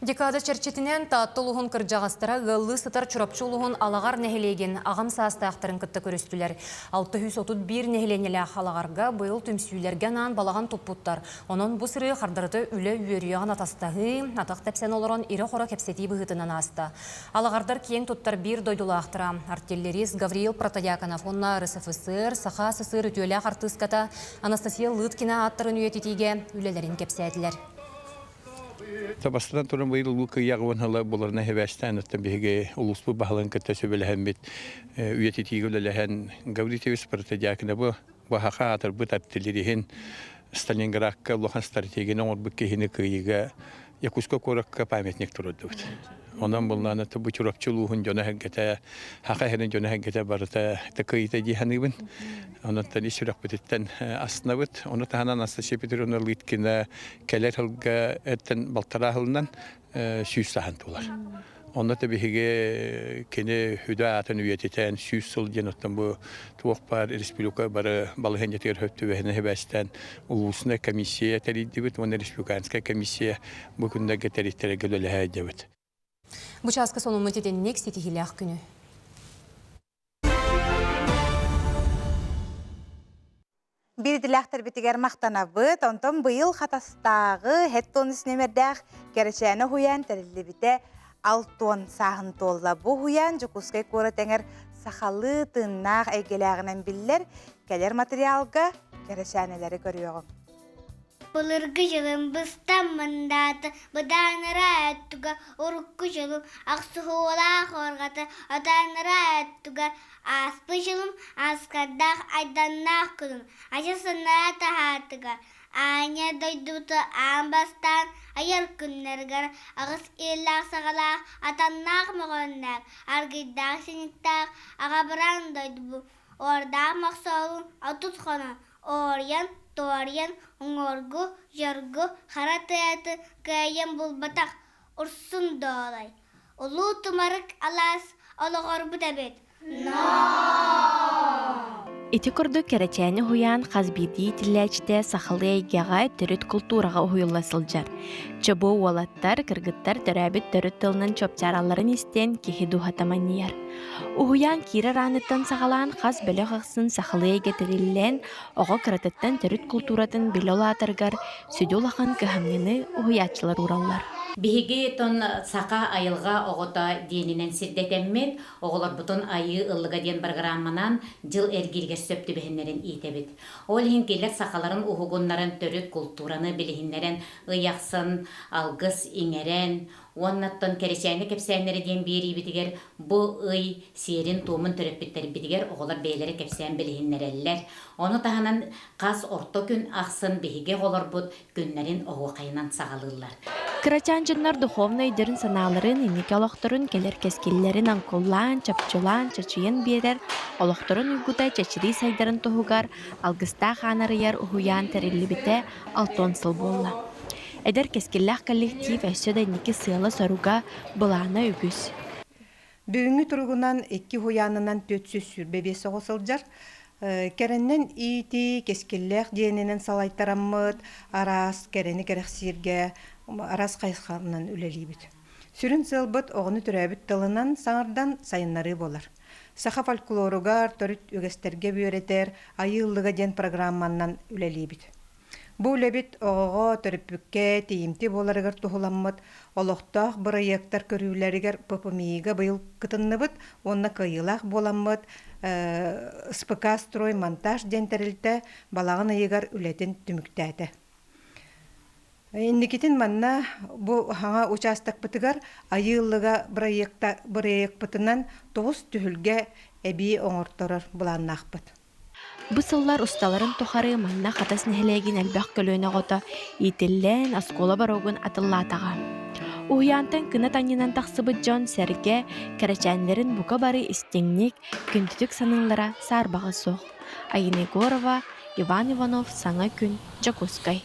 Декада чэрчитинэн Таатта улууһун кырдьаҕастара ыаллыы сытар Чурапчы улууһун Алаҕар нэһилиэгин аҕам саастаахтарын кытта көрүстүлэр. 631 нэһилиэнньэлээх Алаҕарга быйыл түмсүүлэргэ анаан балаҕан туппуттар. Онон бу сырыы хардарыта үлэ үөрүйэҕин атастаһыы, атах тэпсэн олорон ирэ-хоро кэпсэтии быһыытынан ааста. Алаҕардар киэҥ туттар биир дойдулаахтара артиллерист Гавриил Протодьяконов уонна РСФСР Саха СССР үтүөлээх артыыската Анастасия Лыткина ааттарын үйэтитиигэ үлэлэрин кэпсээтилэр. Бастатан туран быйыл улуу кыйаҕы уон буларына хэбээстээн оттон биһиги улууспут баһылыгын кытта сөбүлэһэммит үйэтитиигэ үлэлэһэн Гаврил Ильич Протодьяконова баһаха аатырбыт артиллериһин Сталинградка улахан стратегияны оҥорбут киһини кыайыыга Якутскай куоракка памятник туруордубут. Онон буллаана бу Чурапчы улууһун дьоно-сэргэтэ, Саха сирин дьоно-сэргэтэ барыта кыайыта дии саныыбын. Онон ис сүрэхпититтэн астынабыт. Ону таһынан Анастасия Петровна Лыткина кэлэр сылга эттэн балтараа сылынан сүүс саһан туолар. Онно да биһиги кини үдэ аатын үйэтитэн сүүс сыл диэн оттон бу туох баар республика бары балаһыанньатыгар хөп түбэһинэ сибээстээн улуусунай комиссия тэрийдибит уонна республиканскай комиссия бу күннэргэ тэрийтэрэргэ үлэлэһэ сылдьабыт. Бу чааска сонуммут итинник ситиһиилээх күнү. Биирдилээхтэрбитигэр махтанабыт. Онтон быйыл Хатастааҕы ХЭТ нүмердээх Кэрэчээнэ уһуйаан тэриллибитэ алтуон сааһын туолла. Бу уһуйаан Дьокуускай куорат эҥэр сахалыы тыыннаах эйгэлээҕинэн биллэр. Кэлэр материалга кэрэчээнэлэри көрүөҕүҥ. Былыргы дьылым быстан мындаата, быдааннара өттүгэр урукку дьылым ахсыһуулаах уорҕата, отааннара өттүгэр ааспыт дьылым ааскардаах айданнаах күнүм, ача саннара таһаатыгар Аня дойдубуту аан бастаан айар күннэригэр аҕыс иэллээх-саҕалаах, атаннаах мөҕүөннээх, аргыйдаах синиктээх аҕабыраан дойдубут уордаах мохсоолун 30 хонон Оруйан, туоруйан уҥуоргу, дьоргу хара тыатын кыайан булбатах Урсун Доолай, Улуу Тумарык алаас олоҕорбут эбит. Ити курдук кэрэчээни уһуйаан хас биирдии иитиллээччитэ сахалыы эйгэҕэ, төрүт култуураҕа уһуйулла сылдьар. Чобуо уолаттар, кыргыттар төрөөбүт төрүт тылынан чуопчааралларын истэн киһи дууһата манньыйар. Уһуйаан киирэр ааныттан саҕалаан хас бөлөх ахсын сахалыы эйгэ тэриллэн, оҕо кыратыттан төрүт култууратын билэ улаатарыгар сүдү улахан кыһамньыны уһуйааччылар уураллар. Биһиги тон саха айылҕа оҕото диэнинэн сирдэтэммит, оҕолорбутун Айыы ыллыга диэн программанан дьыл эргииригэр сөп түбэһиннэрэн иитэбит. Ол иһин кинилэр сахаларын уһугуннаран төрүт култуураны билиһиннэрэн ый ахсын алгыс иҥэрэн уоннаттан кэрэчээнэ кэпсээннэрэ диэн биэриибитигэр бу ый сиэрин-туомун төрөппүттэрбитигэр оҕолор бэйэлэрэ кэпсээн билиһиннэрэллэр. Ону таһынан хас орто күн ахсын биһиги оҕолорбут күннэрин оһуохайынан саҕалыыллар. Кырачаан дьоннор духовнай өйдөрүн-санааларын, инники олохторун, кэлэр кэскиллэрин оҥкуллаан, чопчулаан, чочуйан биэрэр, олохторун уйгута чэчирии сайдарын туһугар алгыстаах аан арыйар уһуйаан тэриллибитэ 60 сыл буолла. Эдэр кэскиллээх коллектив өссө да инники сыала-соруга, былаана үгүс. Бүгүҥҥү туругунан икки уһуйаанынан 425 оҕо сылдьар. Кэрэннэн иитии кэскиллээх диэнинэн салайтараммыт, араас кэрэни кэрэхсииргэ араас хайысханан үлэлиибит. Сүрүн сыалбыт оҕону төрөөбүт тылынан саҥардан сайыннарыы буолар. Саха фольклоругар төрүт үгэстэргэ үөрэтэр Айыы ыллыга диэн программанан үлэлиибит. Бу үлэбит оҕоҕо, төрөппүккэ тиийимтиэ буоларыгар туһуламмыт олохтоох бырайыактар көрүүлэригэр ППМИ-га быйыл кытынныбыт уонна кыайыылаах буоламмыт СПК-строймонтаж диэн тэрилтэ балаҕан ыйыгар үлэтин түмүктээтэ. Инникитин манна бу хаҥа учаастакпытыгар Айыы ыллыга бырайыакпытынан тоҕус түһүлгэ эбии оҥорторор былааннаахпыт. Бу сыллар усталарын тухары манна Хатас нэһилиэгин элбэх көлүөнэ оҕото иитиллэн, оскуола боруогун атыллаатаҕа. Уһуйаантан кынат анньынан тахсыбыт дьон сэргэ кэрэчээннэрин бука бары истиҥник, күндүтүк саныыллара саарбаҕа суох. Айыына Егорова, Иван Иванов «Саҥа күн», Дьокуускай.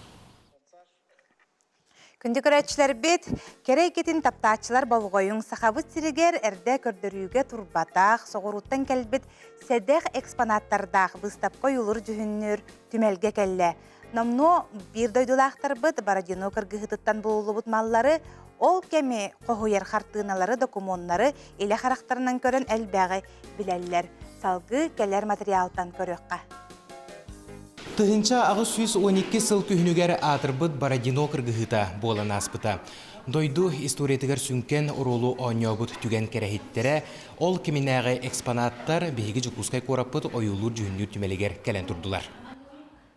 Күндү көрөөччүлэрбит, кэрэ эйгэтин таптааччылар болҕойуҥ Сахабыт сиригэр эрдэ көрдөрүүгэ турбатах, соҕурууттан кэлбит сэдэх экспонаттардаах быыстапка ойуулур дьүһүннүүр түмэлгэ кэллэ. Номнуо биир дойдулаахтарбыт Бородино кыргыһыытыттан булуллубут маллары, ол кэми хоһуйар хартыыналары, докумуоннары илэ харахтарынан көрөн элбэҕи билэллэр. Салгыы кэлэр материалтан көрүөххэ. 1812 сыл күһүнүгэр аатырбыт Бородино кыргыһыыта буолан ааспыта. Дойду историятыгар сүҥкэн оруолу оонньообут түгэн кэрэһиттэрэ, ол кэминээҕи экспонаттар биһиги Дьокуускай куораппыт ойуулуур-дьүһүннүүр түмэлигэр кэлэн турдулар.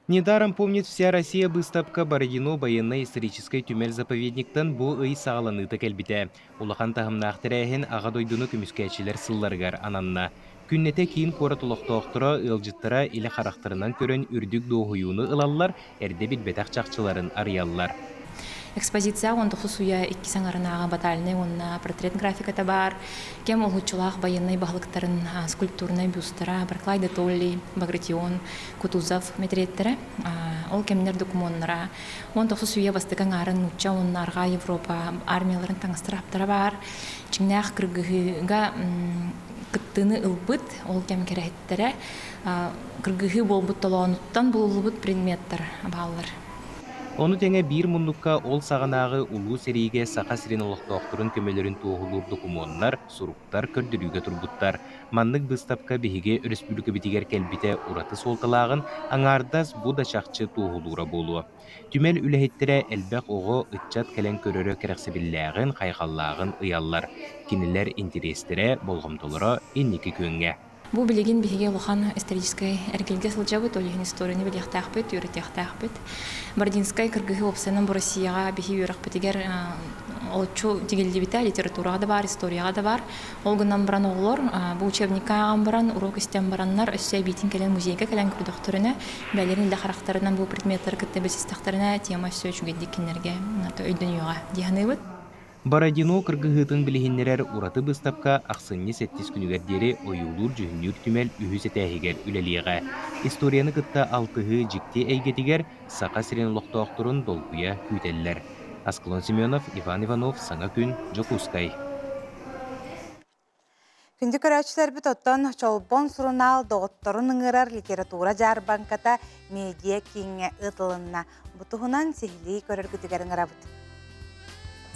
Недаром помнит вся Россия быыстапка Бородино военнай-историческай түмэл-заповедниктан бу ый саҕаланыыта кэлбитэ. Улахан таһымнаах тэрээһин Аҕа дойдуну көмүскээччилэр сылларыгар ананна. Күннэтэ киин куорат олохтоохторо, ыалдьыттара илэ харахтарынан көрөн үрдүк дуоһуйууну ылаллар, эрдэ билбэтэх чахчыларын арыйаллар. Экспозиция 19 уйа иккис аҥарынааҕы батальнай уонна портрет графиката баар. Кэм уһуччулаах байыаннай баһылыктарын скульптурнай бюстара Барклай де Толли, Багратион, Кутузов мэтириэттэрэ. Ол кэмнэр докумуоннара 19 үйэ бастакы аҥаарын нуучча уонна арҕаа Европа армияларын таҥастара-хаптара баар. Дьиҥнээх кыргыһыыга кыттыыны ылбыт, ол кэм кэрэһиттэрэ кыргыһыы буолбут толоонуттан булуллубут предметтэр бааллар. Ону тэҥэ биир муннукка ол саҕанааҕы Улуу сэриигэ Саха сирин олохтоохторун көмөлөрүн туоһулуур докумуоннар, суруктар көрдөрүүгэ турбуттар. Маннык быыстапка биһиги өрөспүүбүлүкэбитигэр кэлбитэ ураты суолталааҕын аҥаардас бу да чахчы туоһулуура буолуо. Түмэл үлэһиттэрэ элбэх оҕо, ыччат кэлэн көрөрө кэрэхсэбиллээҕин, хайҕаллааҕын ыйаллар. Кинилэр интэриэстэрэ, болҕомтолоро инники күөҥҥэ. Бу билигин биһиги улахан историческай эргилгэ сылдьабыт, ол иһин историяны билиэхтээхпит, үөрэтиэхтээхпит. Бородинскай кыргыһыы уопсайынан бу Россияҕа биһи үөрэхпитигэр олоччу тигиллибитэ, литератураҕа да баар, историяҕа да баар. Ол гынан баран оҕолор бу учебникка ааҕан баран, уруок истэн бараннар, өссө эбиитин кэлэн музейга кэлэн көрдөхтөрүнэ, бэйэлэрин илэ харахтарынан бу предметтары кытта билсистэхтэринэ, тема өссө үчүгэйдик кинилэргэ өйдөнүөҕэ дии саныыбыт. Бородино кыргыһыытын билиһиннэрэр ураты быыстапка ахсынньы сэттис күнүгэр диэри ойуулуур-дьүһүннүүр түмэл үһүс этээһигэр үлэлиэҕэ. Историяны кытта алтыһыы дьикти эйгэтигэр Саха сирин олохтоохторун долгуйа күүтэллэр. Аскалон Семенов, Иван Иванов, Саҥа күн, Дьокуускай. Күндү көрөөччүлэрбит оттон Чолбон сурунаал доҕотторун ыҥырар литература дьаарбаҥката медиа кииҥҥэ ыытылынна. Бу туһунан сиһилии көрөргүтүгэр ыҥырабыт.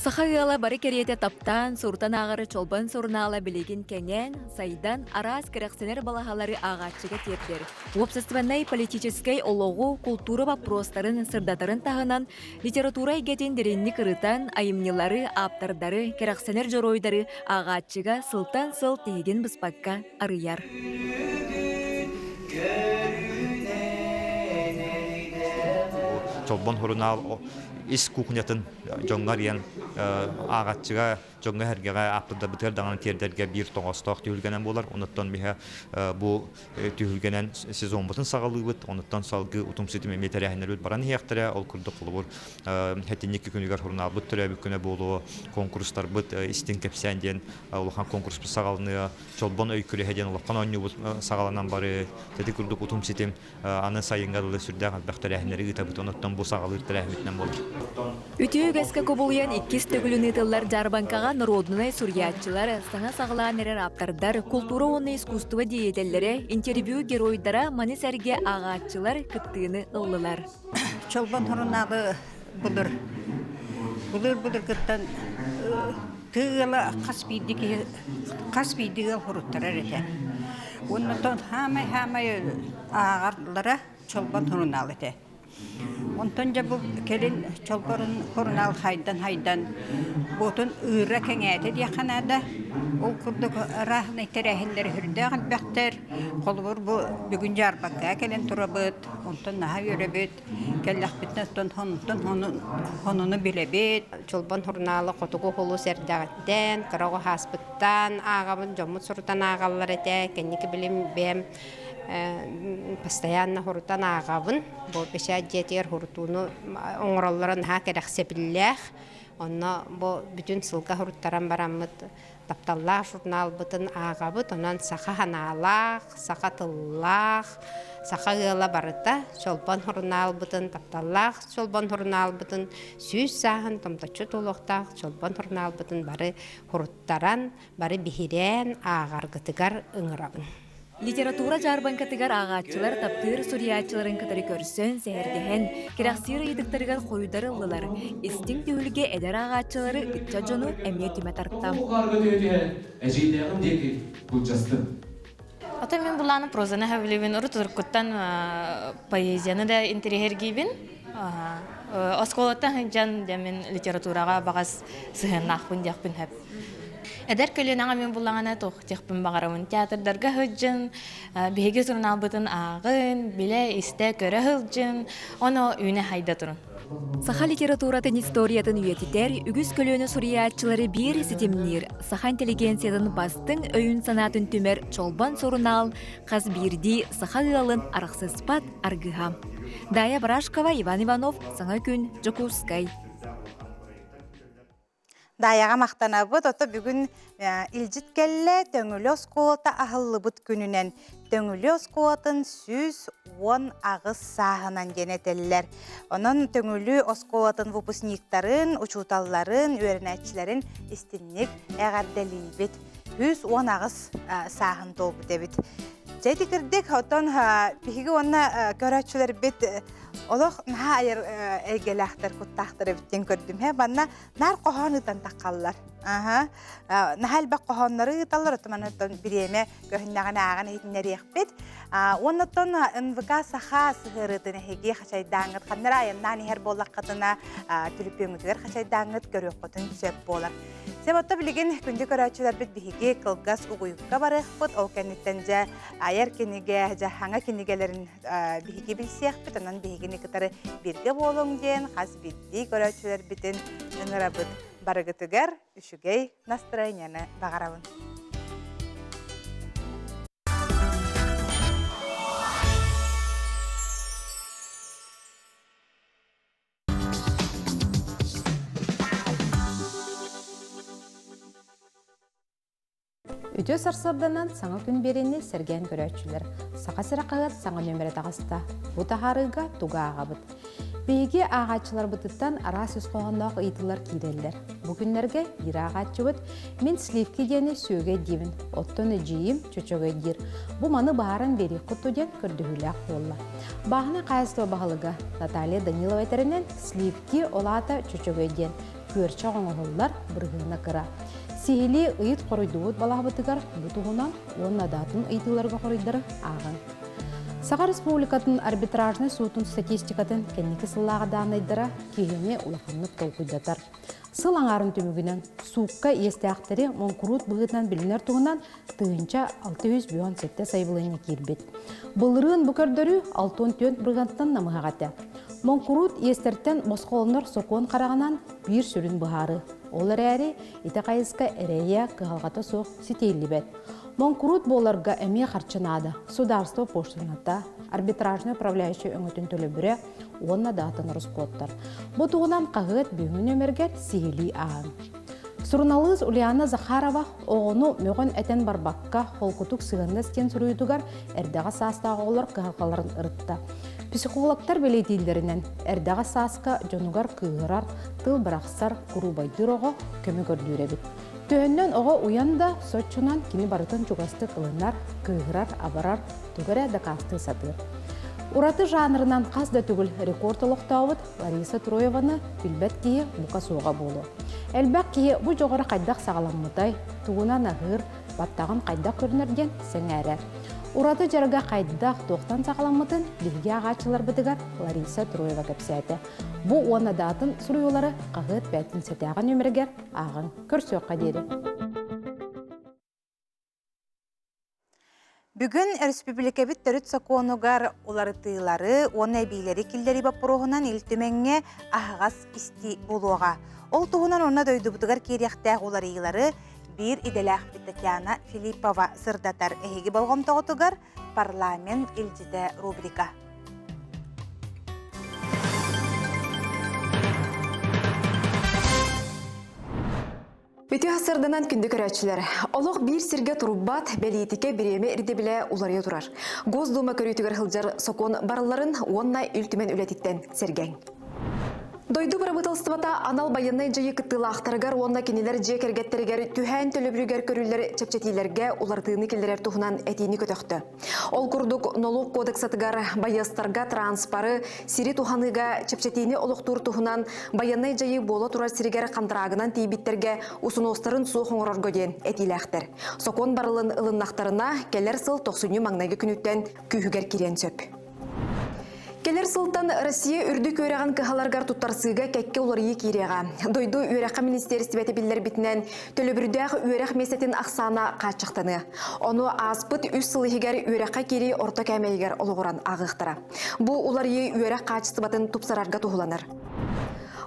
Саха ыала бары кэриэтэ таптаан, сурутан ааҕар Чолбон сурунаала билигин кэҥээн, сайдан, араас кэрэхсэнэр балаһалары ааҕааччыга тиэрдэр. Уопсастыбаннай политическай олоҕу, култуура боппуруостарын сырдатарын таһынан, литература эйгэтин дириҥник ырытан, айымньылары, ааптардары, кэрэхсэнэр дьоруойдары ааҕааччыга сылтан сыл тиһигин быспакка арыйар. Чолбон сурунаал ис кухнятын дьоҥҥо арыйан ааҕааччыга дьоҥҥо-сэргэҕэ ааптардарбытыгар даҕаны тиэрдэргэ биир тоҕоостоох түһүлгэнэн буолар. Онуттан биһэ бу түһүлгэнэн сезоммутун саҕалыыбыт. Онуттан салгыы утум-ситим эмиэ тэрээһиннэрбит баран иһиэхтэрэ. Ол курдук холобур сэтинньи күнүгэр сурунаалбыт төрөөбүт күнэ буолуо, конкурстарбыт истиҥ кэпсээн диэн улахан конкурспут саҕаланыа, Чолбон өй күрэһэ диэн улахан оонньуубут саҕаланан барыы. Ити курдук утум-ситим аны сайыҥҥа дылы сүрдээх элбэх тэрээһиннэри ыытабыт. Онуттан бу саҕалыыр тэрээһиммитинэн буолар. Үтүө үгэскэ кубулуйан иккис төгүлүн ыытыллар дьаарбаҥкаҕа норуодунай суруйааччылар, саҥа саҕалаан эрэр ааптардар, култуура уонна искусство деятеллэрэ, интервью геройдара, маны сэргэ ааҕааччылар кыттыыны ыллылар. Чолбон сурунаалы былыр былыр былыргыттан тыы ыала хас биирдии киһи хас биирдии ыал суруттарар этэ. Уонна оттон хаамай-хаамай ааҕаллара Чолбон сурунаал этэ. Онтон дьэ бу кэлин Чолбон сурунаал хайдан-хайдан буотун ыыра кэҥээтэ диэххэ наада. Ол курдук ырааһынай тэрээһиннэр сүрдээх элбэхтэр. Холобур, бу бүгүн дьаарбаҥкаҕа кэлэн турабыт, онтон наһаа үөрэбит. Кэллэхпитинэ оттон онтон сонуну билэбит. Чолбон сурунаалы хотугу улуус эрдэҕиттэн, кыра оҕо ааспыттан ааҕабын, дьоммут сурутан ааҕаллар этэ. Кэнники билим бэйэм постоянно сурутан ааҕабын. Бу печать дьиэтигэр сурутууну оҥороллоро наһаа кэрэхсэбиллээх. Онно бу бүтүн сылга суруттаран бараммыт тапталлаах журналбытын ааҕабыт. Онон саха санаалаах, саха тыллаах, саха ыала барыта Чолбон сурунаалбытын, тапталлаах Чолбон сурунаалбытын сүүс сааһын томточчу туолуохтаах Чолбон сурунаалбытын бары суруттаран, бары биһирээн ааҕаргытыгар ыҥырабын. Литература дьаарбаҥкатыгар ааҕааччылар таптыыр суруйааччыларын кытары көрсөн, сэһэргэһэн, кэрэхсиир ыйытыктарыгар хоруйдары ыллылар. Истиҥ түһүлгэ эдэр ааҕааччылары, ыччат дьону эмиэ түмэ тарта. Эдьиийдээҕим диэки былдьастым. Оттон мин булааны прозаны сөбүлүүбүн, урут уруккуттан поэзияны да интэриэһиргиибин. Оскуолаттан сылдьан дьэ мин литератураҕа баҕас сыһыаннаахпын диэхпин сөп. Эдэр көлүөнэҕэ мин буллаҕына туох диэхпин баҕарабын. Театрдарга сылдьын, биһиги сурунаалбытын ааҕын, билэ, истэ, көрө сылдьын, ону үүнэ хайда турун. Саха литературатын историятын үйэтитэр, үгүс көлүөнэ суруйааччылары биир ситимниир, саха интеллигенциятын бастыҥ өйүн-санаатын түмэр Чолбон сурунаал хас биирдии саха ыалын арахсыспат аргыһа. Дая Барашкова, Иван Иванов, Саҥа күн, Дьокуускай. Даайаҕа махтанабыт. Ото бүгүн илдьит кэллэ Төҥүлү оскуолата аһыллыбыт күнүнэн Төҥүлү оскуолатын 118 сааһынан диэн этэллэр. Онон Төҥүлү оскуолатын выпускниктарын, учууталларын, үөрэнээччилэрин истинник эҕэрдэлиибит. 118 сааһын туолбут эбит. Дьэ ити кырдык, оттон биһиги уонна көрөөччүлэрбит Олох наһаа айар эйгэлээхтэр, куттаахтар эбит диэн көрдүм. Һэ, манна наар хоһоон ыытан таххаллар. Аха. Наһаа элбэх хоһооннору ыыталлар, оттон оттон бириэмэ көһүннэҕинэ ааҕан иһитиннэриэхпит. Уонна оттон НВК Саха сыһыарыытын эһиги хачайдааҥҥыт, ханна эрэ айаннаан иһэр буоллаххытына, түлүпүөҥҥүтүгэр хачайдааҥҥыт көрүөххүтүн сөп буолар. Себотто билигин күндү көрөөччүлэрбит биһиги кылгас угуйукка барыахпыт. Ол кэнниттэн дьэ айар кинигэ, дьэ хаҥа кинигэлэрин биһиги билсиэхпит. Онон биһигини кытары бииргэ буолуҥ диэн хас биирдии көрөөччүлэрбитин ыҥырабыт. Барыгытыгар үчүгэй настроениены баҕарабын. Үтүө сарсыарданан саҥа күн биэриини сэргээн көрөөччүлэр. Саха сирэ хаһыат саҥа нүөмэрэ таҕыста. Бу таһаарыыга тугу ааҕабыт? Биһиги ааҕааччыларбытыттан араас ис хоһоонноох ыйытыылар киирэллэр. Бу күннэргэ биир ааҕааччыбыт «Мин сливки диэни сүөгэй диибин, оттон эдьиийим чөчөгөй диир. Бу маны быһааран биэриэххит дуо диэн көрдөһүүлээх буолла. Бааһынай хаһаайыстыба баһылыга Наталья Данилова этэринэн, сливки ол аата чөчөгөй диэн күөрчэх оҥоһуллар бырыһыана кыра. Сиһилии ыйыт хоруйдубут балаһабытыгар бу туһунан уонна даатын ыйытыыларга хоруйдары ааҕыҥ. Саха Республикатын арбитражнай суутун статистикатын кэнники сыллааҕы дааннайдара киһини улаханнык толкуйдатар. Сыл аҥаарын түмүгүнэн суукка иэстээхтэри моҥкуруут быһыытынан билинэр туһунан 1657 сайабылыанньа киирбит. Былырыын бу көрдөрүү 64 бырыһыантан намыһах этэ. Моҥкуруут иэстэртэн босхолонор сокуон хараҕынан биир сүрүн быһаарыы. Ол эрээри ити хайыска эрэйэ, кыһалҕата суох ситиһиллибэт. Моҥкуруут буоларга эмиэ харчы наада. Судаарство пошлината, арбитражнай управляющай өҥөтүн төлөбүрэ уонна да атын ороскуоттар. Бу туһунан хаһыат бүгүҥҥү нүөмэргэр сиһилии ааҕыҥ. Суруналыыс Ульяна Захарова оҕону мөҕөн-этэн барбакка холкутук сыһыаннас диэн суруйуутугар эрдэҕэс саастаах оҕолор кыһалҕаларын ырытта. Психологтар бэлиэтииллэринэн, эрдэҕэс сааска дьонугар кыыһырар, тыл бырахсар, куруубайдыыр оҕо көмө көрдүүр эбит. Төһөннөн оҕо уйан да, соччонон кини барытын чугастык ылынар, кыыһырар, абарар, тугу эрэ дакаастыы сатыыр. Ураты жанрынан хас да төгүл рекорд олохтообут Лариса Троеваны билбэт киһи бука суоҕа буолуо. Элбэх киһи бу дьоҕура хайдах саҕаламмытай, тугунан аһыыр, баттаҕын хайдах көрүнэр диэн сэҥээрэр. Ураты дьарыга хайдах, туохтан саҕаламмытын биһиги ааҕааччыларбытыгар Лариса Троева кэпсээтэ. Бу уонна даатын суруйуулары хаһыат бээтинсэтээҕи нүөмэригэр ааҕыҥ. Көрсүөххэ диэри. Бүгүн өрөспүүбүлүкэбит төрүт сокуонугар уларытыылары уонна эбиилэри киллэрии боппуруоһунан Ил Түмэҥҥэ аһаҕас истии буолуоҕа. Ол туһунан уонна дойдубутугар киириэхтээх уларыйыылары биир идэлээхпит Татьяна Филиппова сырдатар. Эһиги болҕомтоҕутугар парламент илдьитэ рубрика. Үтүө сырданан күндү көрөөччүлэр, олох биир сиргэ турбат бэлиитикэ бириэмэ ирдэбилэ уларыйа турар. Госдума көрүүтүгэр сылдьар сокуон барылларын уонна Ил Түмэн үлэтиттэн сэргээҥ. Дойду бырабыыталыстыбата анал байыаннай дьайыы кыттыылаахтарыгар уонна кинилэр дьиэ кэргэттэригэр түһээн төлөбүрүгэр көрүллэр чэпчэтиилэргэ уларытыыны киллэрэр туһунан этиини көтөхтө. Ол курдук, нолуок кодексатыгар байыастарга транспоры, сири туһаныыга чэпчэтиини олохтуур туһунан байыаннай дьайыы буола турар сиригэр хантараагынан тиийбиттэргэ усунуостарын суох оҥорорго диэн этиилээхтэр. Сокуон барылын ылыннахтарына, кэлэр сыл тохсунньу маҥнайгы күнүттэн күүһүгэр кириэн сөп. Кэлэр сылтан Россия үрдүк үөрэҕин кыһаларыгар туттарсыыга кэккэ уларыйыы киириэҕэ. Дойду үөрэххэ министиэристибэтэ биллэрбитинэн, төлөбүрдээх үөрэх миэстэтин ахсаана хааччахтаныа. Ону ааспыт үс сыл иһигэр үөрэххэ киирии орто кээмэйигэр олоҕуран ааҕыахтара. Бу уларыйыы үөрэх хаачыстыбатын тупсарарга туһуланар.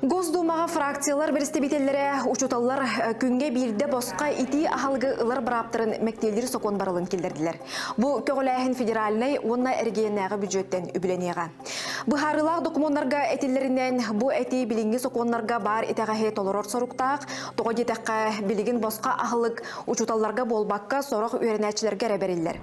Госдумаҕа фракциялар бэрэстэбиитэллэрэ учууталлар күҥҥэ биирдэ босхо итии аһылыгы ылар бырааптарын мэктиэлиир сокуон барылын киллэрдилэр. Бу көҕүлээһин федеральнай уонна эрэгийиэннээҕи бүддьүөттэн үбүлэниэҕэ. Быһаарыылаах докумуоннарга этиллэринэн, бу этии билиҥҥи сокуоннарга баар итэҕэһи толорор соруктаах. Тоҕо диэтэххэ, билигин босхо аһылык учууталларга буолбакка, сорох үөрэнээччилэргэ эрэ бэриллэр.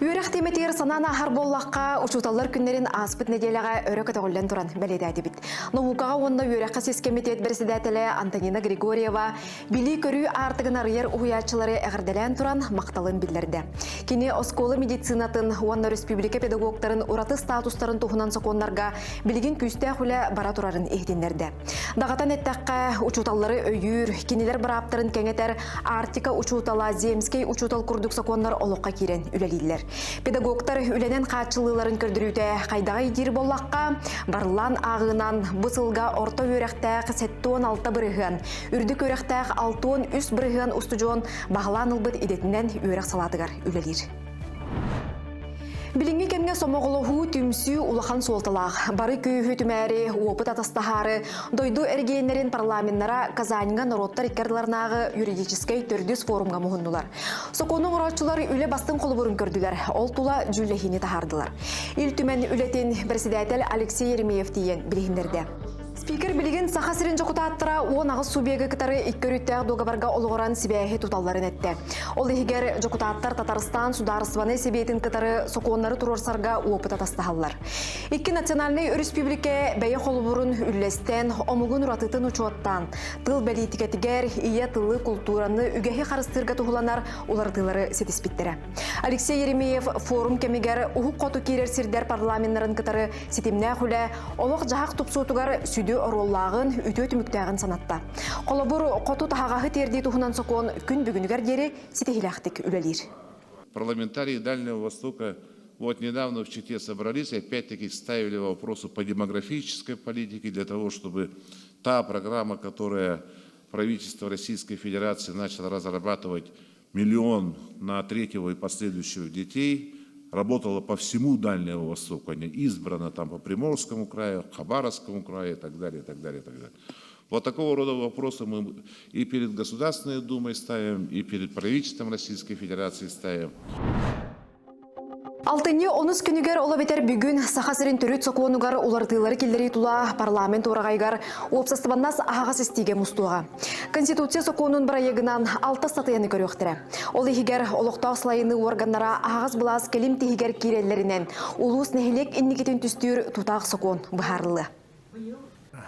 Үөрэх тиэмэтигэр санаан ааһар буоллахха, учууталлар күннэрин ааспыт нэдиэлэҕэ өрө көтөҕүллэн туран бэлиэтээтибит. Наукаҕа уонна үөрэххэ сис кэмитиэт бэрэссэдээтэлэ Антонина Григорьева Билии-көрүү аартыгын арыйар уһуйааччылары эҕэрдэлээн туран махталын биллэрдэ. Кини оскуола медицинатын уонна өрөспүүбүлүкэ педагогтарын ураты статустарын туһунан сокуоннарга билигин күүстээх үлэ бара турарын иһитиннэрдэ. Даҕатан эттэххэ, учууталлары өйүүр, кинилэр бырааптарын кэҥэтэр Арктика учуутала, Земскэй учуутал курдук сокуоннар олоххо киирэн үлэлииллэр. Педагогтар үлэнэн хааччыллыыларын көрдөрүүтэ хайдаҕый диир буоллахха, барыллаан ааҕыынан бу сылга орто үөрэхтээх 76%, үрдүк үөрэхтээх 63% устудьуон баһылаан ылбыт идэтинэн үөрэх салаатыгар үлэлиир. Билиҥҥи кэмҥэ сомоҕолоһуу, түмсүү улахан суолталаах. Бары күүһү түмээри, уопут атастаһаары, дойду эрэгийиэннэрин парламеннара Казаньҥа норуоттар икки ардыларынааҕы юридическэй төрдүс форумҥа муһуннулар. Сокуону оҥорооччулар үлэ бастыҥ холобурун көрдүлэр, ол тула дьүүллэһиини таһаардылар. Ил Түмэн үлэтин председатель Алексей Еремеев тиийэн билиһиннэрдэ. Спикер билигин Саха сирин дьокутааттара 18 субъегы кытары икки өрүттээх дуогабарга олоҕуран сибээһи туталларын эттэ. Ол иһигэр дьокутааттар Татарстан судаарыстыбаннай сэбиэтин кытары сокуоннары туруорсарга уопут атастаһаллар. Икки национальнай өрөспүүбүлүкэ бэйэ холобурун үллэстэн, омугун уратытын учуоттаан, тыл бэлиитикэтигэр ийэ тылы, култуураны, үгэһи харыстыырга туһуланар уларытыылары ситиспиттэрэ. Алексей Еремеев форум кэмигэр Уһук Хоту киирэр сирдэр парламеннарын кытары ситимнээх үлэ олох-дьаһах тупсуутугар сүдү оруоллааҕын, үтүө түмүктээҕин санатта. Холобур, хоту таһаҕаһы тиэрдии туһунан сокуон күн бүгүнүгэр диэри ситиһиилээхтик үлэлиир. Парламентарии Дальнего Востока вот недавно в Чите собрались и опять-таки ставили вопросы по демографической политике для того, чтобы та программа, которая правительство Российской Федерации начало разрабатывать миллион на третьего и последующего детей, работала по всему Дальнему Востоку, а не избрана там по Приморскому краю, Хабаровскому краю и так далее, и так далее, и так далее. Вот такого рода вопросы мы и перед Государственной Думой ставим, и перед правительством Российской Федерации ставим. Алтынньы онус күнүгэр ол эбэтэр бүгүн Саха сирин төрүт сокуонугар уларытыылары киллэрии тула парламент уораҕайыгар уопсастыбаннас аһаҕас истиигэ мустуоҕа. Конституция сокуонун бырайыагынан алта ыстатыйаны көрүөхтэрэ. Ол иһигэр олохтоох салайыныы уорганнара аһаҕас былаас кэлим тиһигэр киирэллэринэн улуус нэһилиэк инникитин түстүүр тутаах сокуон быһаарыллыа.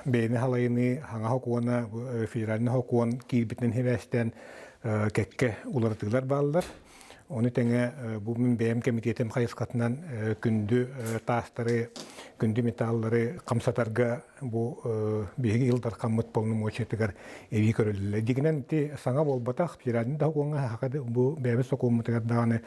Бэйэни халайыныы хаҥа сокуона, федеральнай сокуон киирбитинэн сибээстээн кэккэ уларытыылар бааллар. Ону тэҥэ бу мин бэйэм кэмитиэтим хайысхатынан күндү таастары, күндү металлары хамсатарга бу биһиги Ил Дархаммыт полномочиятыгар эбии көрүллэ. Дигинэн ити саҥа буолбатах, федеральнай да сокуоҥҥа саха бу бэйэбит сокуоммутугар даҕаны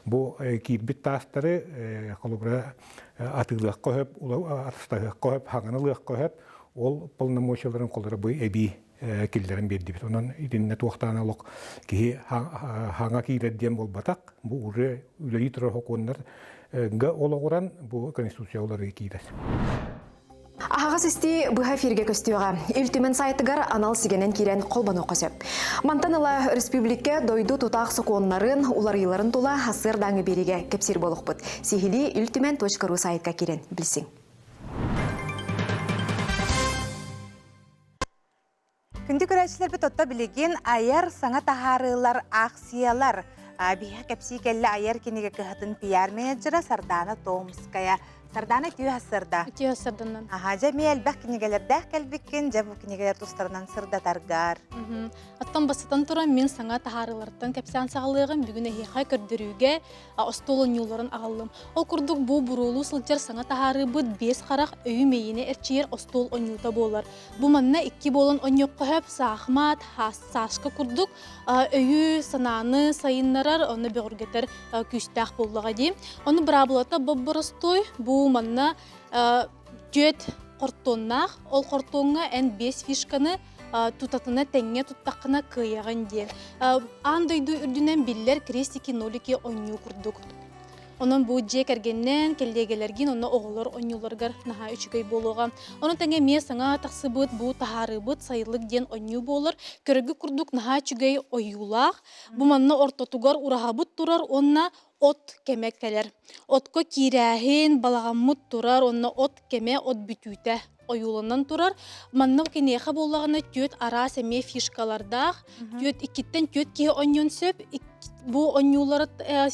бу киирбит таастары холобура атыылыахха сөп, атастаһыахха сөп, хаҥаны ылыахха сөп, ол полномочияларын холобура бу эбии киллэрэн биэрдибит. Онон итиннэ туохтаан олох киһи хаҥа киирэр диэн буолбатах. Бу уже үлэлии турар сокуоннарга олоҕуран бу конституция уларыы киирэр. Аһаҕас истии быһа эфиргэ көстүөҕэ. Ил Түмэн сайтыгар анал сигэнэн киирэн холбонуохха сөп. Мантан ыла республика дойду тутаах сокуоннарын, уларыйыыларын тула сарсыардааҥы биэриигэ кэпсиир буолуохпут. Сиһилии илтүмэн.ру сайтка киирэн билсиҥ. Күндү көрөөччүлэрбит отто билигин айар саҥа таһаарыылар, аахсыйалар. Биһиэхэ кэпсии кэллэ айар кинигэ кыһатын пиар-менеджера Сардаана Томская. Сардаана үтүө сырда. Үтүө сырданнан. Аха, дьэ эмиэ элбэх кинигэлэрдээх кэлбиккин, дьэ бу кинигэлэр тустарынан сырдатаргар. Оттон бастатан туран мин саҥа таһаарыылартан кэпсээн саҕалыаҕым. Бүгүн эһиэхэ көрдөрүүгэ остуол оонньууларын аҕаллым. Ол курдук бу буруолуу сылдьар саҥа таһаарыыбыт биэс харах өйү мэйиини эрчийэр остуол оонньуута буолар. Бу манна икки буолан оонньуохха сөп саахымат, сашка курдук өйү, санааны сайыннарар, онно бөҕөргөтөр күүстээх буоллаҕа дии. Ону быраабылата бобборостуой бу манна түөт хортуоннаах, ол хортуоҥҥа эн биэс фишканы тутатына тэҥҥэ туттаххына кыайаҕын диэн. Аан дойду үрдүнэн биллэр крестики-нолики оонньуу курдук. Онон бу дьиэ кэргэннэн, кэллиэгэлэргин онно оҕолор оонньууларыгар наһаа үчүгэй буолуоҕа. Ону тэҥэ эмиэ саҥа тахсыбыт бу таһаарыыбыт сайылык диэн оонньуу буолар. Көрөргө курдук наһаа үчүгэй ойуулаах. Бу манна ортотугар ураһабыт турар уонна от кэмэ кэлэр. Отко киирээһин, балаҕаммыт турар, онно от кэмэ, от бүтүүтэ ойууланан турар. Манна киниэхэ буоллаҕына түөрт араас эмиэ фишкалардаах. Түөрт иккиттэн түөрт киһи оонньуон сөп. Бу оонньуулары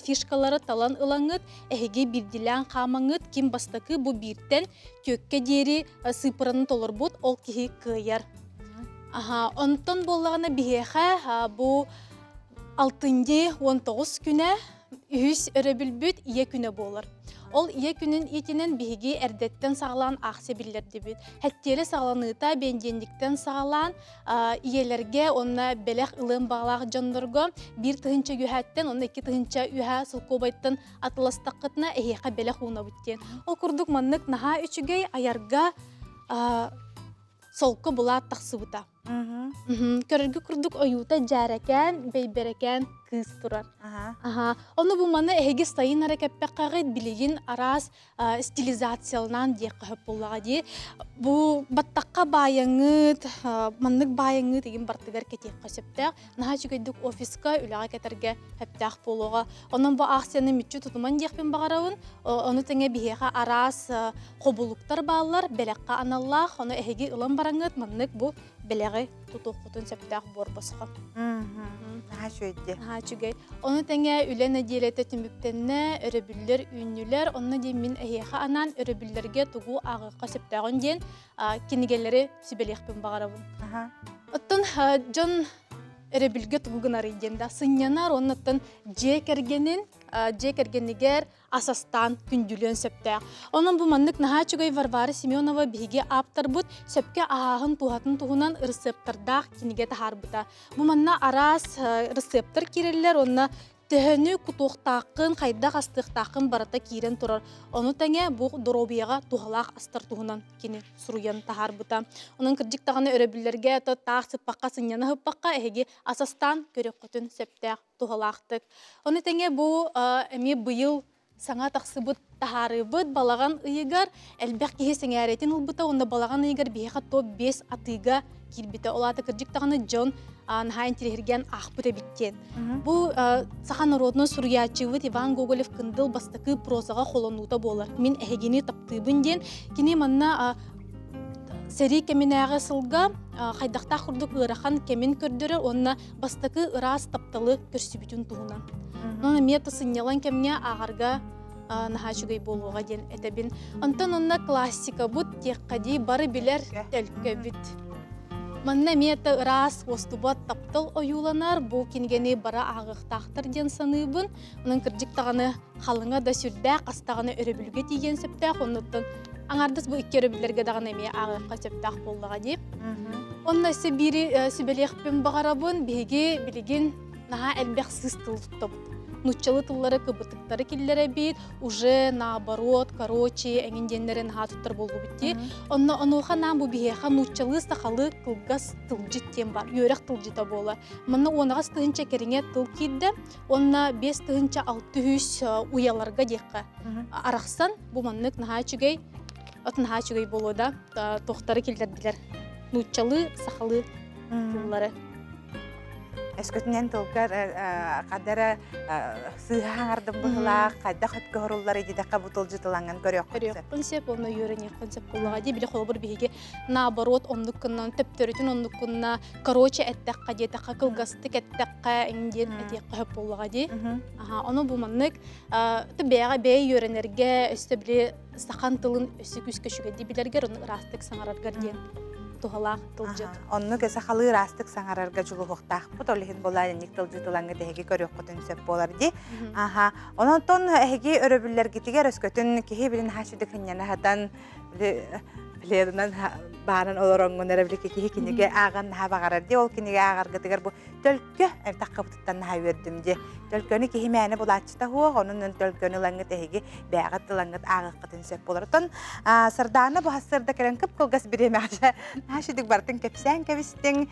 фишкалары талан ылаҥҥыт, эһиги биирдилээн хаамаҥҥыт, ким бастакы бу бииртэн түөккэ диэри сыыппараны толорбут, ол киһи кыайар. Аха, онтон буоллаҕына биһиэхэ бу алтынньы 19 күнэ үһүс өрөбүлбүт ийэ күнэ буолар. Ол ийэ күнүн иитинэн биһиги эрдэттэн саҕалаан аахсыйа биллэрдибит. Хэттиэлэ саҕаланыыта бэнидиэнньиктэн саҕалаан ийэлэргэ уонна бэлэх ылыан баҕалаах дьоннорго 1 тыһыынча үөһээттэн уонна 2 тыһыынча үөһээ солкуобайтан атыластаххытына эһиэхэ бэлэх уунабыт диэн. Ол курдук маннык наһаа үчүгэй айарга солко былаат тахсыбыта. Көрөргө курдук ойуута дьээрэкээн, бэйбэрэкээн кыыс турар. Аха. Ону бу маны эһиги сайын эрэ кэппэххэгит билигин араас стилизациялаан диэххэ сөп буоллаҕа дии. Бу баттахха баайаҥыт, маннык баайаҥыт игин бартыгар кэтиэххэ сөптөөх. Наһаа үчүгэйдик офиска үлэҕэ кэтэргэ сөптөөх буолуоҕа. Онон бу акцияны мүччү тутуман диэхпин баҕарабын. Ону тэҥэ биһиэхэ араас хобулуктар бааллар, бэлэххэ аналлаах. Ону эһиги ылан бараҥыт маннык бу бэлэҕи тутуоххутун сөптөөх буор босхо. Наһаа үчүгэй. Наһаа үчүгэй. Ону тэҥэ үлэ нэдиэлэтэ түмүктэннэ, өрөбүллэр үүннүлэр. Онно диэн мин эһиэхэ анаан өрөбүллэргэ тугу ааҕыахха сөптөөҕүн диэн кинигэлэри сүбэлиэхпин баҕарабын. Оттон дьон өрөбүлгэ тугу гынарый диэн да сынньанар уонна дьиэ кэргэнин дьиэ кэргэнигэр ас астаан күндүлүөн сөптөөх. Онон бу маннык наһаа үчүгэй Варвара Семенова биһиги ааптарбыт сөпкө аһааһын туһатын туһунан ырысыаптардаах кинигэ таһаарбыта. Бу манна араас ырысыаптар киирэллэр уонна төһөнү кутуохтааххын, хайдах астыахтааххын барыта киирэн турар. Ону тэҥэ бу доруобуйаҕа туһалаах астар туһунан кини суруйан таһаарбыта. Онон кырдьык даҕаны өрөбүллэргэ таах сыппакка сынньана сыппакка эһиги ас астаан көрүөххүтүн сөптөөх туһалаахтык. Ону тэҥэ бу эмиэ быйыл саҥа тахсыбыт таһаарыыбыт балаҕан ыйыгар элбэх киһи сэҥээрэтин ылбыта уонна балаҕан ыйыгар биһиэхэ топ-5 атыыга киирбитэ. Ол аата кырдьык даҕаны дьон наһаа интириэһиргээн аахпыт эбит диэн. Бу саха норуотунан суруйааччыбыт Иван Гоголев-Кындыл бастакы прозаҕа холонуута буолар. Мин эһигини таптыыбын диэн. Кини манна сэрии кэминээҕи сылга хайдахтаах курдук ыарахан кэмин көрдөрөр уонна бастакы ыраас тапталы көрсүбүтүн туһунан. Онон эмиэ сынньалаҥ кэмҥэ ааҕарга наһаа үчүгэй буолуоҕа диэн этэбин. Онтон онно классикабыт диэххэ дии бары билэр төлкөбүт. Манна эмиэ да ыраас уостубат таптал ойууланар, бу кинигэни бары ааҕыахтаахтар диэн саныыбын. Онон кырдьык даҕаны халыҥа да сүрдээх, хас даҕаны өрөбүлгэ тиийиэн сөптөөх, оннуттан аҥаардас бу икки өрөбүллэргэ даҕаны эмиэ ааҕыахха сөптөөх буоллаҕа дии. Онно өссө биири сүбэлиэхпин баҕарабын, биһиги билигин наһаа элбэх сыыс тыл туттабыт. Нуччалы тыллары кыбытыктары киллэрэбит, уже наоборот, короче, эҥин диэннэри наһаа туттар буоллубут дии. Онно онуоха наам бу биһиэхэ нууччалыы сахалыы кылгас тылдьыт диэн бар, үөрэх тылдьыта буолар. Манна 18 тыһыынча кэриҥэ тыл киирдэ, уонна 5600 уйаларга диэххэ арахсан бу маннык наһаа үчүгэй от наһаа үчүгэй буолуо да туохтары киллэрдилэр нууччалыы сахалыы тыллары Өскөтүнэн тылгар хадара сыыһа хаҥардым быһылаах, хайдах өткө хоруллар идидэххэ бу тылдьытылаҥҥын көрүөххүн сөп. Көрүөххүн сөп, уонна үөрэниэххин сөп буоллаҕа дии. Били холобур биһиги наоборот оннук гынан төптөрүтүн оннук гынна короче эттэххэ диэтэххэ кылгастык эттэххэ эҥин диэн этиэххэ сөп буоллаҕа дии. Аха, ону бу маннык бэйэҕэ бэйэ үөрэнэргэ өссө били сахан тылын өссө күүскэ үчүгэйдик билэргэр ону ыраастык саҥараргар диэн туһалаах тылдьыт. Оннук сахалыы ыраастык саҥарарга дьулуһуохтаахпыт, ол иһин буолаа инник тылдьытылаҥҥыт эһиги көрүөххүтүн сөп буолар дии. Аха, онон эһиги өрөбүллэргитигэр өскөтүн киһи билин хаачыдык хынньана били пледынан баанан олороҥҥун эрэ били киһи кинигэ ааҕан наһаа баҕарар дии ол кинигэ ааҕаргытыгар бу төлкө таххабытыттан наһаа үөрдүм дии төлкөнү киһи мээнэ булааччыта суох онон төлкөнү ылаҥҥыт эһиги бээҕит ылаҥҥыт ааҕыаххытын сөп буолар оттон Сардаана бу сарсыарда кэлэн кып-кылгас бириэмэҕэ наһаа шидик барытын кэпсээн кэбистиҥ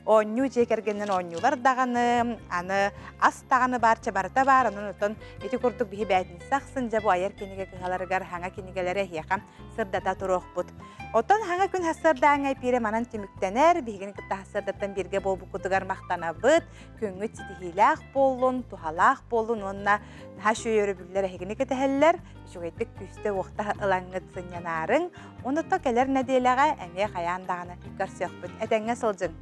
оонньуу дьиэ кэргэнинэн оонньуулар даҕаны, аны ас даҕаны баар, чэ барыта баар, онон оттон ити курдук биһи бээтинсэ ахсын дьэ бу айар кинигэ кыһаларыгар хаҥа кинигэлэри эһиэхэ сырдата туруохпут. Оттон хаҥа күн сарсыардааҥҥа эпиирэ манан түмүктэнэр, биһигини кытта сарсыардаттан бииргэ буолбуккутугар махтанабыт, күҥҥүт ситиһиилээх буоллун, туһалаах буоллун уонна наһаа үчүгэй өрөбүллэр эһигини кэтэһэллэр, үчүгэйдик күүстэ-уохта ылаҥҥыт сынньанаарыҥ, онуттан кэлэр нэдиэлэҕэ эмиэ хайаан даҕаны көрсүөхпүт. Этэҥҥэ сылдьыҥ!